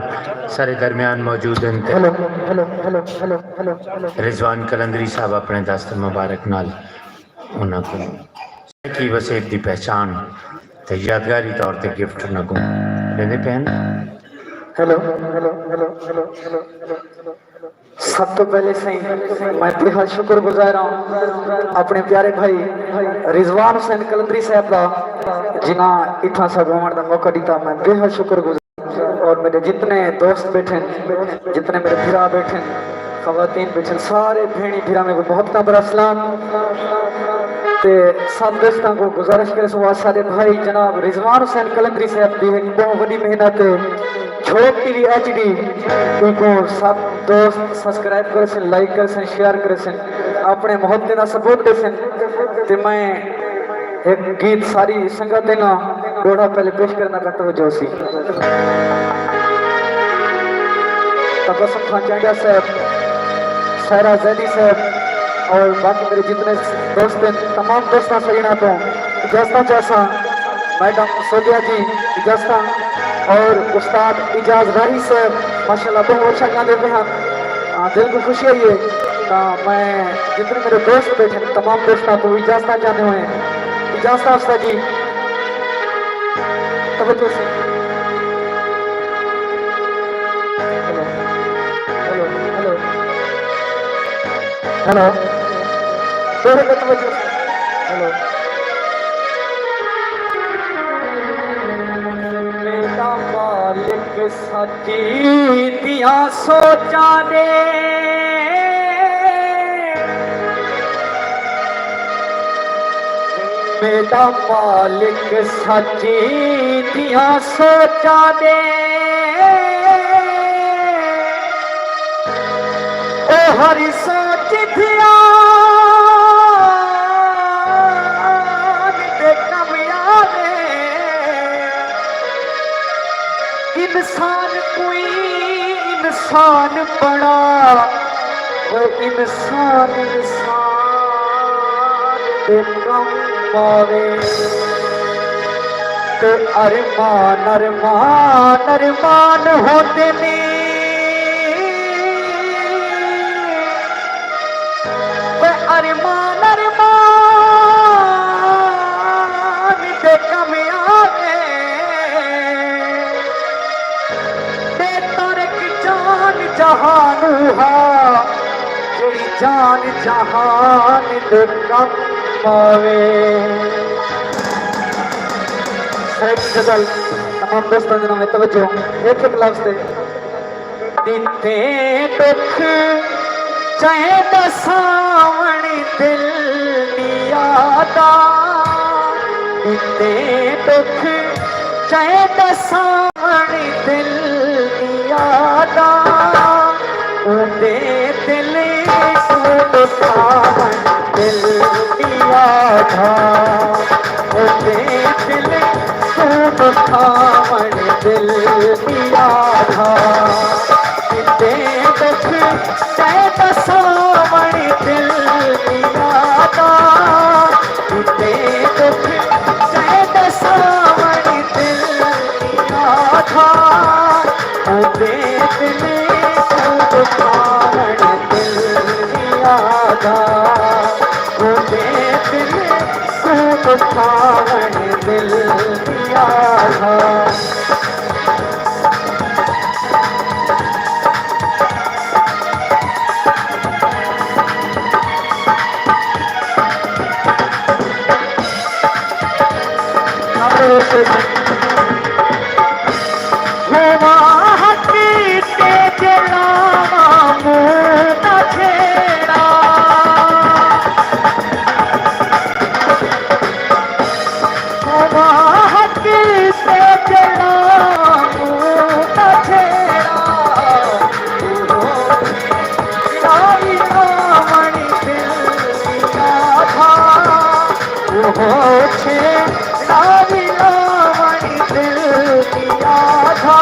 سارے درمیان موجود ہیں تے hello, hello, hello. Rizwan Qalandari صاحب اپنے دست مبارک نال انہاں کوں سرائیکی وسیب دی پہچان تے یادگاری طور تے گفٹ انہاں کوں ݙیندے پئے ہن۔ ہیلو، سب توں پہلے سائیں، میں بے حد شکر گزار ہاں اپݨے پیارے بھائی رضوان حسین قلندری صاحب دا، جنہاں اتھاں ساکوں آوݨ دا موقع ݙتا۔ میں بے حد شکر گزار، اور میرے جتنے دوست بیٹھے ہیں، جتنے میرے بھرا بیٹھے ہیں، خواتین بیٹھے ہیں، سارے بھیݨیں بھراواں کوں محبتاں بھرا سلام۔ تے سب دوستاں کوں گزارش کریسوں، آ ساݙے بھائی جناب رضوان حسین قلندری صاحب دی ہک بہت وݙی محنت ہے، جھوک ٹی وی ایچ ڈی، اینکوں سب دوست سبسکرائب کریسن، لائک کریسن، شیئر کریسن، اپݨے محبتیں دا ثبوت ݙیسن۔ تے میں ہک گیت ساری سنگت دے نال ݙوہڑا پہلے پیش کرݨا، توجہ ہوسی۔ تبسم خان چانڈیا صاحب، سہرا زیدی صاحب اور باقی میرے جتنے دوست ہیں، تمام دوستاں سڄݨاں توں اجازتاں چاہساں۔ میڈم سعودیہ جی اجازتاں اور استاد اعجاز راہی صاحب ماشاءاللہ بہت اچھا گاندے پئے ہن۔ ہاں، دل کوں خوشی آئی ہے۔ تاں میں جتنے میرے دوست بیٹھے ہیں، تمام دوستاں کوں اجازتاں چاہندے ہوئے، اجازتاں استاد جی۔ توجہ سے۔ Hello, hello, hello. ہیلو۔ تھوڑے کو توجہ سے۔ ہیلو۔ میرا مالک سچی دیاں سوچاں دے، میݙا مالک سچی دیاں سوچاں دے، او ہر سوچ دھیان دے کم آوے۔ انسان کوئی انسان بݨا، او انسان انسان دے کم آوے۔ تے ارمان، ارمان، ارمان ہوندے نے۔ تے ارمان، ارمان دے کم آوے۔ بے تارک جان جہان ہا، جیڑھی جان جہان دے کم آوے۔ سائیکی غزل، تمام دوستاں دے نال توجہ، ہک ہک لفظ تے۔ ݙتے ݙکھ چئے ݙساوݨ دل نی آہدا، ݙتے ݙکھ چئے ݙساوݨ دل نی آہدا، اوندے دل کوں ݙکھاوݨ دل نی آہدا، اوندے دل کوں ݙکھاوݨ دل نی آہدا، ݙتے ݙکھ چئے ݙساوݨ دل نی آہدا، ݙتے ݙکھ چئے ݙساوݨ دل نی آہدا، اوندے دل کوں ݙکھاوݨ دل نی آہدا، اوندے دل کوں ݙکھاوݨ دل نی آہدا۔ ہوواں حق تے جلاواں منہ دا جھیڑا، ہوواں حق تے جلاواں منہ دا جھیڑا، اوہو چھیڑا وی لاوݨ دل نی آہدا، اوہو چھیڑا وی لاوݨ دل نی آہدا،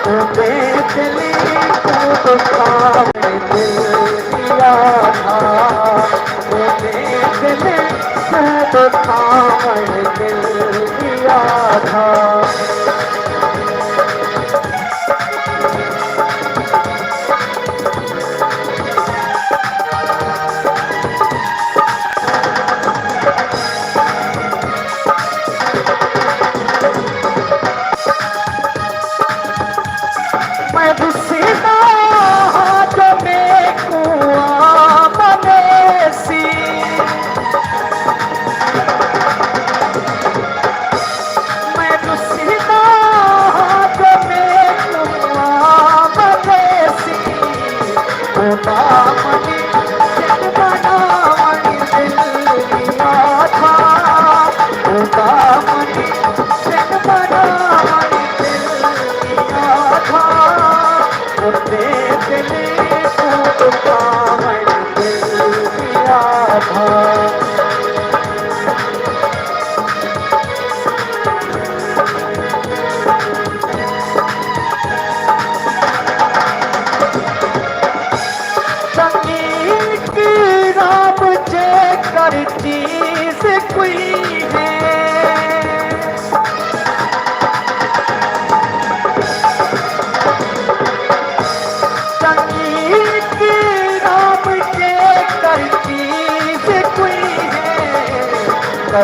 اوندے دل کوں ݙکھاوݨ دل نی آہدا، اوندے دل کوں ݙکھاوݨ دل نی آہدا۔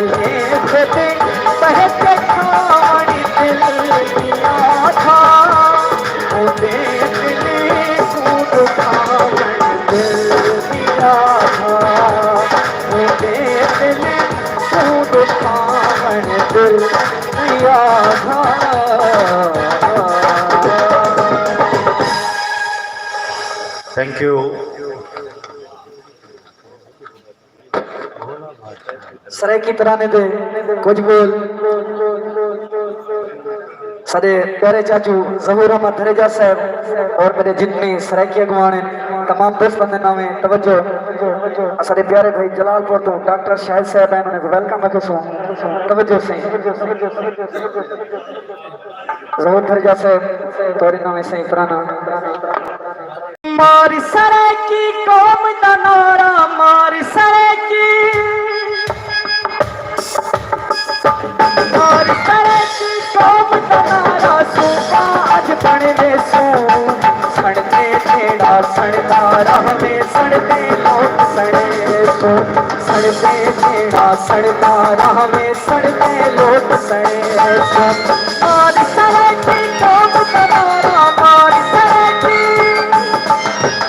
لے خود پہچان دل دیا تھا، اوندے دل کوں دکھاوݨ دل دیا تھا، اوندے دل کوں دکھاوݨ دل دیا تھا۔ Think U. سرائیکی ترانے دے کجھ بول ساݙے پیارے چاچو ظہور احمد دھریجہ صاحب اور میݙے جتنے سرائیکی اڳواݨ ہن، تمام دوست بندے ناویں توجہ۔ ساݙے پیارے بھائی جلال پور توں ڈاکٹر شاہد صاحب ہن، انہیں کوں ویلکم آکھسوں۔ توجہ سئیں۔ ظہور دھریجہ صاحب، تہاݙے ناویں سئیں ترانہ۔ مار سرائیکی قوم دا نعرہ، مار سرائیکی۔ مار سرائیکی قوم دا نعرہ، صوبہ اڄ بݨ ویسوں۔ سݨدے جھیڑا سݨدا رہویں، سݨدے لوک سݨیسوں۔ سݨدے جھیڑا سݨدا رہویں، سݨدے لوک سݨیسوں۔ مار سرائیکی قوم دا نعرہ، مار سرائیکی،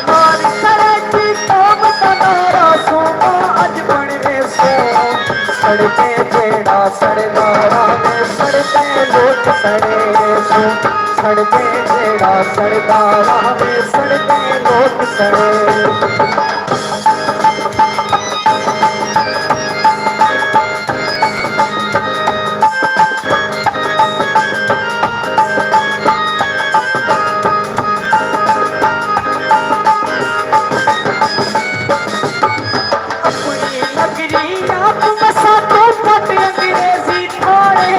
مار سرائیکی قوم دا نعرہ، صوبہ اڄ بݨ ویسوں۔ سݨدے جھیڑا سݨدا رہویں، سݨدے لوک سݨیسوں۔ سݨدے جھیڑا سݨدا رہویں، سݨدے لوک سݨیسوں۔ اپݨی نگری آپ وساں توں پٹ انگریزی تھاݨے۔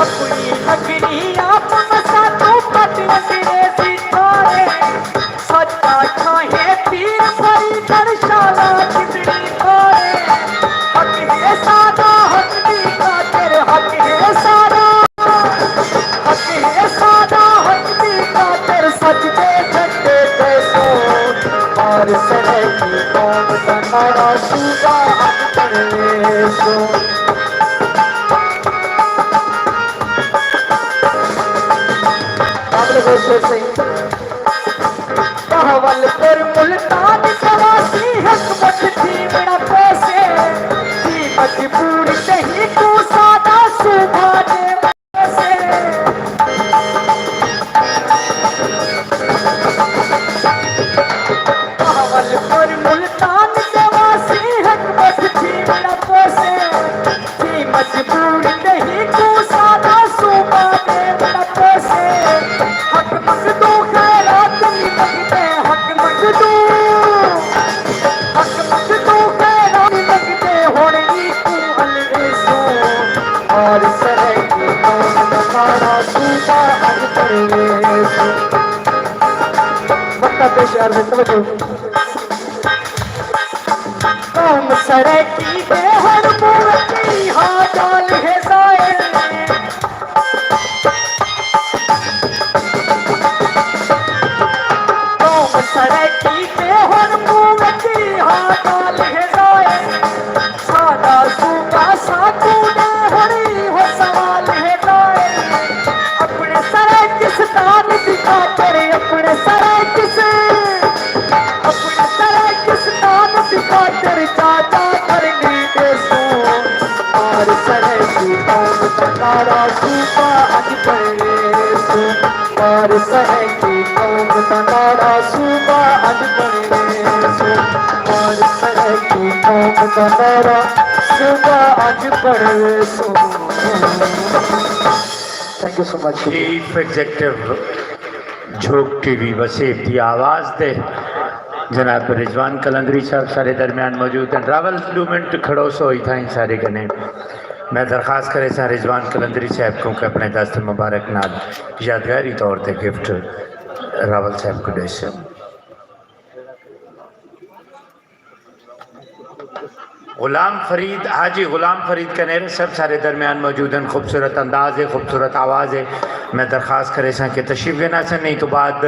اپݨی نگری آپ وساں توں پٹ انگریزی تھاݨے۔ سچ آکھاں ہے پیر فرید شالا کھدڑی تھاݨے۔ حق ہے ساݙا حق دی خاطر، حق ہے ساݙا، حق ہے ساݙا حق دی خاطر، سچ دے جھنڈے تے سوں۔ مار سرائیکی قوم دا نعرہ، صوبہ اڄ بݨ ویسوں۔ قابل غور شعر سئیں۔ بہاولپور ملتان سواسی ہک مٹھ تھیوݨا پیسے، تھی مجبور تہیں کوں ساݙا صوبہ ݙیوݨا پیسے۔ بہاولپور ملتان سواسی ہک مٹھ تھیوݨا پیسے۔ تھی مجبور تہیں کوں ساݙا صوبہ ݙیوݨا پیسے۔ حق منگدوں خیرات نی منگدے، حق منگدوں، حق منگدوں خیرات نی منگدے، ہݨ ایکوں الویسوں۔ مار سرائیکی قوم دا نعرہ، صوبہ اڄ بݨ ویسوں۔ مکتب پیش عرض، توجہ۔ قوم سرائیکی دے ہݨ منہ اچ ایہا ڳالھ ہے ظاہر۔ قوم سرائیکی دے ہݨ منہ اچ ایہا ڳالھ ہے ظاہر۔ ساݙا صوبہ ساکوں ݙے ہݨ ایہو سوال ہے دائر۔ اپݨے سرائیکستان دی خاطر، اپݨے سرائیکس، اپݨے سرائیکستان دی خاطر جا جا دھرنے ݙیسوں۔ مار سرائیکی قوم دا نعرہ، صوبہ اڄ بݨ ویسوں۔ مار سرائیکی قوم دا نعرہ، صوبہ اڄ بݨ ویسوں۔ مار سرائیکی قوم دا نعرہ، صوبہ اڄ بݨ ویسوں۔ Thank you so much. Chief executive Jhok T V Wasaib دی آواز تے جناب رضوان قلندری صاحب سارے درمیان موجود ہیں۔ راول، ݙو منٹ کھڑو سو اتھاں ہی سارے کنے۔ میں درخواست کریساں رضوان قلندری صاحب کوں کہ اپݨے دست مبارک نال یادگاری طور تے گفٹ راول صاحب کوں ݙیسن۔ غلام فرید، حاجی غلام فرید کنیرہ صاحب سارے درمیان موجود ہیں۔ خوبصورت انداز ہے، خوبصورت آواز ہے۔ میں درخواست کریساں کہ تشریف گھن آسن۔ ایں توں بعد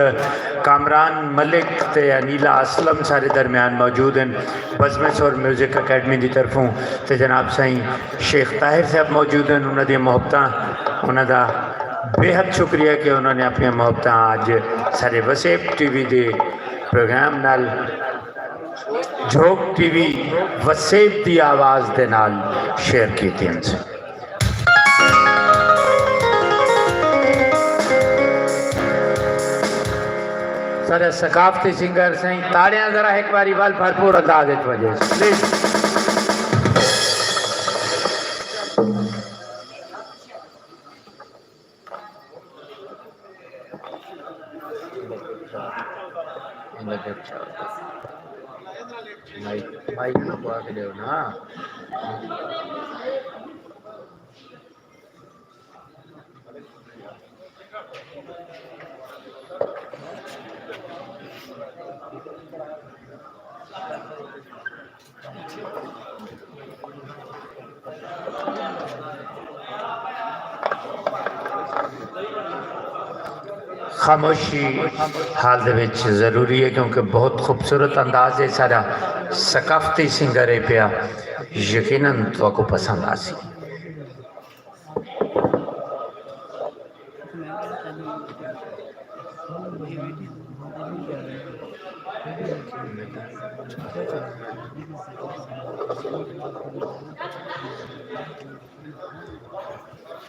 کامران ملک تے انیلا اسلم سارے درمیان موجود ہن، بزم سر میوزک اکیڈمی دی طرفوں، تے جناب سائیں شیخ طاہر صاحب موجود ہن۔ انہاں دیاں محبتاں، انہاں دا بے حد شکریہ کہ انہاں نے اپنیاں محبتاں اڄ سارے وسیب ٹی وی دے پروگرام نال، جھوک ٹی وی وسیب دی آواز دے نال شیئر کیتیاں ہن۔ سارے ثقافتی سنگر سائیں، تاڑیاں ذرا ہک واری ول بھرپور انداز وچ وڄے پلیز۔ مائک، مائک نہ پوا کے ݙیو نا۔ خاموشی حال دے وچ ضروری ہے، کیونکہ بہت خوبصورت انداز ہے سارا، ثقافتی سنگر ہے پیا، یقیناً تہاکوں پسند آسی۔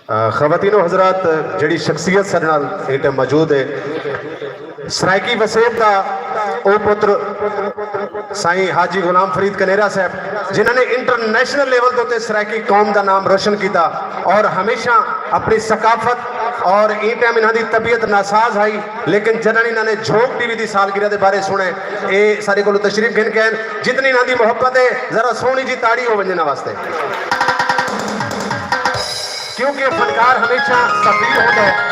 آ، خواتین و حضرات، جڑی شخصیت ساݙے نال ایں ٹائم موجود ہے، سرائیکی وسیب دا او پتر سائیں حاجی غلام فرید کنیرا صاحب، جنہاں نے انٹرنیشنل لیول دے اُتے سرائیکی قوم دا نام روشن کیتا اور ہمیشہ اپݨی ثقافت اور ایں ٹائم انہاں دی طبیعت ناساز ہئی، لیکن جݙݨ انہاں نے جھوک ٹی وی دی سالگرہ دے بارے سُݨے، اے ساݙے کولوں تشریف گھن کے آئن۔ جتنی انہاں دی محبت ہے، ذرا سوہݨی جی تاڑی ہووے انہاں واسطے۔ کیونکہ فنکار ہمیشہ سفیر ہوندا ہے،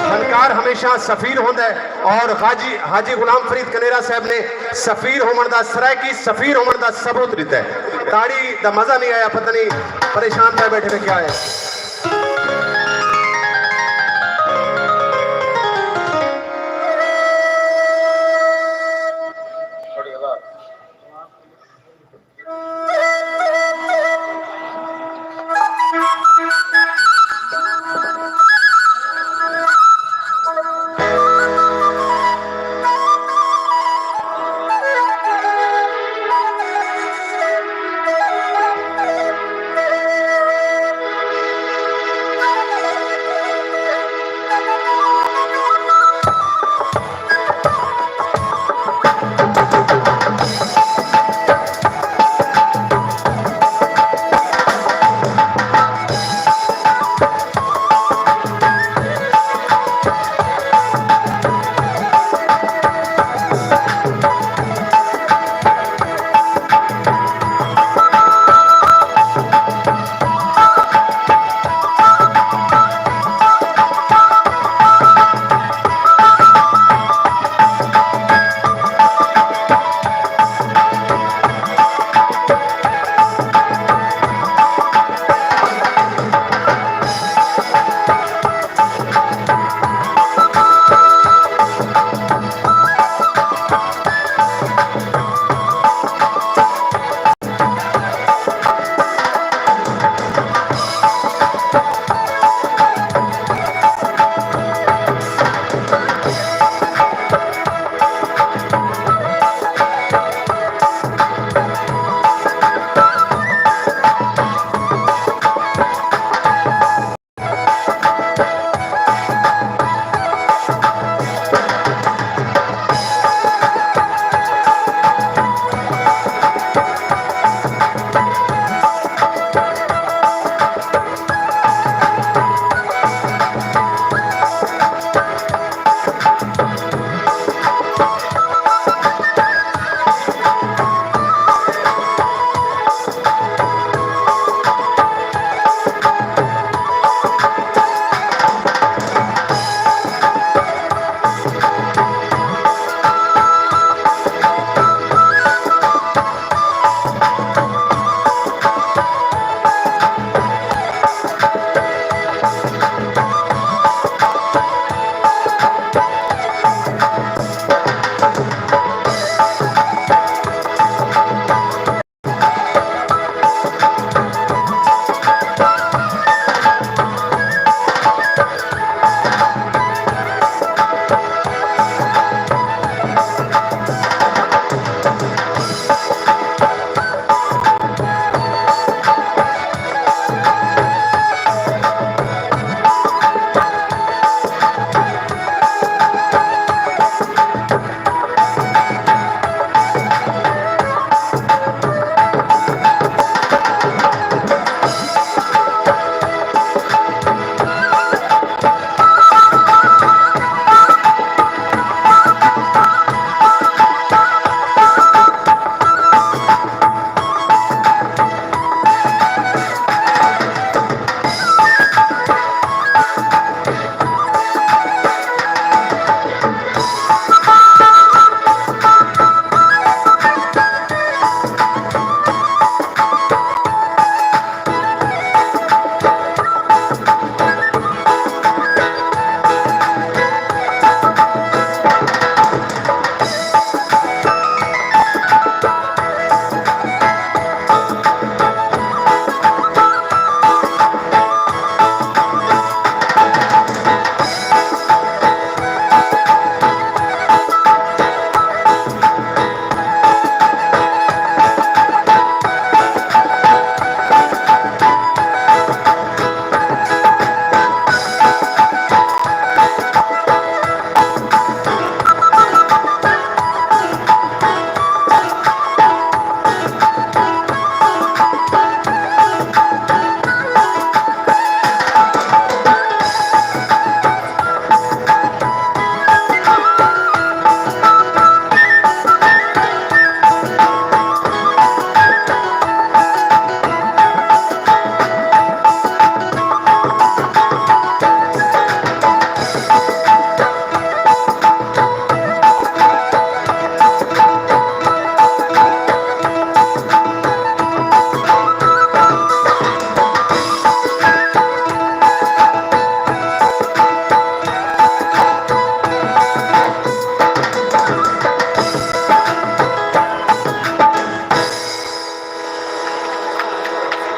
فنکار ہمیشہ سفیر ہوندا ہے، اور حاجی، حاجی غلام فرید کنیرا صاحب نے سفیر ہووݨ دا، سرائیکی سفیر ہووݨ دا ثبوت ݙتا ہے۔ تاڑی دا مزہ نہیں آیا، پتہ نہیں پریشان پئے ٻیٹھے نے کیا ہے۔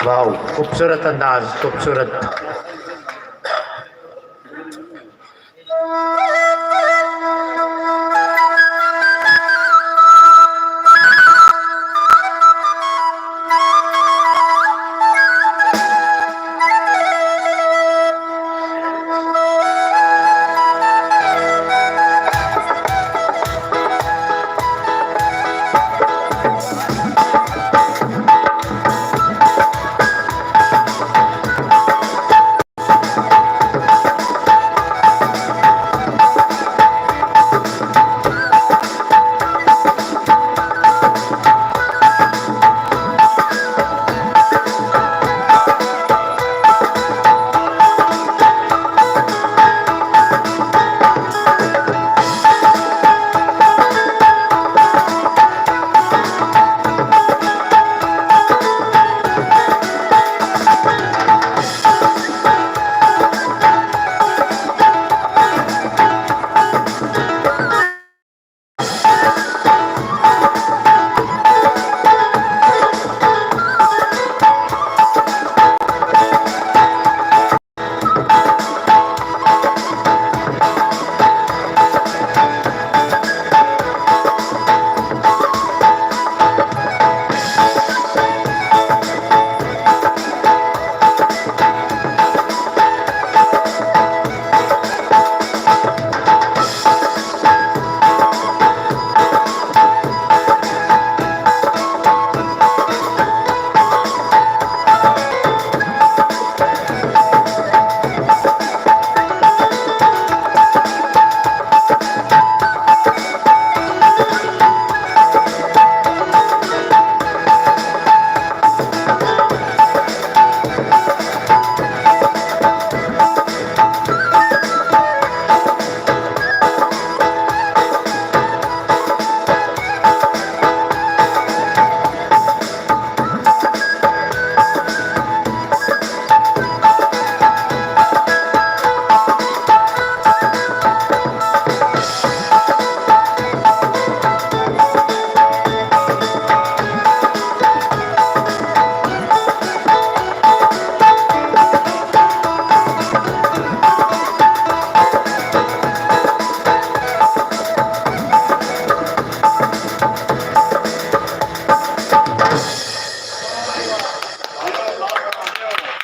واو، خوبصورت انداز، خوبصورت۔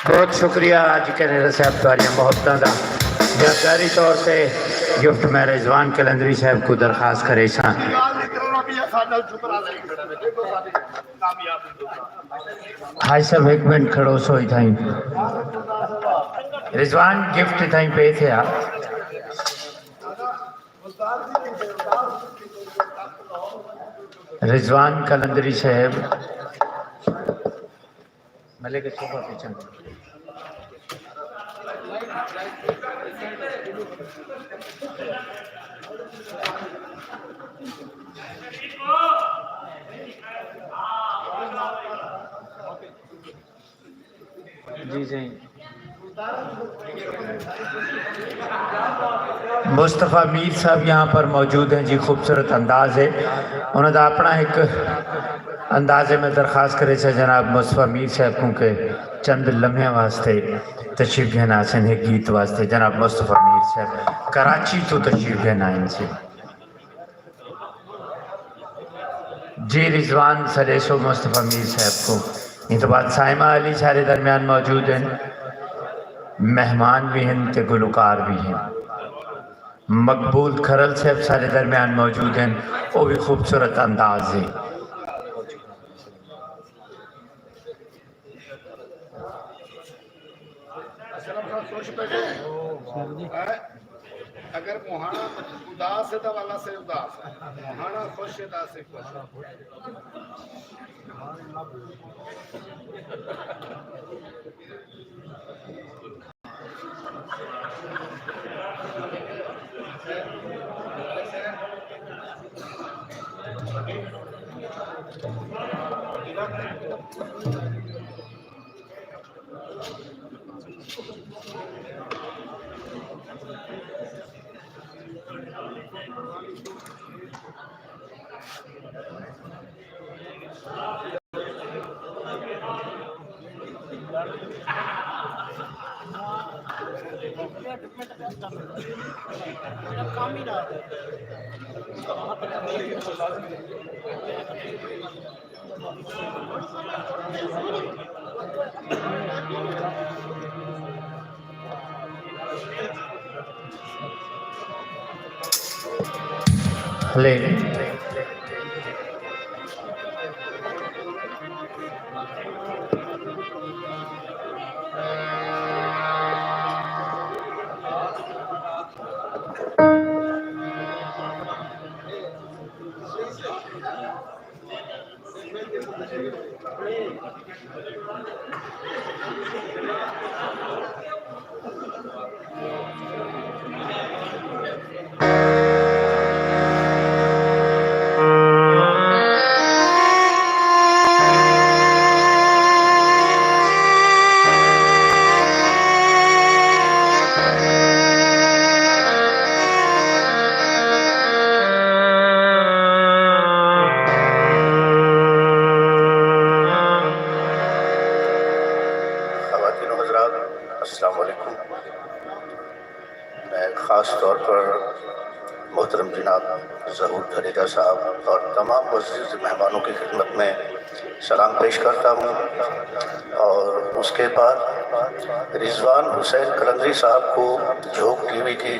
بہت شکریہ حاجی کنیرا صاحب، تہاݙیاں محبتاں دا۔ یادگاری طور تے گفٹ میں رضوان قلندری صاحب کوں درخواست کریساں۔ حاجی صاحب، ہک منٹ کھڑوسو اتھائیں۔ رضوان، گفٹ اتھائیں پئے تھیا۔ رضوان قلندری صاحب، ملک صوفہ پیچھے۔ جی، جی۔ مصطفیٰ میر صاحب یہاں پر موجود ہیں جی، خوبصورت انداز ہے انہاں دا اپݨا ہک انداز ہے۔ میں درخواست کریساں جناب مصطفیٰ میر صاحب کوں کہ چند لمحیاں واسطے تشریف گھن آسن، ہک گیت واسطے۔ جناب مصطفیٰ میر صاحب کراچی توں تشریف گھن آئن سے۔ جی رضوان سݙیسو مصطفیٰ میر صاحب کوں۔ ایں توں بعد صائمہ علی سارے درمیان موجود ہن، مہمان وی ہن تے گلوکار وی ہن۔ مقبول کھرل صاحب سارے درمیان موجود ہن، او وی خوبصورت انداز ہے۔ اسلم خان خوش پہ گئے۔ اگر موہانا اداس ہے تو والا سے اداس ہے، موہانا خوش ہے تو سے خوش ہے۔ ہلے۔ خواتین و حضرات، السلام علیکم۔ میں خاص طور پر محترم جناب ظہور دھریجہ صاحب اور تمام معزز مہمانوں کی خدمت میں سلام پیش کرتا ہوں، اور اس کے بعد رضوان حسین قلندری صاحب کو جھوک ٹی وی کی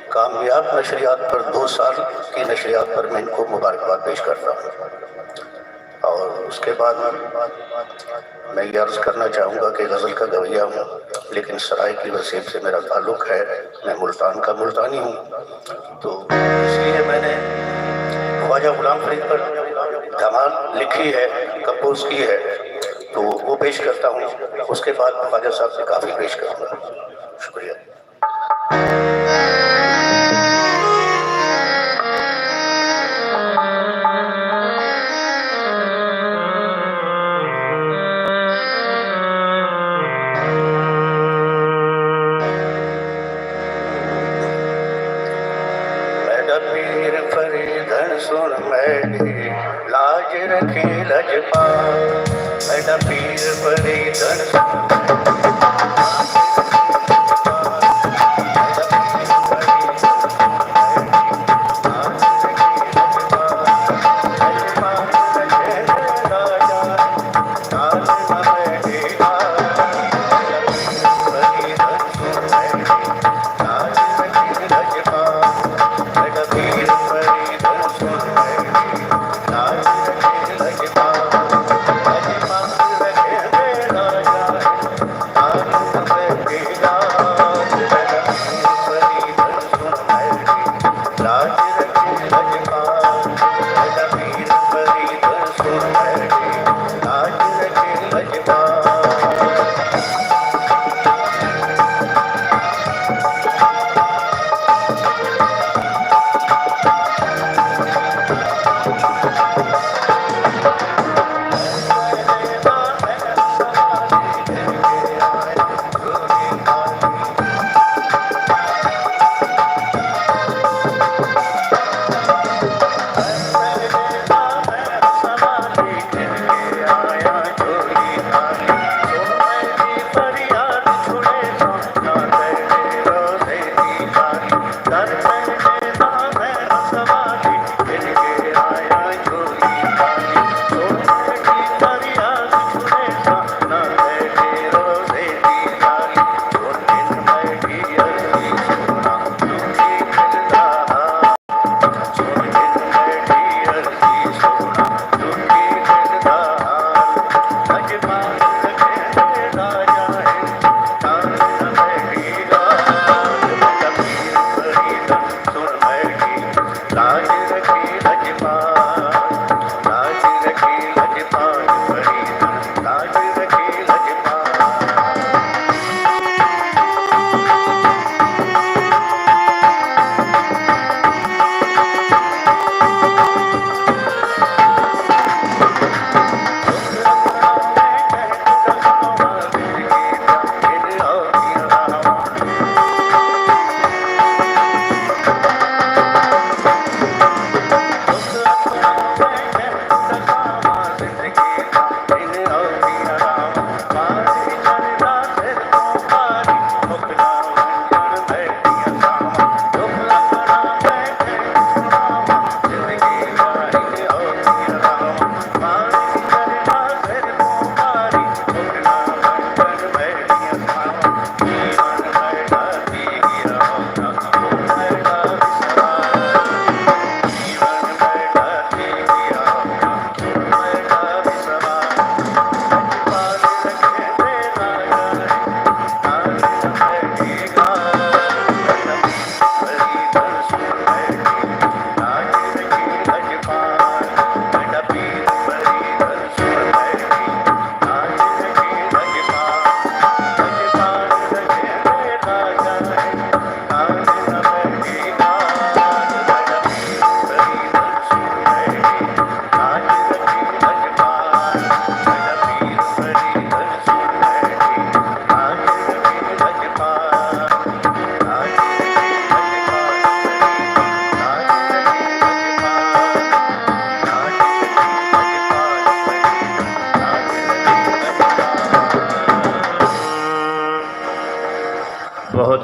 کامیاب نشریات پر، دو سال کی نشریات پر میں ان کو مبارکباد پیش کرتا ہوں۔ اور اس کے بعد میں یہ عرض کرنا چاہوں گا کہ غزل کا گویہ ہوں، لیکن سرائیکی وسیب سے میرا تعلق ہے، میں ملتان کا ملتانی ہوں، تو اس لیے میں نے خواجہ غلام فرید پر دھمال لکھی ہے، کمپوز کی ہے، تو وہ پیش کرتا ہوں۔ اس کے بعد خواجہ صاحب سے کافی پیش کروں گا۔ شکریہ۔ میݙا پیر فریدݨ سݨ میݙی لاج رکھیں لڄپال، میݙا پیر فریدݨ سݨ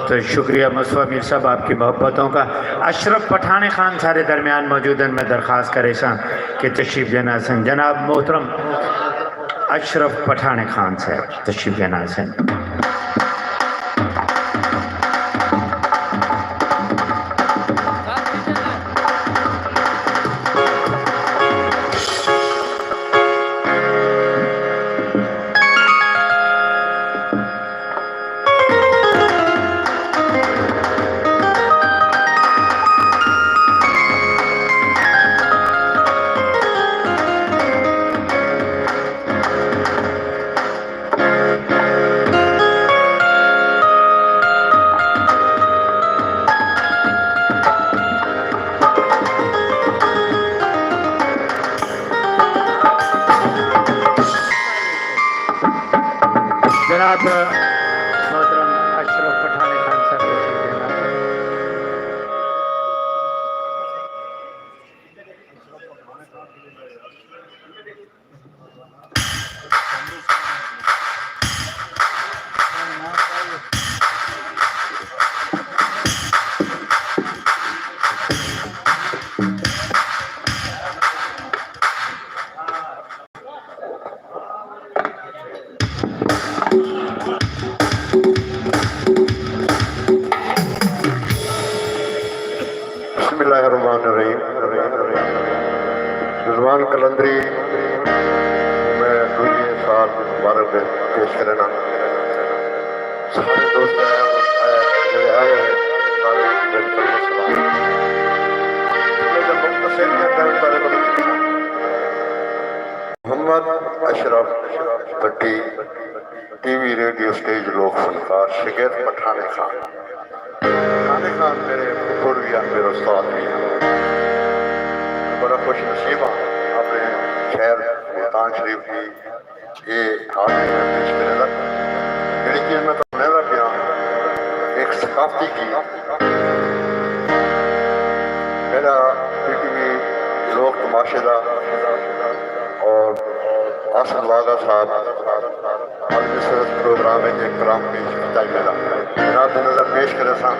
تو شکریہ مصطفیٰ میر صاحب، آپ کی محبتوں کا۔ اشرف پٹھاݨے خان سارے درمیان موجود ہیں، میں درخواست کریساں کہ تشریف ݙیسن۔ جناب محترم اشرف پٹھاݨے خان صاحب تشریف ݙیسن۔ جناب محترم اشرف پٹھاݨے خان صاحب تشریف ݙیسن۔ بسم اللہ الرحمن الرحیم۔ رضوان قلندری، میں ݙوجھے سال دی مبارخ پیش کرینداں۔ سارے دوست آئے، جڑے آئے ہیں، سارے مل کر سلام۔ میں مختصر جا کر سارے کو Muhammad Ashraf Bhatti, TV, radio, stage, لوک فنکار، شگرد پٹھاݨے خان۔ پٹھاݨے خان میرے پھپھڑ وی ہن، میرے استاد وی ہن۔ بڑا خوش نصیب ہاں اپݨے شہر ملتان شریف دی اے حاضری میں پیش کریندا۔ جیڑھی چیز میں تہاکوں سݨیندا پیاں، ہک ثقافتی گیت۔ پہلا پی ٹی وی لوک تماشے دا اور آصف واگھا صاحب عالمی سرحد پروگرام وچ ہک کلام پیش کیتا ہی میرا۔ جناب دی نظر پیش کریساں۔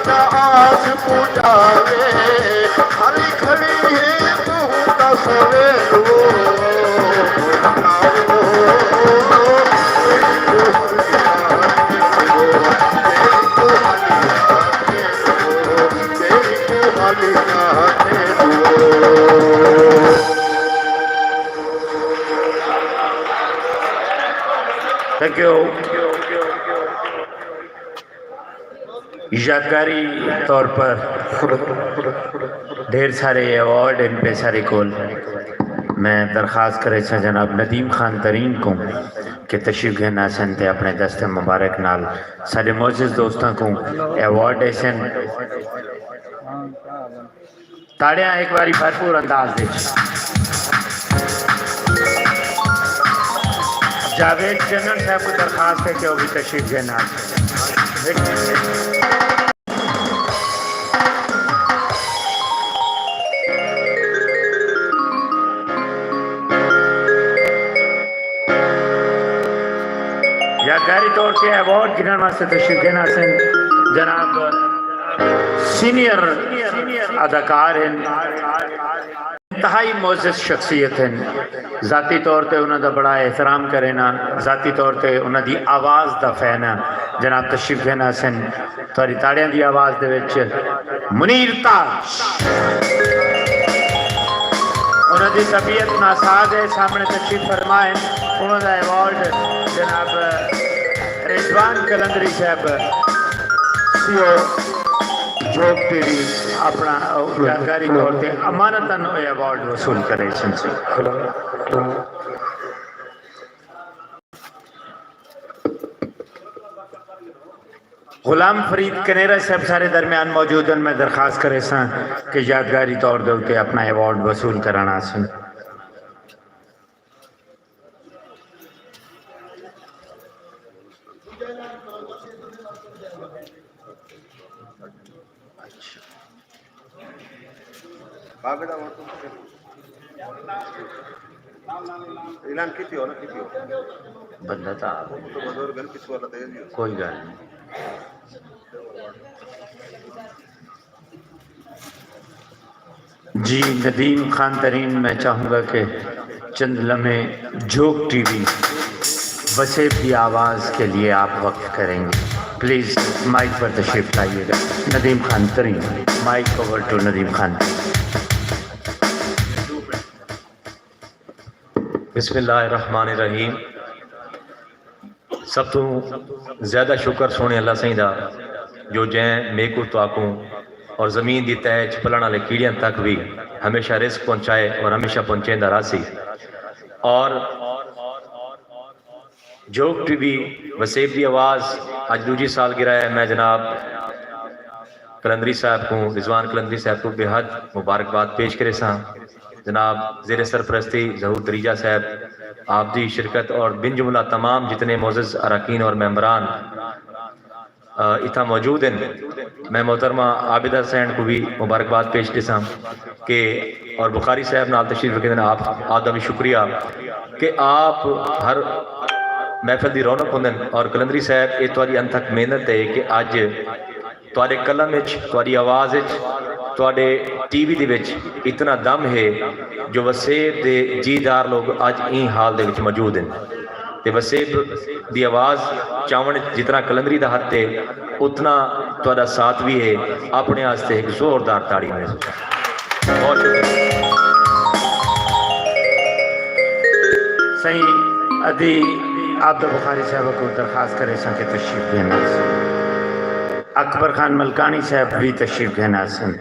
آس پڄاوے، ہلی کھڑی ہے توں تاں سویرو۔ Think U. یادگاری طور پر ڈھیر سارے ایوارڈ ہن پئے ساݙے کول۔ میں درخواست کریساں جناب ندیم خان ترین کوں کہ تشریف گھن آسن تے اپݨے دست مبارک نال ساݙے معزز دوستاں کوں ایوارڈ ݙیسن۔ تاڑیاں ہک واری بھرپور انداز وچ۔ جاوید جنرل صاحب کوں درخواست ہے کہ او وی تشریف گھن آسن۔ یادگاری طور تے ایوارڈ گھنݨ واسطے تشریف گھن آسن جناب سینئر اداکار ہن، انتہائی معزز شخصیت ہن۔ ذاتی طور تے انہاں دا بڑا احترام کرینا، ذاتی طور تے انہاں دی آواز دا فین ہاں۔ جناب تشریف گھن آسن، تہاݙی تاڑیاں دی آواز دے وچ منیر تاج۔ انہاں دی طبیعت ناساز ہے، سامݨے تشریف فرما ہن۔ انہاں دا ایوارڈ جناب رضوان قلندری صاحب، سی او جھوک ٹی وی، اپݨا یادگاری طور تے امانتاً ایوارڈ وصول کریسن۔ غلام فرید کنیرا صاحب ساݙے درمیان موجود ہن، میں درخواست کریساں کہ یادگاری طور دے اتے اپݨا ایوارڈ وصول کرݨ آسن۔ بابے دا ووٹ تو اعلان کیتی ہو نا، کیتی ہو۔ بندہ تاں آپ تو بزرگ ہن، پچھو والا تیز ہی ہو۔ کوئی ڳالھ نہیں۔ جی ندیم خان ترین، میں چاہوں گا کہ چند لمحے جھوک ٹی وی وسیب کی آواز کے لیے آپ وقف کریں گے۔ پلیز مائیک پر تشریف لائیے گا۔ Nadeem Khan Tareen, mike over to Nadeem Khan. بسم اللہ الرحمن الرحیم۔ سب توں زیادہ شکر سوہݨے اللہ سئیں دا جو جئیں میکوں تہاکوں اور زمین دی تہہ اچ پلݨ آلے کیڑیاں تک وی ہمیشہ رزق پہنچائے اور ہمیشہ پہنچیندا رہسی۔ اور جھوک ٹی وی وسیب دی آواز اڄ ݙوجھی سالگرہ ہے۔ میں جناب قلندری صاحب کوں، رضوان قلندری صاحب کوں بے حد مبارکباد پیش کریساں۔ جناب زیر سرپرستی ظہور دریجہ صاحب، آپ دی شرکت اور بن جملہ تمام جتنے معزز اراکین اور ممبران، آ، اتھاں موجود ہن۔ میں محترمہ عابدہ حسین کوں وی مبارکباد پیش ݙیساں کہ اور بخاری صاحب نال تشریف رکھیندن، آپ، آپ دا وی شکریہ کہ آپ ہر محفل دی رونق ہوندن۔ اور قلندری صاحب، اے تہاݙی انتھک محنت ہے کہ اڄ تہاݙے قلم اچ، تہاݙی آواز اچ، تہاݙے ٹی وی دے وچ اتنا دم ہے جو وسیب دے جیدار لوگ اڄ ایں حال دے وچ موجود ہن۔ تے وسیب دی آواز چاوݨ اچ جتنا قلندری دا ہتھ ہے، اتنا تہاݙا ساتھ وی ہے۔ اپݨے واسطے ہک زوردار تاڑی ہووے۔ بہت شکریہ۔ سئیں ادی عبدالبخاری صاحب کوں درخواست کریساں کہ تشریف گھن آسن۔ اکبر خان ملکانی صاحب وی تشریف گھن آسن۔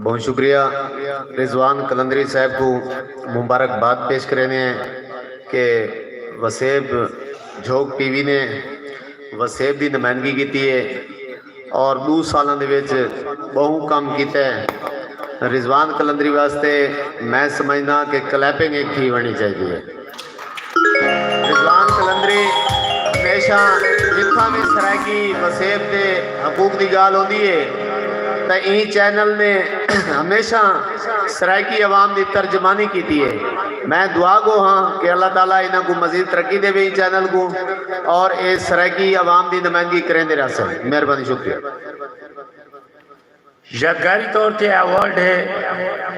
بہت شکریہ۔ رضوان قلندری صاحب کوں مبارکباد پیش کریندے ہیں کہ وسیب جھوک ٹی وی نے وسیب دی نمائندگی کیتی ہے اور ݙو سالاں دے وچ ٻہوں کم کیتا ہے۔ رضوان قلندری واسطے میں سمجھداں کہ کلیپنگ ہک تھی ونڄݨی چاہیدی ہے۔ رضوان قلندری ہمیشہ جتھاں وی سرائیکی وسیب دے حقوق دی ڳالھ ہوندی ہے، تے ایں چینل نے ہمیشہ سرائیکی عوام دی ترجمانی کیتی ہے۔ میں دعا گو ہاں کہ اللہ تعالیٰ انہاں کوں مزید ترقی ݙیوے ایں چینل کوں، اور اے سرائیکی عوام دی نمائندگی کریندے رہسن۔ مہربانی، شکریہ۔ یادگاری طور تے ایوارڈ ہے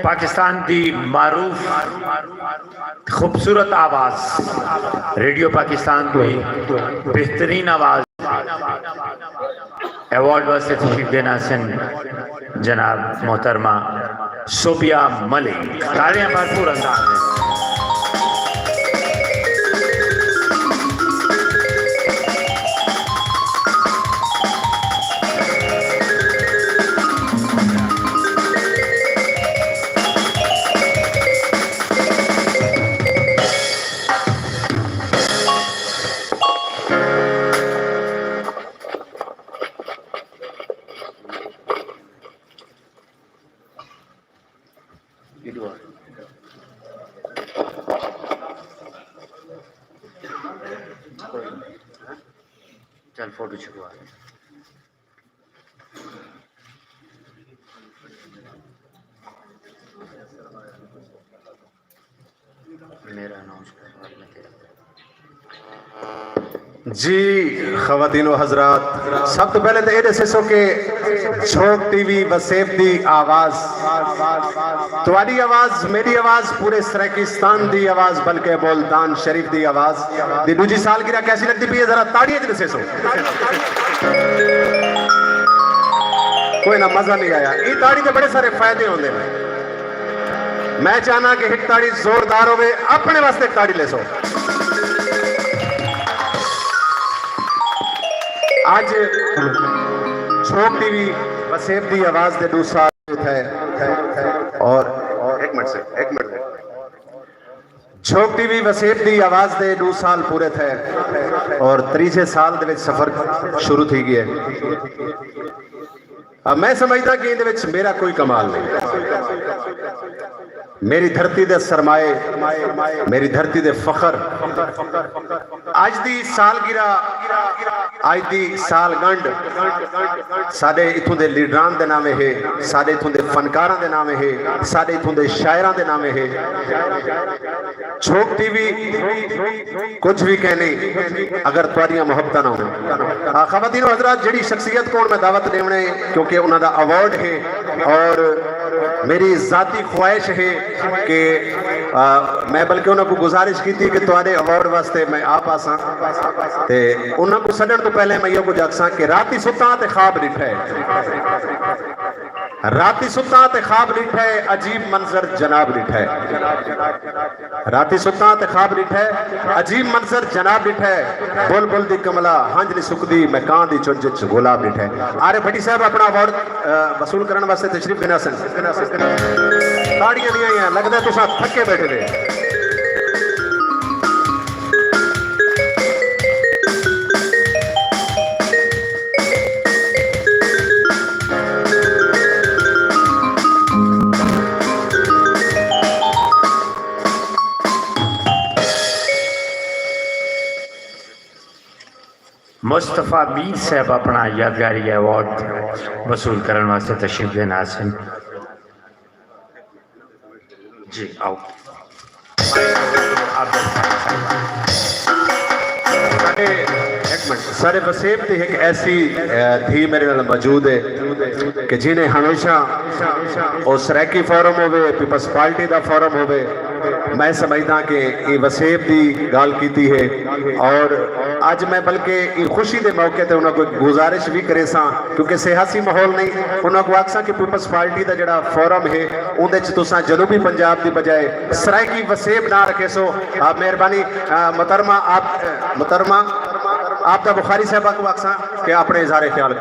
پاکستان دی معروف خوبصورت آواز، ریڈیو پاکستان دی بہترین آواز۔ ایوارڈ واسطے تشریف گھن آسن جناب محترمہ صوبیہ ملک۔ تاڑیاں بھرپور انداز۔ چل، فوٹو چھپوا۔ میرا نام شکر، میں تیرا۔ جی، خواتین و حضرات، سب توں پہلے تے اے ݙسیسو کہ جھوک ٹی وی وسیب دی آواز، تہاݙی آواز، میݙی آواز، پورے سرائیکستان دی آواز، بلکہ ملتان شریف دی آواز دی ݙوجھی سالگرہ کیسی لڳدی پئی ہے؟ ذرا تاڑی اچ ݙسیسو۔ کوئی نہ، مزہ نہیں آیا۔ ایں تاڑی دے بڑے سارے فائدے ہوندے نے۔ میں چاہنا کہ ہک تاڑی زوردار ہووے، اپݨے واسطے ہک تاڑی ݙیسو۔ اڄ جھوک ٹی وی وسیب دی آواز دے ݙو سال تھئے، اور ہک منٹ سے، ہک منٹ۔ جھوک ٹی وی وسیب دی آواز دے ݙو سال پورے تھئے اور تریجھے سال دے وچ سفر شروع تھی ڳئے۔ اب میں سمجھدا کہ ایندے وچ میرا کوئی کمال نہیں۔ میری دھرتی دے سرمائے، میری دھرتی دے فخر، اڄ دی سالگرہ، اڄ دی سال ڳنڈھ ساݙے اتھوں دے لیڈران دے ناوے ہے، ساݙے اتھوں دے فنکاراں دے ناوے ہے، ساݙے اتھوں دے شاعراں دے ناوے ہے۔ جھوک ٹی وی کجھ وی کینی اگر تہاݙیاں محبتاں نہ ہون۔ آ، خواتین و حضرات، جڑی شخصیت کوں میں دعوت ݙیوݨے، کیونکہ انہاں دا ایوارڈ ہے اور میری ذاتی خواہش ہے کہ، آ، میں بلکہ انہاں کوں گزارش کیتی کہ تہاݙے ایوارڈ واسطے میں آپ آساں، تے انہاں کوں سݙݨ توں پہلے میں ایہو کجھ آکھساں کہ راتی ستاں تے خواب ݙٹھا ہے۔ راتی ستاں تے خواب ݙٹھا ہے، عجیب منظر جناب ݙٹھا ہے۔ راتی ستاں تے خواب ݙٹھا ہے، عجیب منظر جناب ݙٹھا ہے۔ بلبل دی کملا ہنج نہیں سکدی، میں کاں دی چنج اچ گلاب ݙٹھا ہے۔ عارف بھٹی صاحب اپݨا ایوارڈ، آ، وصول کرݨ واسطے تشریف گھن آسن۔ تاڑیاں نہیں آئیاں، لڳدا ہے تساں تھکے بیٹھے وے۔ مصطفیٰ میر صاحب اپݨا یادگاری ایوارڈ وصول کرݨ واسطے تشریف گھن آسن۔ جی، آؤ۔ ساݙے، ہک منٹ، ساݙے وسیب دی ہک ایسی، اے، دھی میݙے نال موجود ہے کہ جنہیں ہمیشہ، او سرائیکی فورم ہووے، پیپلز پارٹی دا فورم ہووے، میں سمجھداں کہ اے وسیب دی ڳالھ کیتی ہے۔ اور اڄ میں بلکہ اے خوشی دے موقع تے انہاں کوں گزارش وی کریساں، کیونکہ سیاسی ماحول نہیں، انہاں کوں آکھساں کہ پیپلز پارٹی دا جڑا فورم ہے، اوندے اچ تساں جنوبی پنجاب دی بجائے سرائیکی وسیب ناں رکھیسو۔ آ، مہربانی، آ، محترمہ آپ، آ، محترمہ آپ دا بخاری صاحبہ کوں آکھساں کہ اپݨے اظہار خیال۔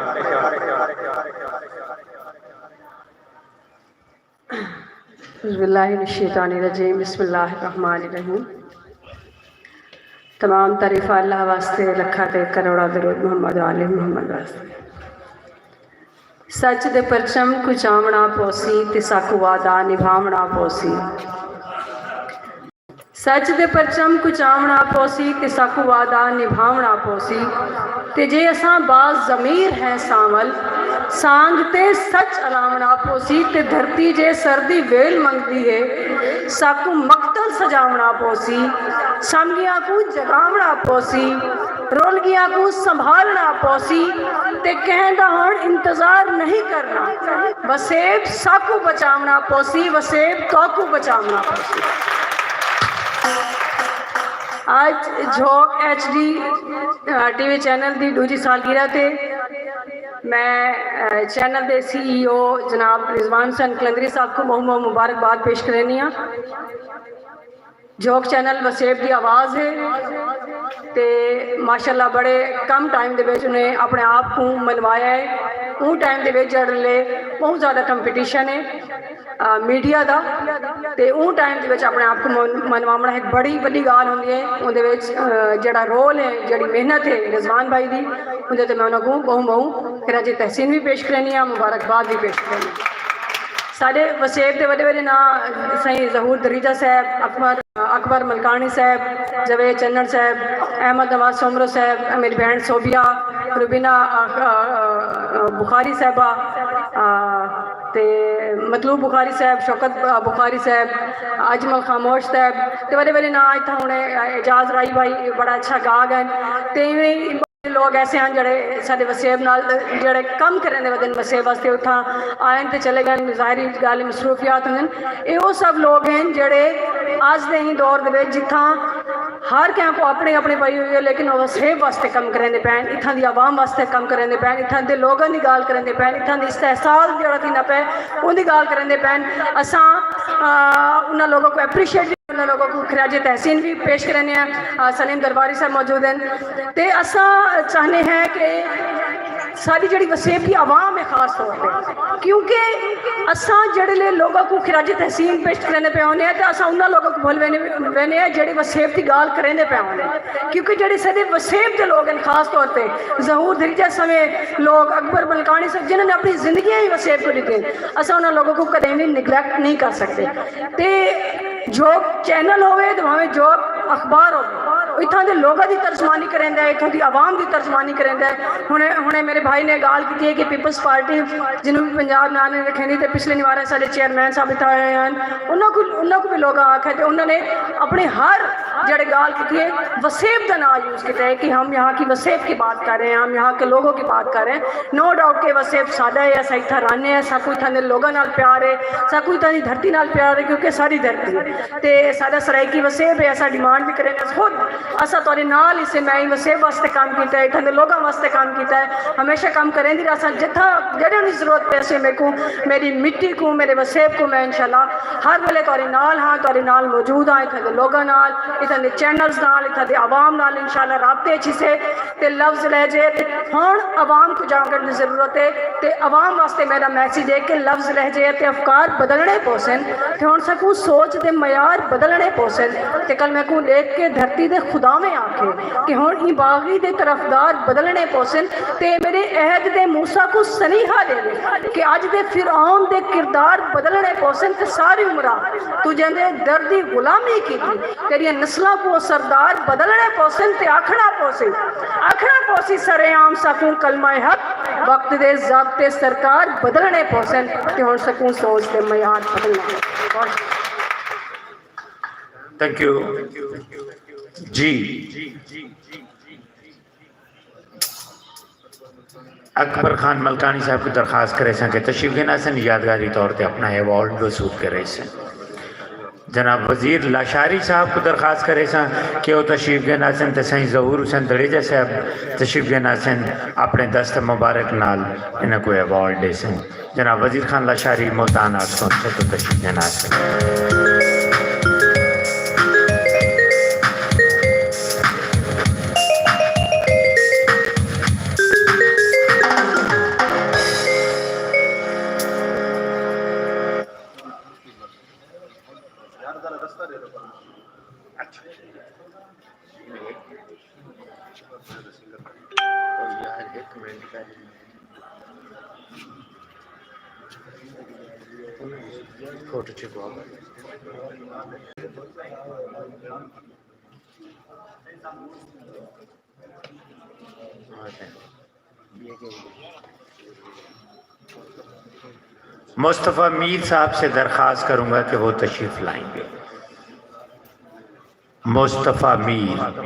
اعوذ باللہ من الشیطان الرجیم، بسم اللہ الرحمن الرحیم۔ تمام تعریفاں اللہ واسطے، لکھاں تے کروڑاں درود محمد و آل محمد واسطے۔ سچ دے پرچم کوں چاوݨا پوسی تے ساکوں وعدہ نبھاوݨا پوسی۔ سچ دے پرچم کوں چاوݨا پوسی تے ساکوں وعدہ نبھاوݨا پوسی۔ تے جے اساں باضمیر ہیں سانول، سانگ تے سچ الاوݨا پوسی تے دھرتی جے سر دی ویل منگدی ہے۔ ساکوں مقتل سجاوݨا پوسی، سامگیاں کوں جگاوݨا پوسی، رولگیاں کوں سنبھالݨا پوسی تے کہیں دا ہݨ انتظار نہیں کرݨا۔ وسیب ساکوں بچاوݨا پوسی، وسیب تہاکوں بچاوݨا پوسی۔ اڄ Jhok H D T V channel دی ݙوجھی سالگرہ تے میں چینل دے سی ای او جناب رضوان حسین قلندری صاحب کوں ٻہوں ٻہوں مبارکباد پیش کریندی ہاں۔ جھوک چینل وسیب دی آواز ہے تے ماشاءاللہ بڑے کم ٹائم دے وچ انہیں اپنے آپ کوں منوایا ہے۔ اوں ٹائم دے وچ جڑے ٻہوں زیادہ کمپٹیشن ہے میڈیا دا، تے اوں ٹائم دے وچ اپنے آپ کوں منواوݨا ہک بڑی وݙی ڳالھ ہوندی ہے۔ اوندے وچ جڑا رول ہے، جڑی محنت ہے رضوان بھائی دی، اوندے تے میں انہاں کوں ٻہوں ٻہوں خراج تحسین وی پیش کریندی ہاں، مبارکباد وی پیش کریندی ہاں۔ ساݙے وسیب دے وݙے وݙے ناں سائیں ظہور دھریجہ صاحب، اکبر اکبر ملکانی صاحب، جاوید چنڑ صاحب، احمد نواز سومرو صاحب، میری بھیݨ صوبیہ، روبینہ بخاری صاحبہ، تے مطلوب بخاری صاحب، شوکت بخاری صاحب، اجمل خاموش صاحب، تے وݙے وݙے ناں اتھاں ہݨ اعجاز راہی بھائی بڑا اچھا ڳا ڳئن۔ تے ایویں لوگ ایسے ہن جڑے ساڈے وسیب نال جڑے کم کریندے ودن، وسیب واسطے اتھاں آئن تے چلے گئے، ظاہری گالھ مصروفیات ہوندن۔ اے او سب لوگ ہن جڑے اج دے ہی دور دے وچ جتھاں ہر کہیں کو اپنی اپنی پائی ہوئی ہے، لیکن او وسیب واسطے کم کریندے پین، اتھاں دی عوام واسطے کم کریندے پین، اتھاں دے لوگاں دی گالھ کریندے پین، اتھاں دی استحصال جڑا تھیندا پے اوندی گالھ کریندے پین۔ اساں انہاں لوگوں کو اپریشیٹ انہاں لوگوں کو خراج تحسین بھی پیش کرنے ہیں۔ سلیم درباری صاحب موجود ہیں۔ تے اساں چاہنے ہیں کہ ساری جڑی وسیب کی عوام ہے خاص طور پہ، کیونکہ اساں جڑے لے لوگوں کو خراج تحسین پیش کرنے پہ ہونے ہیں تے اساں انہاں لوگوں کو بھول وینے ہیں جڑے وسیب کی گال کرنے پہ ہونے ہیں، کیونکہ جڑے سارے وسیب کے لوگ ہیں خاص طور پہ ظہور دھریجہ سمے لوگ، اکبر ملکانی صاحب جنہوں نے اپنی زندگیاں ہی وسیب کو دیتی ہیں، اساں انہاں لوگوں کو کدے بھی نگلیکٹ نہیں کر سکتے۔ تے جھوک چینل ہووے تے بھاویں جھوک اخبار ہووے، اتھاں دے لوگاں دی ترجمانی کریندا ہے، اتھاں دی عوام دی ترجمانی کریندا ہے۔ ہن ہن میرے بھائی نے گالھ کیتی ہے کہ پیپلز پارٹی جنوبی پنجاب نال نہیں رکھیندی، تے پچھلے نوارے ساڈے چیئرمین صاحب اتھاں آئے ہن، انہاں کو انہاں کو بھی لوگاں آکھیا تے انہاں نے اپنے ہر جڑے گالھ کیتی ہے وسیب دا نام یوز کیتا ہے کہ ہم یہاں کی وسیب کی بات کر رہے ہیں، ہم یہاں کے لوگوں کی بات کر رہے ہیں۔ نو ڈاؤٹ کہ وسیب ساڈا ہے، اساں اتھاں رہنے ہیں، ساکوں اتھاں دے لوگاں نال پیار ہے، ساکوں اتھاں دی دھرتی نال پیار ہے، کیونکہ ساڈی دھرتی ہے تے ساڈا سرائیکی وسیب ہے۔ اساں ڈیمانڈ بھی کریں خود، اساں تہاڈے نال اسے میں وسیب واسطے کام کیتا ہے، اتھاں دے لوگاں واسطے کام کیتا ہے، ہمیشہ کام کریندی رہساں۔ جتھاں جڑے بھی ضرورت پیسی میکوں، میری مٹی کو، میرے وسیب کو، میں انشاءاللہ ہر ویلے تہاڈے نال ہاں، تہاڈے نال موجود ہاں، اتھاں دے لوگاں نال، اتھاں دے چینلز نال، اتھاں دے عوام نال انشاءاللہ رابطے اچ ہسے۔ تے لفظ لہجے تے ہݨ عوام کوں جاڳݨ دی ضرورت ہے تے عوام واسطے میݙا میسج ہے کہ لفظ لہجے تے افکار بدلݨے پوسن تے ہݨ ساکوں سوچ دے معیار بدلݨے پوسن۔ تے کل میکوں ݙیکھ کے دھرتی دے خداویں آکھے کہ ہݨ ایں باغی دے طرفدار بدلݨے پوسن تے میݙے عہد دے موسیٰ کوں سنیہا ݙیوے کہ اڄ دے فرعون دے کردار بدلݨے پوسن تے ساری عمراں توں جیندے در دی غلامی کیتی تیݙیاں نسلاں کوں او سردار بدلݨے پوسن تے آکھݨا پوسی، آکھݨا پوسی سرعام ساکوں کلمہ حق، وقت دے ضابطے سرکار بدلݨے پوسن تے ہݨ ساکوں سوچ دے معیار بدلݨے پوسن۔ تھینک یو جی۔ اکبر خان ملکانی صاحب کوں درخواست کریساں کہ تشریف گھن آسن، یادگاری طور تے اپݨا ایوارڈ وصول کریسن۔ جناب وزیر لاشاری صاحب کوں درخواست کریساں کہ او تشریف گھن آسن تے سائیں ظہور حسین دھڑیجہ صاحب تشریف گھن آسن، اپݨے دست مبارک نال انہاں کوں ایوارڈ ݙیسن۔ جناب وزیر خان لاشاری ملتان آرٹس کونسل توں تشریف گھن آسن۔ فوٹو چھپواؤ۔ مصطفی میر صاحب سے درخواست کروں گا کہ وہ تشریف لائیں گے۔ مصطفی میر۔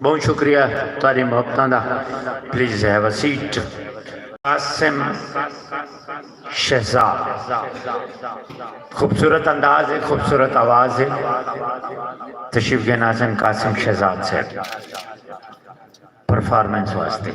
بہت شکریہ تہاݙی محبتاں دا۔ Please have a seat. Qasim Shahzad. خوبصورت انداز ہے، خوبصورت آواز ہے۔ تشریف گھن آسن قاسم شہزاد صاحب پرفارمنس واسطے۔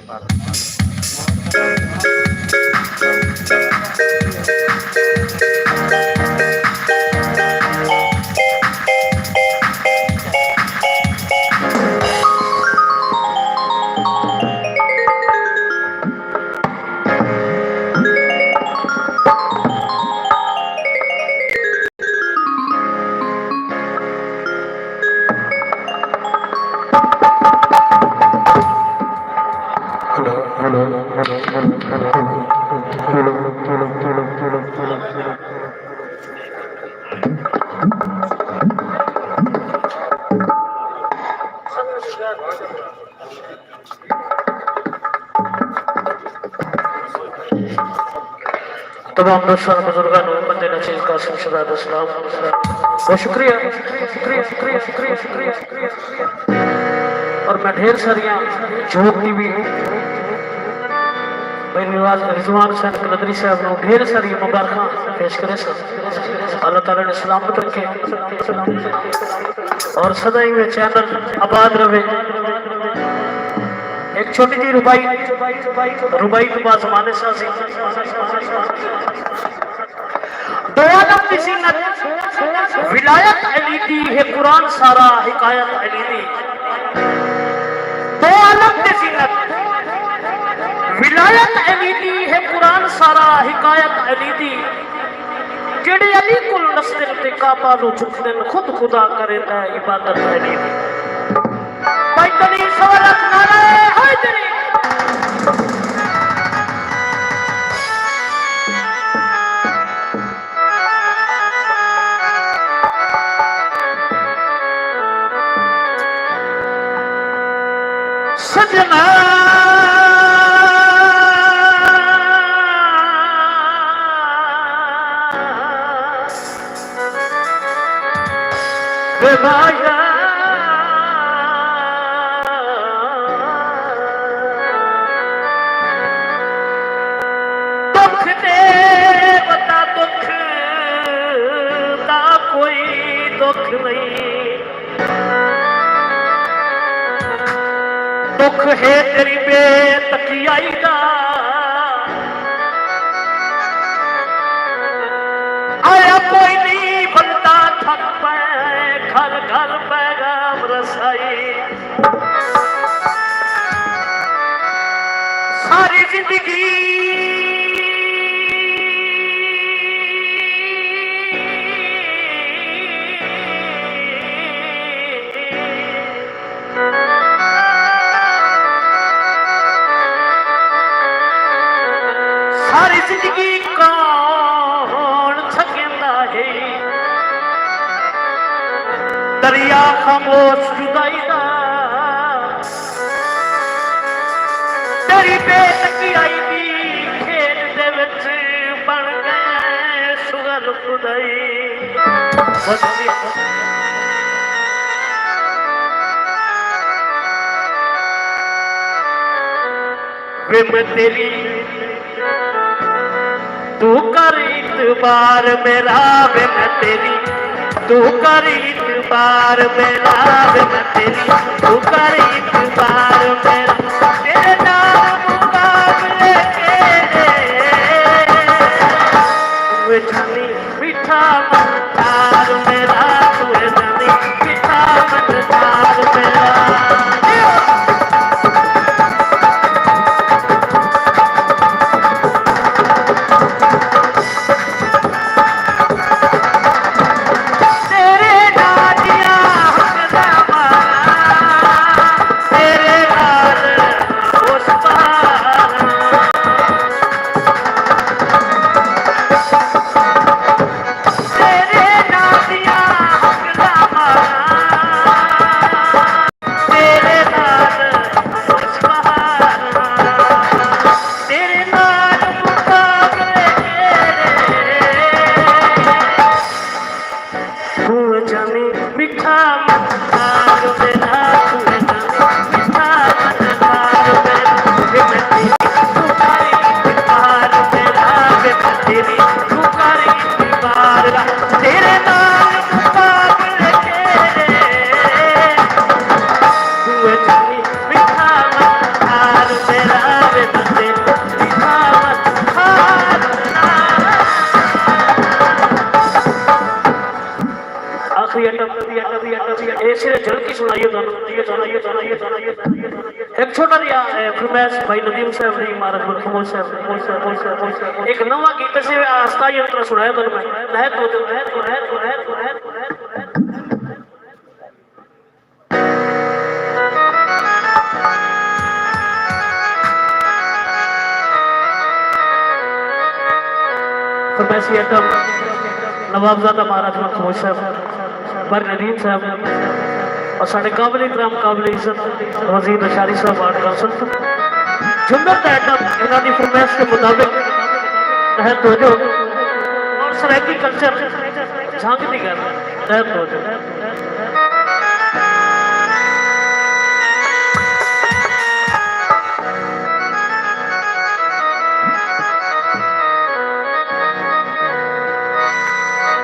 تمام دوستاں، بزرگاں نوں بندے نچیز قاسم شہزاد اسلام، بہت شکریہ، شکریہ، شکریہ، شکریہ، شکریہ، شکریہ، شکریہ۔ اور میں ڈھیر ساریاں جھوک دی بھی بھائی نواز رضوان حسین قلندری صاحب نوں ڈھیر ساریاں مبارکاں پیش کرے سن۔ اللہ تعالیٰ نے سلامت رکھے اور سدا ہی وہ چینل آباد رہے۔ ایک چھوٹی جی ربائی، ربائی تو بعد زمانے سا سی۔ دو عالم دی زینت ولایت علی دی ہے، قرآن سارا حکایت علی دی۔ دو عالم دی زینت ولایت علی دی ہے، قرآن سارا حکایت علی دی۔ جیڑھے علی کول نسدن تے کعبہ نوں جھکدن، خود خدا کریندا ہے عبادت علی دی۔ بھائی تنی سوال اپنا رہے، حیدری۔ سجنا، بے مایا دکھ دے وتا دکھ دا کوئی دکھ نہیں۔ دکھ ہے تیری بے تکیائی دا، آیا کوئی نہیں بندہ تھک پئے، گھر گھر پیغام رسائی۔ ساری زندگی ساری زندگی کون سڳیندا ہے؟ دریا خاموش جدائی دا، تیری بے تکیائی دی کھیݙ دے وچ بݨ ڳئے سغل خدائی۔ وے میں تیری، توں کر اعتبار میرا، وے میں تیری، توں کر اعتبار میرا، وے میں تیری، توں کر اعتبار میرا، تیرے نال مقابلے تیرے، وے جانی میٹھا مزدار میرا، تو ہے جانی میٹھا مزدار میرا۔ تیرے نال دیاں حق دا مالا، تیرے نال اے صرف جھلکی سݨائی ہے تہاݙوں۔ ہک چھوٹا جیہا، اے، فرمائش بھائی ندیم صاحب دی، مہاراج ملک خموش صاحب، ایک نواں گیت سی آستائی انترا سݨایا تہاݙوں میں۔ نہایت بہت، نہایت، نہایت، نہایت، نہایت۔ فرمائشی ایٹم نوابزادہ مہاراج مخمور صاحب، بر ندیم صاحب اور ساݙے قابل احترام، قابل عزت وزیر لشاری صاحب، آرٹ کونسل۔ جھمر دا ایٹم انہاں دی فرمائش کے مطابق تحت ہو جو اور سرائیکی کلچر جھنگ دی گل تحت ہو جو۔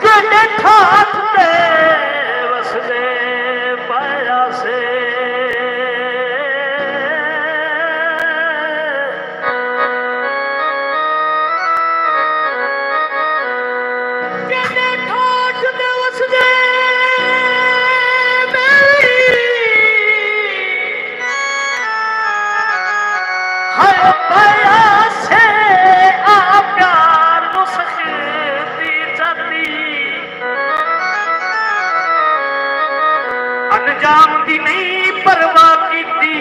جیڑھے ٹھاٹھ تے وسدے پئے ہاسے۔ جیڑھے ٹھاٹھ تے وسدے میری ہر پیا سے آ پیار نوں سختی جاتی۔ انجام دی نہیں پرواہ کیتی،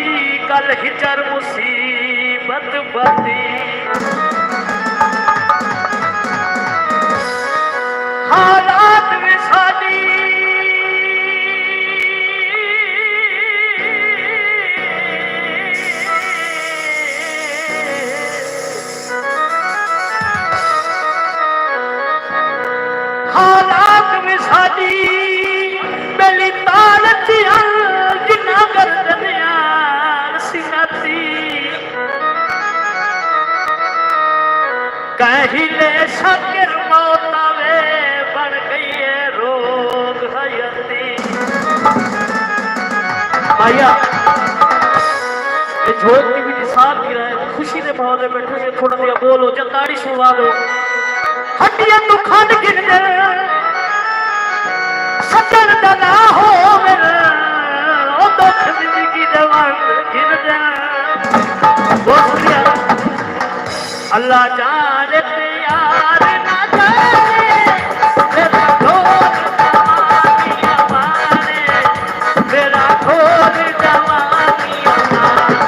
کل ہجر مصیبت پاتی۔ حالات وی ساݙی حالات وی ساݙی ٻیلی تال اچ ہن، جنہاں گردنیاں رسی ناتی۔ کہیں لے شاکر موت آوے، بݨ ڳئی اے روڳ حیاتی۔ آیا، اے جھوک دی وی نثار گرا ہے، خوشی دے ماحول وچ بیٹھے سے، تھوڑا جیہا بول ہو جا، تاڑی سݨوا ݙو۔ ہݙیاں توں کھنڈ گھندن، سڄݨ دا نہ ہوون، او دکھ زندگی دے ونڈ گھندن۔ بہت شکریہ۔ اللہ جاݨے تے یار نہ جاݨے، میݙا ڈھول جوانی اماݨے، میݙا ڈھول جوانی اماݨے۔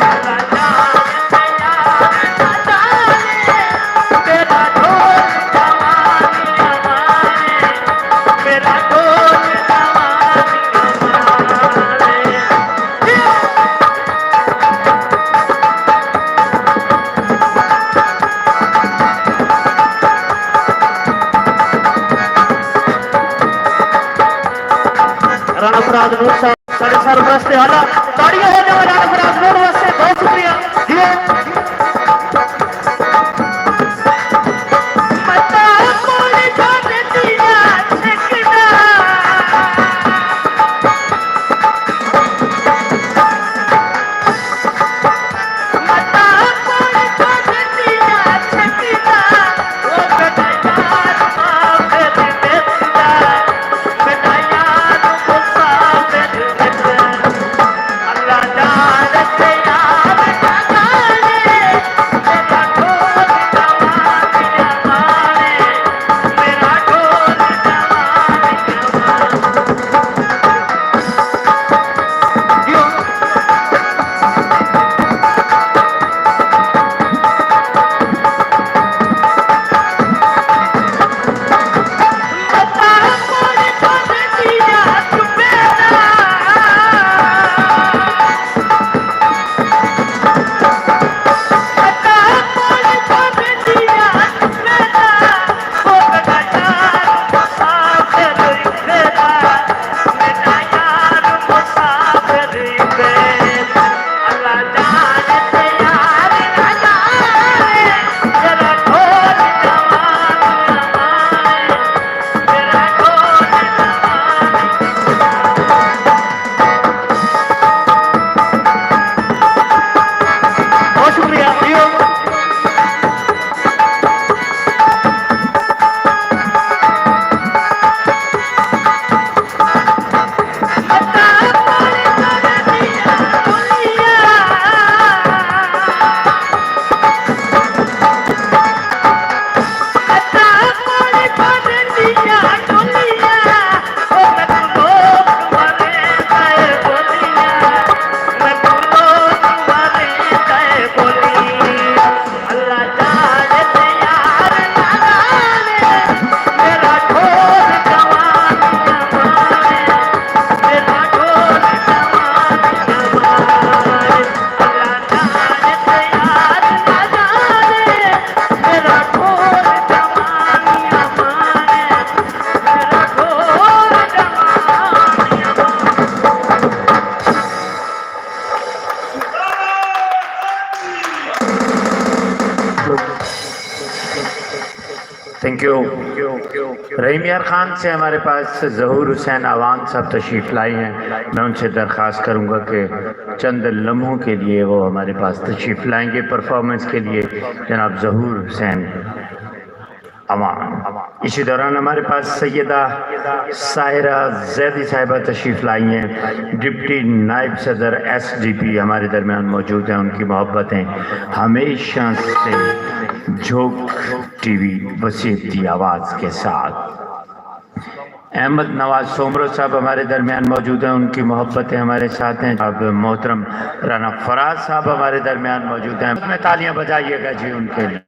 اللہ جاݨے تے یار نہ جاݨے، میݙا ڈھول جوانی اماݨے، میݙا ڈھول جوانی اماݨے۔ رانا فراز نور صاحب، ساݙے سرپرست اعلیٰ، تاڑیاں ہو جاوے رانا فراز نور واسطے، بہت شکریہ۔ جی۔ رحیم یار خان سے ہمارے پاس ظہور حسین اعوان صاحب تشریف لائی ہیں۔ میں ان سے درخواست کروں گا کہ چند لمحوں کے لیے وہ ہمارے پاس تشریف لائیں گے پرفارمنس کے لیے۔ جناب ظہور حسین اعوان۔ اسی دوران ہمارے پاس سیدہ ساحرہ زیدی صاحبہ تشریف لائی ہیں، ڈپٹی نائب صدر ایس ڈی پی ہمارے درمیان موجود ہیں۔ ان کی محبتیں ہمیشہ سے جھوک ٹی وی وسیب دی آواز کے ساتھ۔ احمد نواز سومرو صاحب ہمارے درمیان موجود ہیں، ان کی محبتیں ہمارے ساتھ ہیں۔ اب محترم رانا فراز صاحب ہمارے درمیان موجود ہیں، میں تالیاں بجائیے گا جی ان کے لیے۔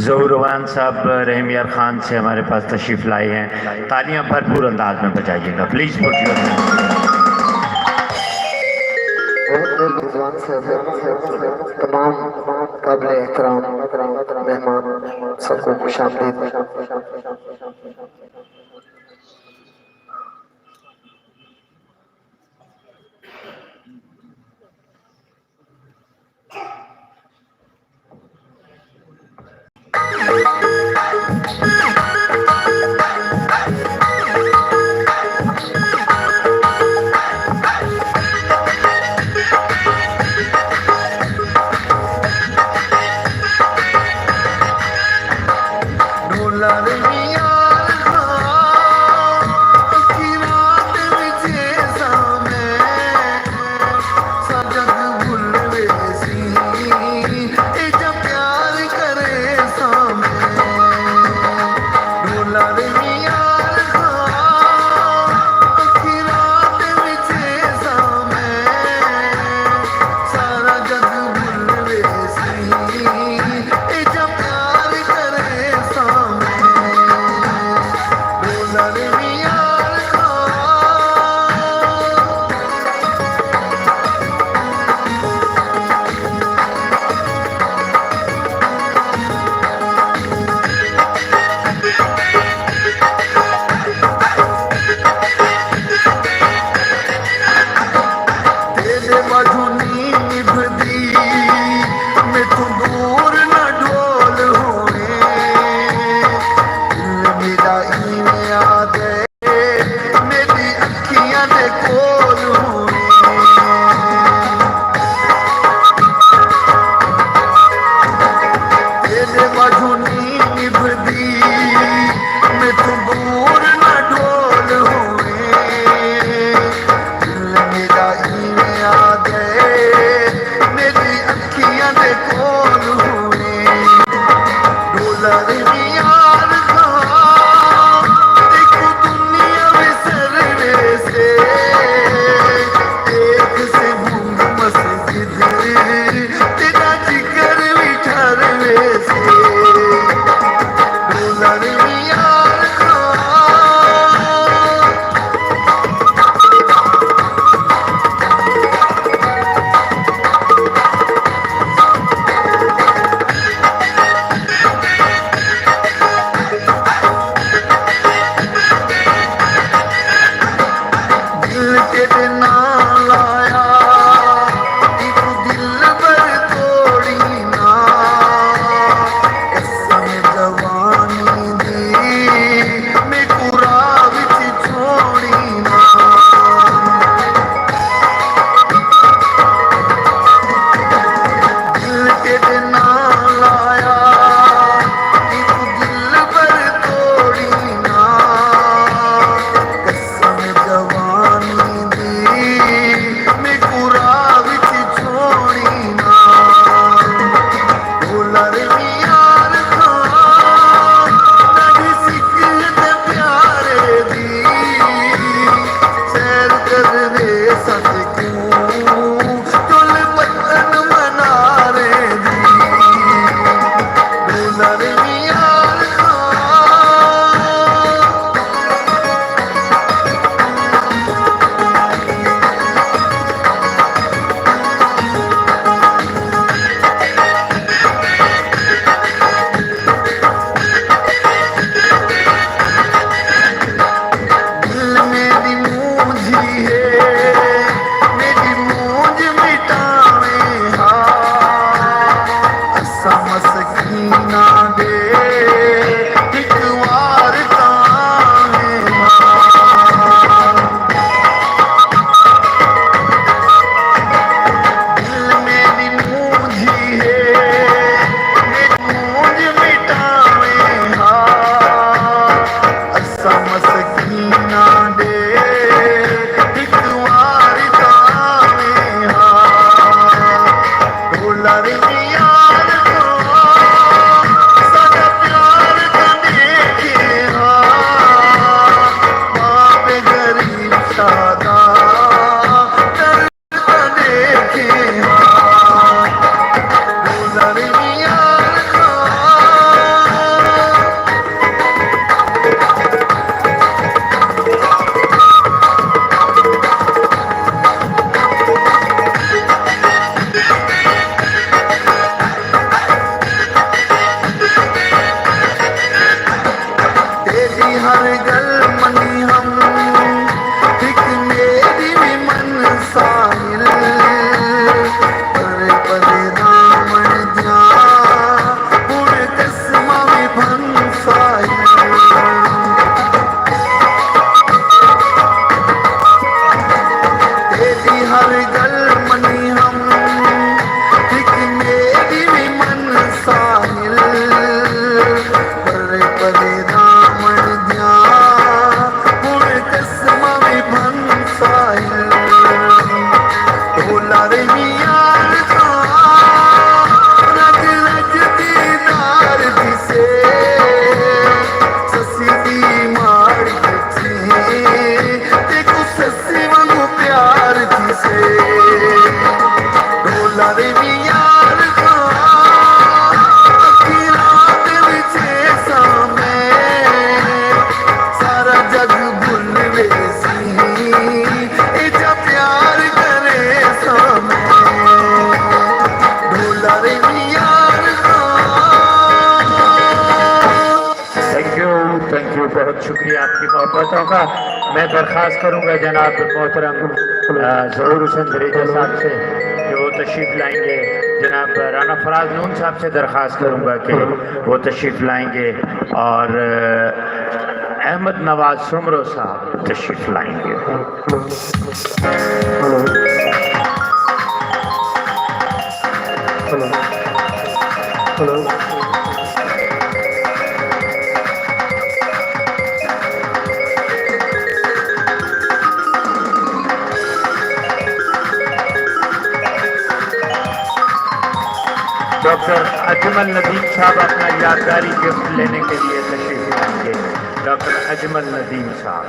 ظہور اعوان صاحب رحیم یار خان سے ہمارے پاس تشریف لائے ہیں، تالیاں بھرپور انداز میں بجائیے گا پلیز۔ بہت بہت رضوان صاحب، تمام قابل احترام مہمان، سب کو خوش آمدید۔ بہت شکریہ آپ کی محبتوں کا۔ میں درخواست کروں گا جناب محترم، آ، ظہور حسین دریجہ صاحب سے کہ وہ تشریف لائیں گے۔ جناب رانا فراز نون صاحب سے درخواست کروں گا کہ وہ تشریف لائیں گے، اور، آ، احمد نواز سومرو صاحب تشریف لائیں گے۔ ڈاکٹر اجمل ندیم صاحب اپنا یادگاری گفٹ لینے کے لیے تشریف لائیں گے۔ ڈاکٹر اجمل ندیم صاحب۔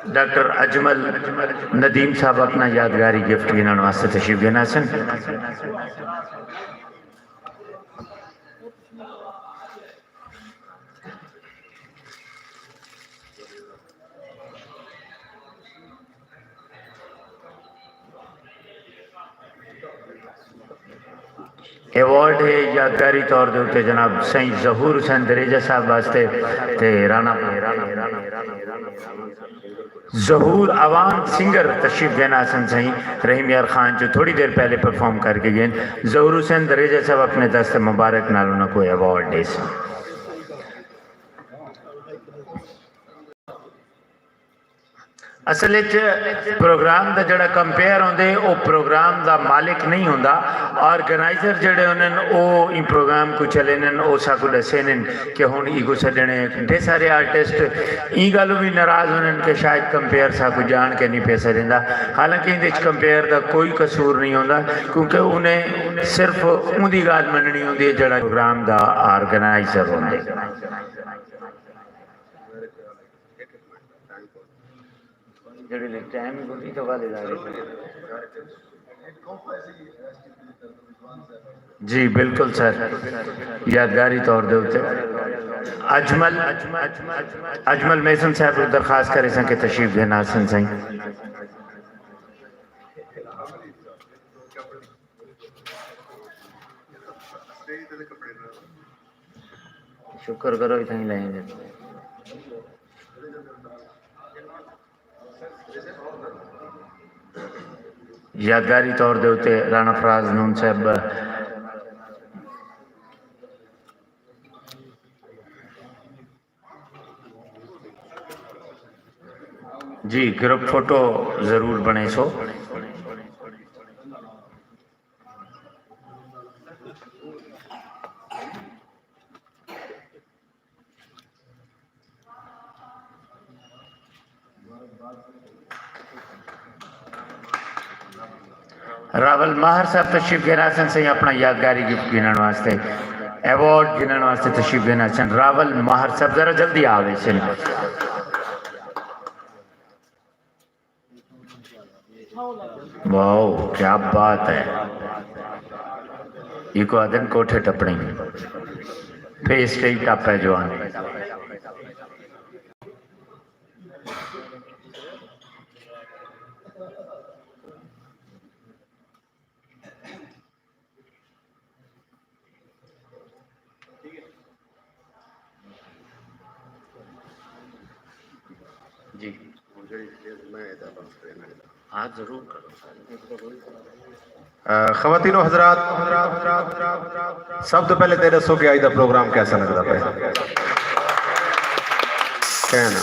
ڈاکٹر اجمل ندیم صاحب اپنا یادگاری گفٹ گھنݨ واسطے تشریف گھن آسن۔ ایوارڈ ہے یادگاری طور دے اتے جناب سائیں ظہور حسین دریجہ صاحب واسطے تے رانا ظہور عوام سنگر تشریف گھن آسن سائیں، رحیم یار خان جو تھوڑی دیر پہلے پرفارم کر کے گئے۔ ظہور حسین دریجہ صاحب اپنے دست مبارک نال انہاں کو ایوارڈ ݙیسن۔ اصل اچ پروگرام دا جڑا کمپیئر ہوندے، او پروگرام دا مالک نہیں ہوندا۔ آرگنائزر جڑے ہوندن، او ایں پروگرام کوں چلیندن، او ساکوں ݙسیندن کہ ہݨ ایکوں سݙݨے۔ ڈھیر سارے آرٹسٹ ایں ڳالھوں وی ناراض ہوندن کہ شاید کمپیئر ساکوں ڄاݨ کے نہیں پئے سݙیندا، حالانکہ ایندے اچ کمپیئر دا کوئی قصور نہیں ہوندا، کیونکہ انہیں صرف اوندی ڳالھ منݨی ہوندی ہے جڑا پروگرام دا آرگنائزر ہوندے۔ جڑی لے ٹائم ہی کوئی تو والے لا رہے۔ جی بالکل سر، یادگاری طور دے اتے اجمل، اجمل میسن صاحب کو درخواست کرے سن کہ تشریف گھن آسن سائیں۔ شکر کرو اتھاں ہی لائیں دے۔ یادگاری طور دے اتے رانا فراز نون صاحب۔ جی گروپ فوٹو ضرور بݨے سو۔ راول ماہر صاحب تشریف گھن آسن سائیں اپنا یادگاری گفٹ گھنݨ واسطے، ایوارڈ گھنݨ واسطے تشریف گھن آسن۔ راول ماہر صاحب ذرا جلدی آ ویسن۔ واؤ کیا بات ہے۔ ایکو آدن کوٹھے ٹپڑیں، فیس تے ہی ٹپ ہے جوان۔ جی۔ ہاں ضرور کرو۔ آ، خواتین و حضرات، سب تو پہلے تے ݙسو کہ اڄ دا پروگرام کیسا لڳدا پئے؟ کہنا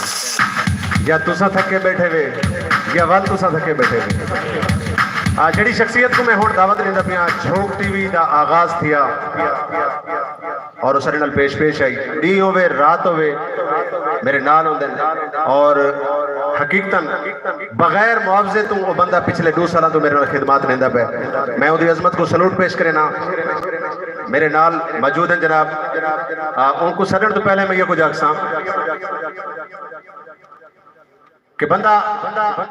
یا تساں تھکے بیٹھے وے یا ول تساں تھکے بیٹھے وے۔ آ، جڑی شخصیت کو میں ہݨ دعوت ݙیندا پیاں، جھوک ٹی وی دا آغاز تھیا اور اساݙے نال پیش پیش آئی۔ ݙینہہ ہووے، رات ہووے، میرے نال ہوندن۔ اور حقیقتاً بغیر معاوضے توں او بندہ پچھلے ݙو سالاں توں میرے نال خدمات ݙیندا پئے۔ میں اوندی عظمت کو سلوٹ پیش کرینا۔ میرے نال موجود ہیں جناب۔ آ، ان کو سڈن تو پہلے میں یہ کچھ آکھساں کہ بندہ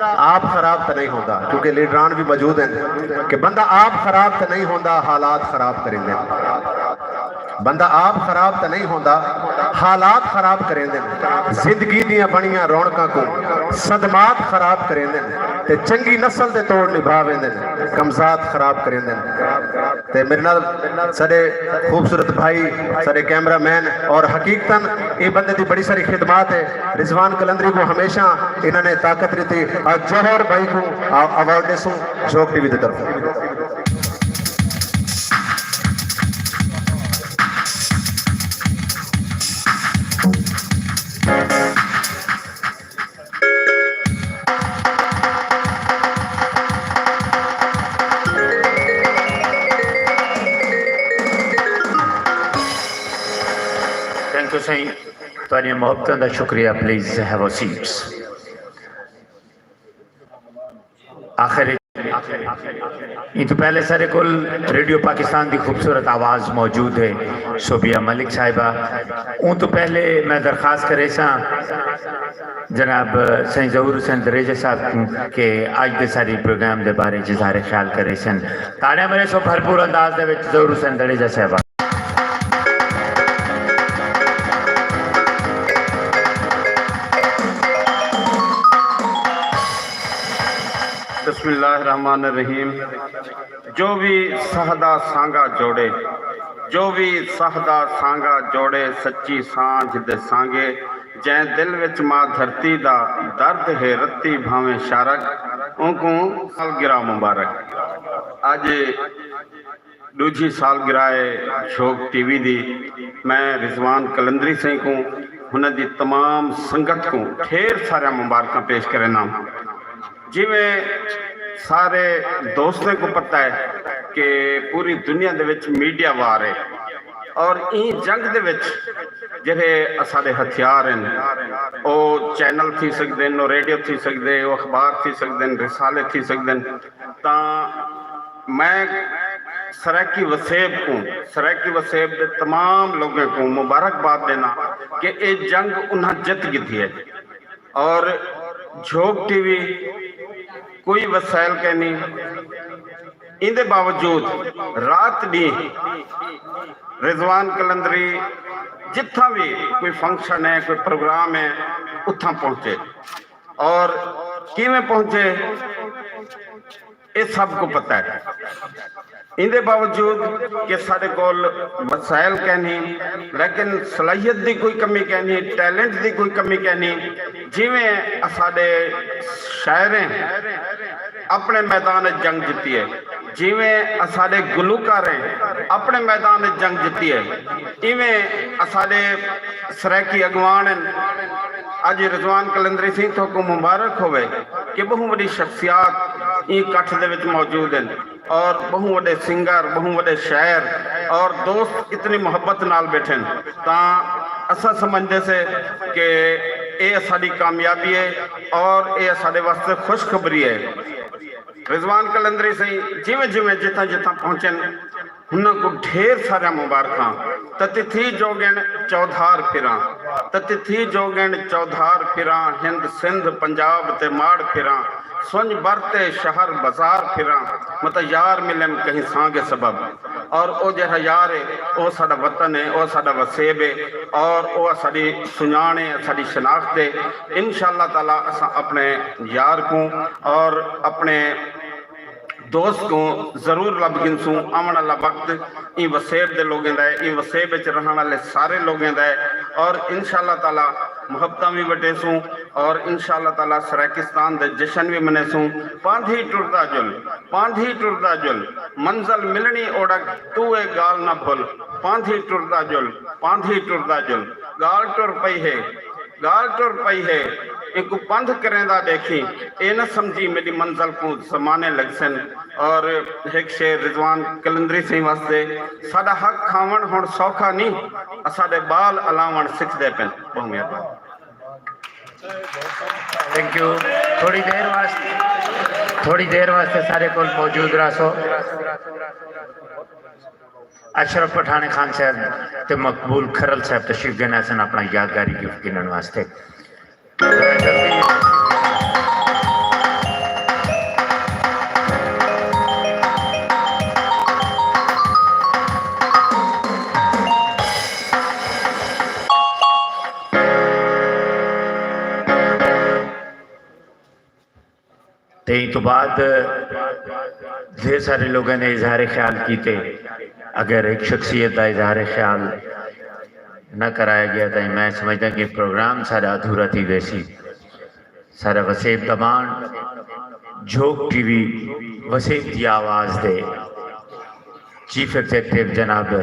آپ خراب تو نہیں ہوتا، کیونکہ لیڈران بھی موجود ہیں، کہ بندہ آپ خراب تو نہیں ہوتا، حالات خراب کریں دے۔ بندہ آپ خراب تو نہیں ہوتا، حالات خراب کریں دے۔ زندگی دیاں بنیاں رونقاں کو صدمات خراب کریں دے، تے چنگی نسل دے توڑ نبھا ویندے، کمزات خراب کریں دے۔ تے میرے نال ساڈے خوبصورت بھائی، ساڈے کیمرہ مین، اور حقیقتاً اے بندے دی بڑی ساری خدمات ہے۔ رضوان قلندری کو ہمیشہ انہاں نے طاقت ݙتی، اور جوہر بھائی کو آ-، ایوارڈ ݙیسوں جھوک ٹی وی دی طرفوں۔ تھینک یو سائیں، تہاݙیاں محبتاں دا شکریہ۔ Please have a seats. آخر اچ، ایں توں پہلے ساݙے کول ریڈیو پاکستان دی خوبصورت آواز موجود ہے، صوبیہ ملک صاحبہ۔ اوں توں پہلے میں درخواست کریساں جناب سائیں ظہور حسین دریجہ صاحب کوں کہ اڄ دے ساݙے پروگرام دے بارے اظہار خیال کریسن۔ تاڑیاں مریسو بھرپور انداز دے وچ ظہور حسین دریجہ صاحبہ۔ بسم اللہ الرحمن الرحیم۔ جو وی ساہ دا سانگا جوڑے، جو وی ساہ دا سانگا جوڑے، سچی سانجھ دے سانگے، جئیں دل وچ ماں دھرتی دا درد ہے رتی بھانویں شارک، اونکوں سالگرہ مبارک۔ اڄ ݙوجھی سالگرہ ہے جھوک ٹی وی دی۔ میں رضوان قلندری سئیں کوں، انہاں دی تمام سنگت کوں ڈھیر ساریاں مبارکاں پیش کرینداں۔ جیویں سارے دوستیں کوں پتہ ہے کہ پوری دنیا دے وچ میڈیا وار ہے، اور ایں جنگ دے وچ جیڑھے اساݙے ہتھیار ہن، او چینل تھی سڳدن، او ریڈیو تھی سڳدے، او اخبار تھی سڳدن، رسالے تھی سڳدن، تاں میں سرائیکی وسیب کوں، سرائیکی وسیب دے تمام لوگیں کوں مبارکباد ݙینداں کہ اے جنگ انہاں جت گھدی ہے۔ اور جھوک ٹی وی کوئی وسائل کینی، ایندے باوجود رات ݙینہہ رضوان قلندری جتھاں وی کوئی فنکشن ہے، کوئی پروگرام ہے، اتھاں پہنچے۔ اور کیویں پہنچے، اے سب کوں پتہ ہے۔ ایندے باوجود کہ ساݙے کول وسائل کینی، لیکن صلاحیت دی کوئی کمی کینی، ٹیلنٹ دی کوئی کمی کینی۔ جیویں اساݙے شاعریں اپݨے میدان وچ جنگ جتی ہے، جیویں اساݙے گلوکاریں اپݨے میدان وچ جنگ جتی ہے، ایویں اساݙے سرائیکی اڳواݨ ہن۔ اڄ رضوان قلندری سئیں، تہاکوں مبارک ہووے کہ ٻہوں وݙی شخصیات ایں کٹھ دے وچ موجود ہن، اور ٻہوں وݙے سنگر، ٻہوں وݙے شاعر اور دوست اتنی محبت نال ٻیٹھن، تاں اساں سمجھدے سے کہ اے اساݙی کامیابی ہے اور اے اساݙے واسطے خوشخبری ہے۔ رضوان قلندری سئیں جیویں جیویں جتھاں جتھاں پہنچن، انہاں کوں ڈھیر ساریاں مبارکاں۔ تتی تھی جوگن چودھار پھراں، تتی تھی جوگن چودھار پھراں، ہند سندھ پنجاب تے ماڑ پھراں، سنڄ بر تے شہر بازار پھراں، متاں یار ملن کہیں سانگے سبب۔ اور او جیڑھا یار ہے، او ساݙا وطن ہے، او ساݙا وسیب ہے، اور او اساݙی سنڄاݨ ہے، اساݙی شناخت ہے۔ انشاءاللہ تعالیٰ اساں اپݨے یار کوں اور اپݨے دوست کوں ضرور لبھ گھنسوں۔ آوݨ والا وقت ایں وسیب دے لوگیں دا ہے، ایں وسیب وچ رہݨ والے سارے لوگیں دا ہے، اور انشاءاللہ تعالیٰ محبتاں وی وٹیسوں اور انشاءاللہ تعالیٰ سرائیکستان دے جشن وی منیسوں۔ پاندھی ٹردا جل، پاندھی ٹردا جل، منزل ملݨی اوڑک، توں اے ڳالھ نہ بھل۔ پاندھی ٹردا جل، پاندھی ٹردا جل، ڳالھ ٹر پئی ہے، ڳالھ ٹر پئی ہے، اینکوں پندھ کریندا ݙیکھیں، اے نہ سمجھی میݙی منزل کوں زمانے لڳسن۔ اور ہک شعر رضوان قلندری سئیں واسطے، ساݙا حق کھاوݨ ہݨ سوکھا نی، اساݙے ٻال الاوݨ سکھدے پن۔ ٻہوں مہربانی۔ Think U. تھوڑی دیر واسطے، تھوڑی دیر واسطے سارے کول موجود رہسو۔ اشرف پٹھاݨے خان صاحب تے مقبول کھرل صاحب تشریف گھن آسن اپݨا یادگاری گفٹ گھنݨ واسطے۔ تے ایں توں بعد ڈھیر سارے لوگاں نے اظہار خیال کیتے۔ اگر ہک شخصیت دا اظہار خیال نہ کرایا گیا تاں میں سمجھدا کہ پروگرام سارا ادھورا تھی ویسی۔ سارا وسیب the bond, Jhok T V, Wasaib دی آواز دے چیف ایگزیکٹو جناب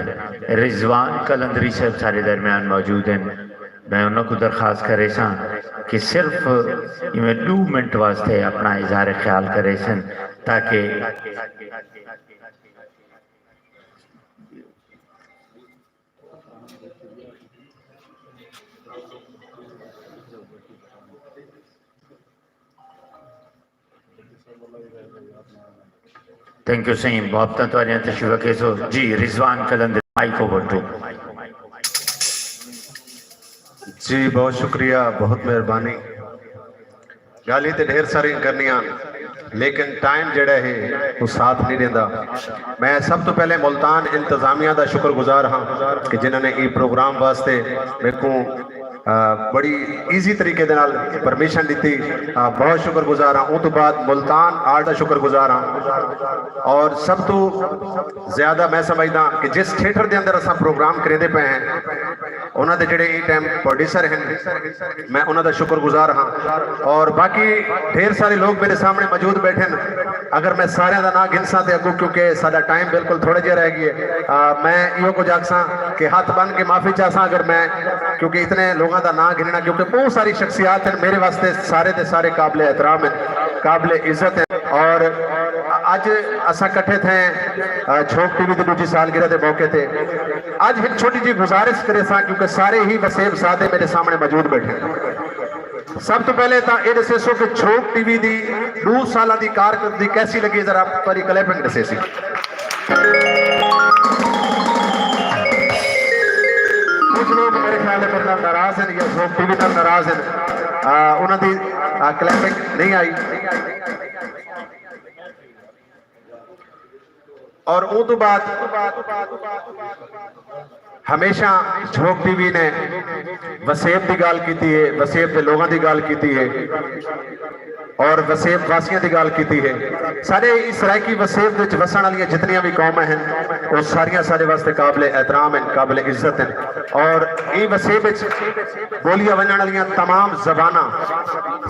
رضوان قلندری صاحب سارے درمیان موجود ہیں۔ میں انہاں کو درخواست کریساں کہ صرف ایویں ݙو منٹ واسطے اپݨا اظہار خیال کریسن تاکہ تھینک یو سئیں، محبتاں تہاݙیاں تشریف رکھیسو۔ جی Rizwan Qalandari, Mike over to. جی بہت شکریہ، بہت مہربانی۔ ڳالھیں تے ڈھیر ساریاں کرنیاں ہن لیکن ٹائم جیڑھا ہے او ساتھ نی ݙیندا۔ میں سب توں پہلے ملتان انتظامیہ دا شکر گزار ہاں کہ جنہاں نے ایں پروگرام واسطے میکوں بڑی ایزی طریقے دے نال پرمیشن ݙتی۔ بہت شکر گزار ہاں۔ اوں توں بعد ملتان آرٹ دا شکر گزار ہاں اور سب توں زیادہ میں سمجھداں کہ جس تھیٹر دے اندر اساں پروگرام کریندے پئے ہیں انہاں دے جیڑھے ایں ٹائم پروڈیوسر ہن میں انہاں دا شکر گزار ہاں۔ اور باقی ڈھیر سارے لوگ میرے سامنے موجود بیٹھن، اگر میں ساریاں دا ناں گھنساں تے اگوں کیونکہ ساڈا ٹائم بالکل تھوڑا جیہا رہ گئے۔ میں ایہو کچھ آکھساں کہ ہتھ بن کے معافی چاہساں اگر میں کیونکہ اتنے لوگاں دا ناں گھننا کیونکہ بہت ساری شخصیات ہیں میرے واسطے سارے دے سارے قابل احترام ہیں، قابل عزت ہیں۔ اور اج اساں کٹھے تھے جھوک ٹی وی دی ݙوجھی سالگرہ دے موقع تے۔ اج ہک چھوٹی جی گزارش کریساں کیونکہ سارے ہی وسیب زادے میرے سامنے موجود بیٹھے ہیں۔ سب توں پہلے تاں اے ݙسیسو کہ جھوک ٹی وی دی ݙو سالاں دی کارکردگی کیسی لڳی، ذرا پہلی کلیپنگ ݙسیسی۔ کچھ لوگ میرے خیال ہے میرے نال ناراض ہیں یا جھوک ٹی وی نال ناراض ہیں، انہاں دی کلیپنگ نہیں آئی۔ اور اوں توں بعد ہمیشہ جھوک ٹی وی نے وسیب دی گالھ کیتی ہے، وسیب دے لوگاں دی گالھ کیتی ہے اور وسیب واسیاں دی گالھ کیتی ہے۔ سارے اس سرائیکی وسیب وچ وسن والیاں جتنیاں بھی قوماں ہیں وہ ساریاں سارے واسطے قابل احترام ہیں، قابل عزت ہیں اور ایں وسیب وچ بولیاں ونجن والیاں تمام زباناں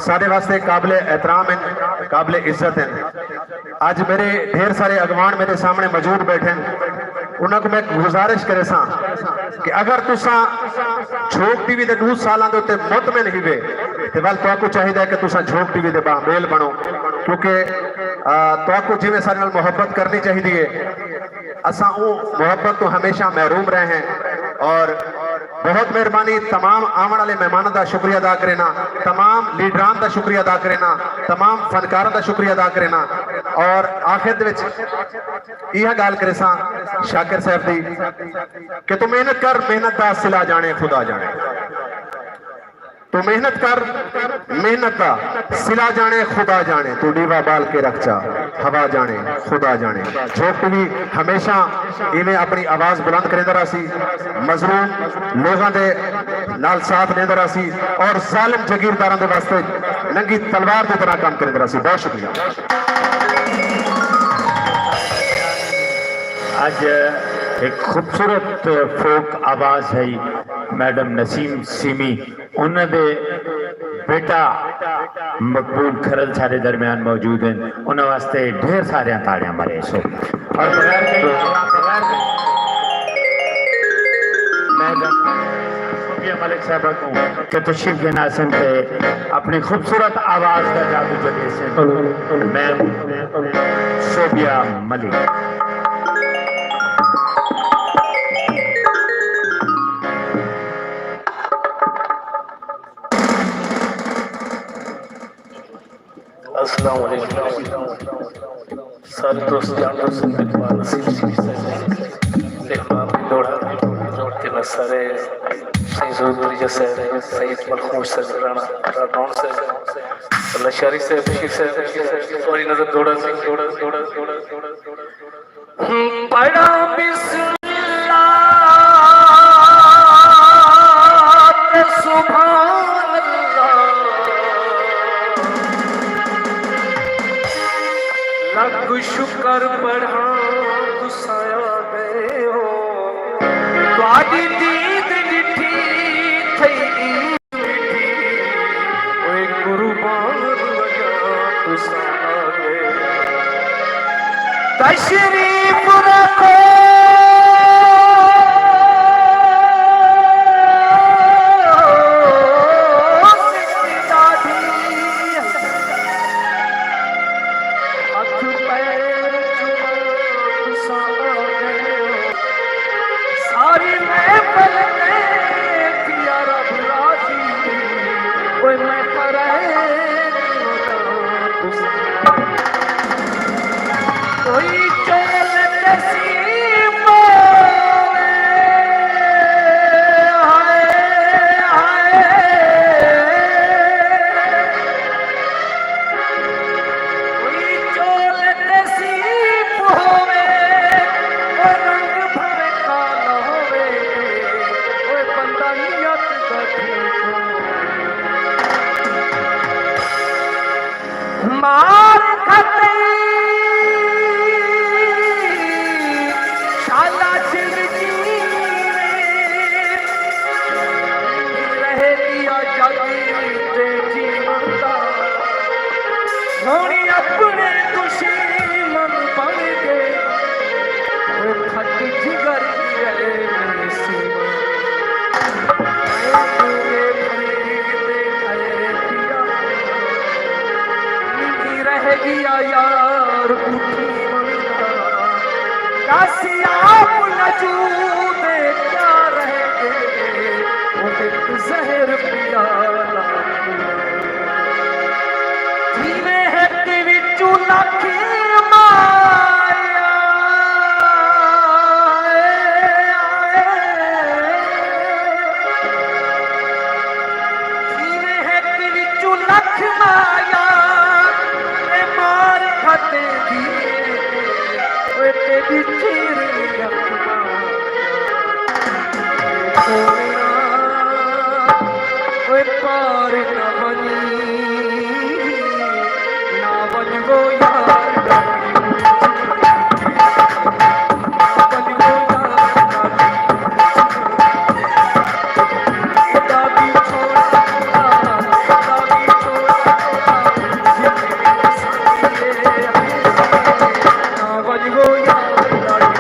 سارے واسطے قابل احترام ہیں، قابل عزت ہیں۔ اج میرے ڈھیر سارے اگوان میرے سامنے موجود بیٹھے ہیں، انہاں کو میں گزارش کرے ساں کہ اگر تساں جھوک ٹی وی دے ڈو سالاں دے اتے مطمئن ہی وے تے ول تہاکوں چاہیدا ہے کہ تساں جھوک ٹی وی دے باہمیل بنو، کیونکہ تہاکوں جویں سارے نال محبت کرنی چاہیدی ہے، اساں اوں محبت تو ہمیشہ محروم رہے ہیں۔ اور بہت مہربانی، تمام آون والے مہماناں دا شکریہ ادا کرینا، تمام لیڈران دا شکریہ ادا کرینا، تمام فنکاراں دا شکریہ ادا کرینا۔ اور آخر دے وچ ایہا گال کریساں شاکر صاحب دی کہ تو محنت کر، محنت دا صلہ جانے خدا جانے۔ تو محنت کر، محنت دا صلہ جانے خدا جانے، تو ڈیوا بال کے رکھ چا، ہوا جانے خدا جانے۔ جھوک ٹی وی ہمیشہ ایویں اپنی آواز بلند کریندا رہسی، مظلوم لوگاں دے نال ساتھ ݙیندا رہسی اور ظالم جگیرداراں دے واسطے ننگی تلوار دی طرح کم کریندا رہسی۔ بہت شکریہ۔ اج ہک خوبصورت فوک آواز ہے میڈم نسیم سیمی، انہاں دے بیٹا مقبول کھرل سارے درمیان موجود ہیں، انہاں واسطے ڈھیر ساریاں تاڑیاں مریسو۔ اور بغیر کہیں بغیر میں صوفیہ ملک صاحبہ کو کہ تشریف گھن آسن تے اپنی خوبصورت آواز دا جادو جگیسن۔ میں صوفیہ ملک۔ السلام علیکم۔ سارے دوست جان دوست اقبال نصیر جی، اقبال سارے سائیں ضرور تریجہ صاحب، سید ملخوش صاحب، رانا رانون صاحب، اللہ شاری صاحب، بشیر صاحب، تہاݙی نظر دوڑا سی۔ پڑھاں بسم اللہ تے سبحان اللہ، لکھ شکر پڑھاں تساں آ ڳئے ہو، تہاݙی دید ݙٹھی تھئی ایں مٹھی، اوئے قربان وجہ تساں آ ڳئے۔ تشریف رکھو، سکھ ݙاڈھی، ہتھ پیر چماں تساں آ ڳئے۔ ساری محفل تے تھیا رب راضی، اوئے میں کرے کوئی چول تے سی پاوے، ہائے، ہائے۔ کوئی چول تے سیپ ہووے، او رنگ بھویں کالا ہووے، او بندہ نیت دا ٹھیک ہووے۔ مار کھتئی شالا چنگی رہ ڳیا جڳ تے جیوݨ دا۔ ہݨ اپݨے دشمن بݨ ڳئے، او پھٹ جگر ڳئے سیوݨ۔ اے میرے فرید اے پیا، ننگی رہ ڳیا یار اٹھی منگا۔ کاسی آپ نجو دے کیا رہ ڳئے، او ہک زہر پیالہ پیا۔ جیویں ہک وچوں لکھ مایا، جیویں ہک وچوں لکھ مایا، تے مار کھتیندی اے، اوئے تیݙی چیرلی اکھ مایا۔ سوہݨیا، اوئے پار نہ ونڄیں، نہ ونڄ وو یار ݙاڈھی، نہ ونڄ وو یار ݙاڈھی، ݙاڈھی چھوڑا چھوڑا، ݙاڈھی چھوڑا چھوڑا، زندگی سنگیے، نہ ونڄ وو یار ݙاڈھی۔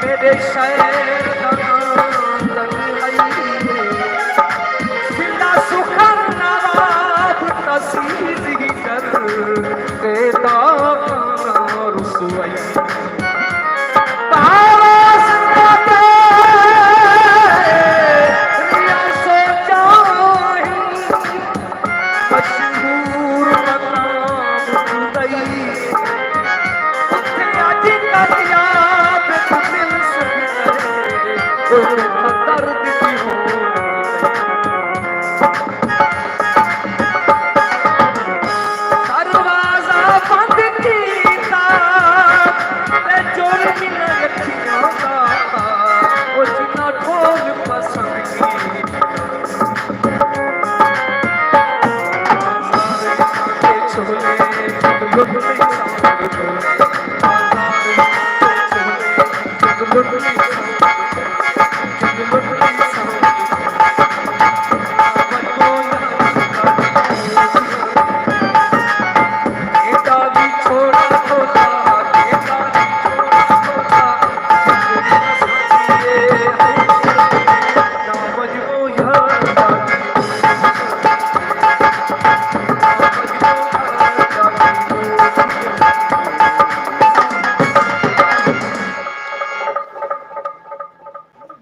میݙے شہر دا ناں تنہائی ہے، زندہ سخن نواب تسیدی کر تے دا ناں رسوائی۔ تارا زندہ تے ریا سو جاہیں، مشہور مقام خدائی، اتھے اڄ کل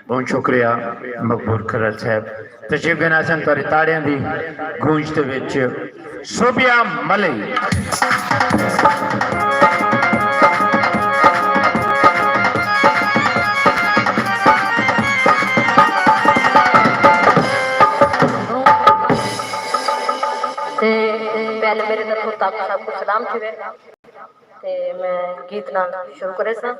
بہت شکریہ مقبول کھرڑ صاحب۔ تشریف گھن آسن، تہاݙی تاڑیاں دی گونج دے وچ صوبیہ ملئی۔ تے پہلے میرے طرفوں تاکو صاحب کوں سلام تھیوے۔ تے میں گیت نال شروع کریساں۔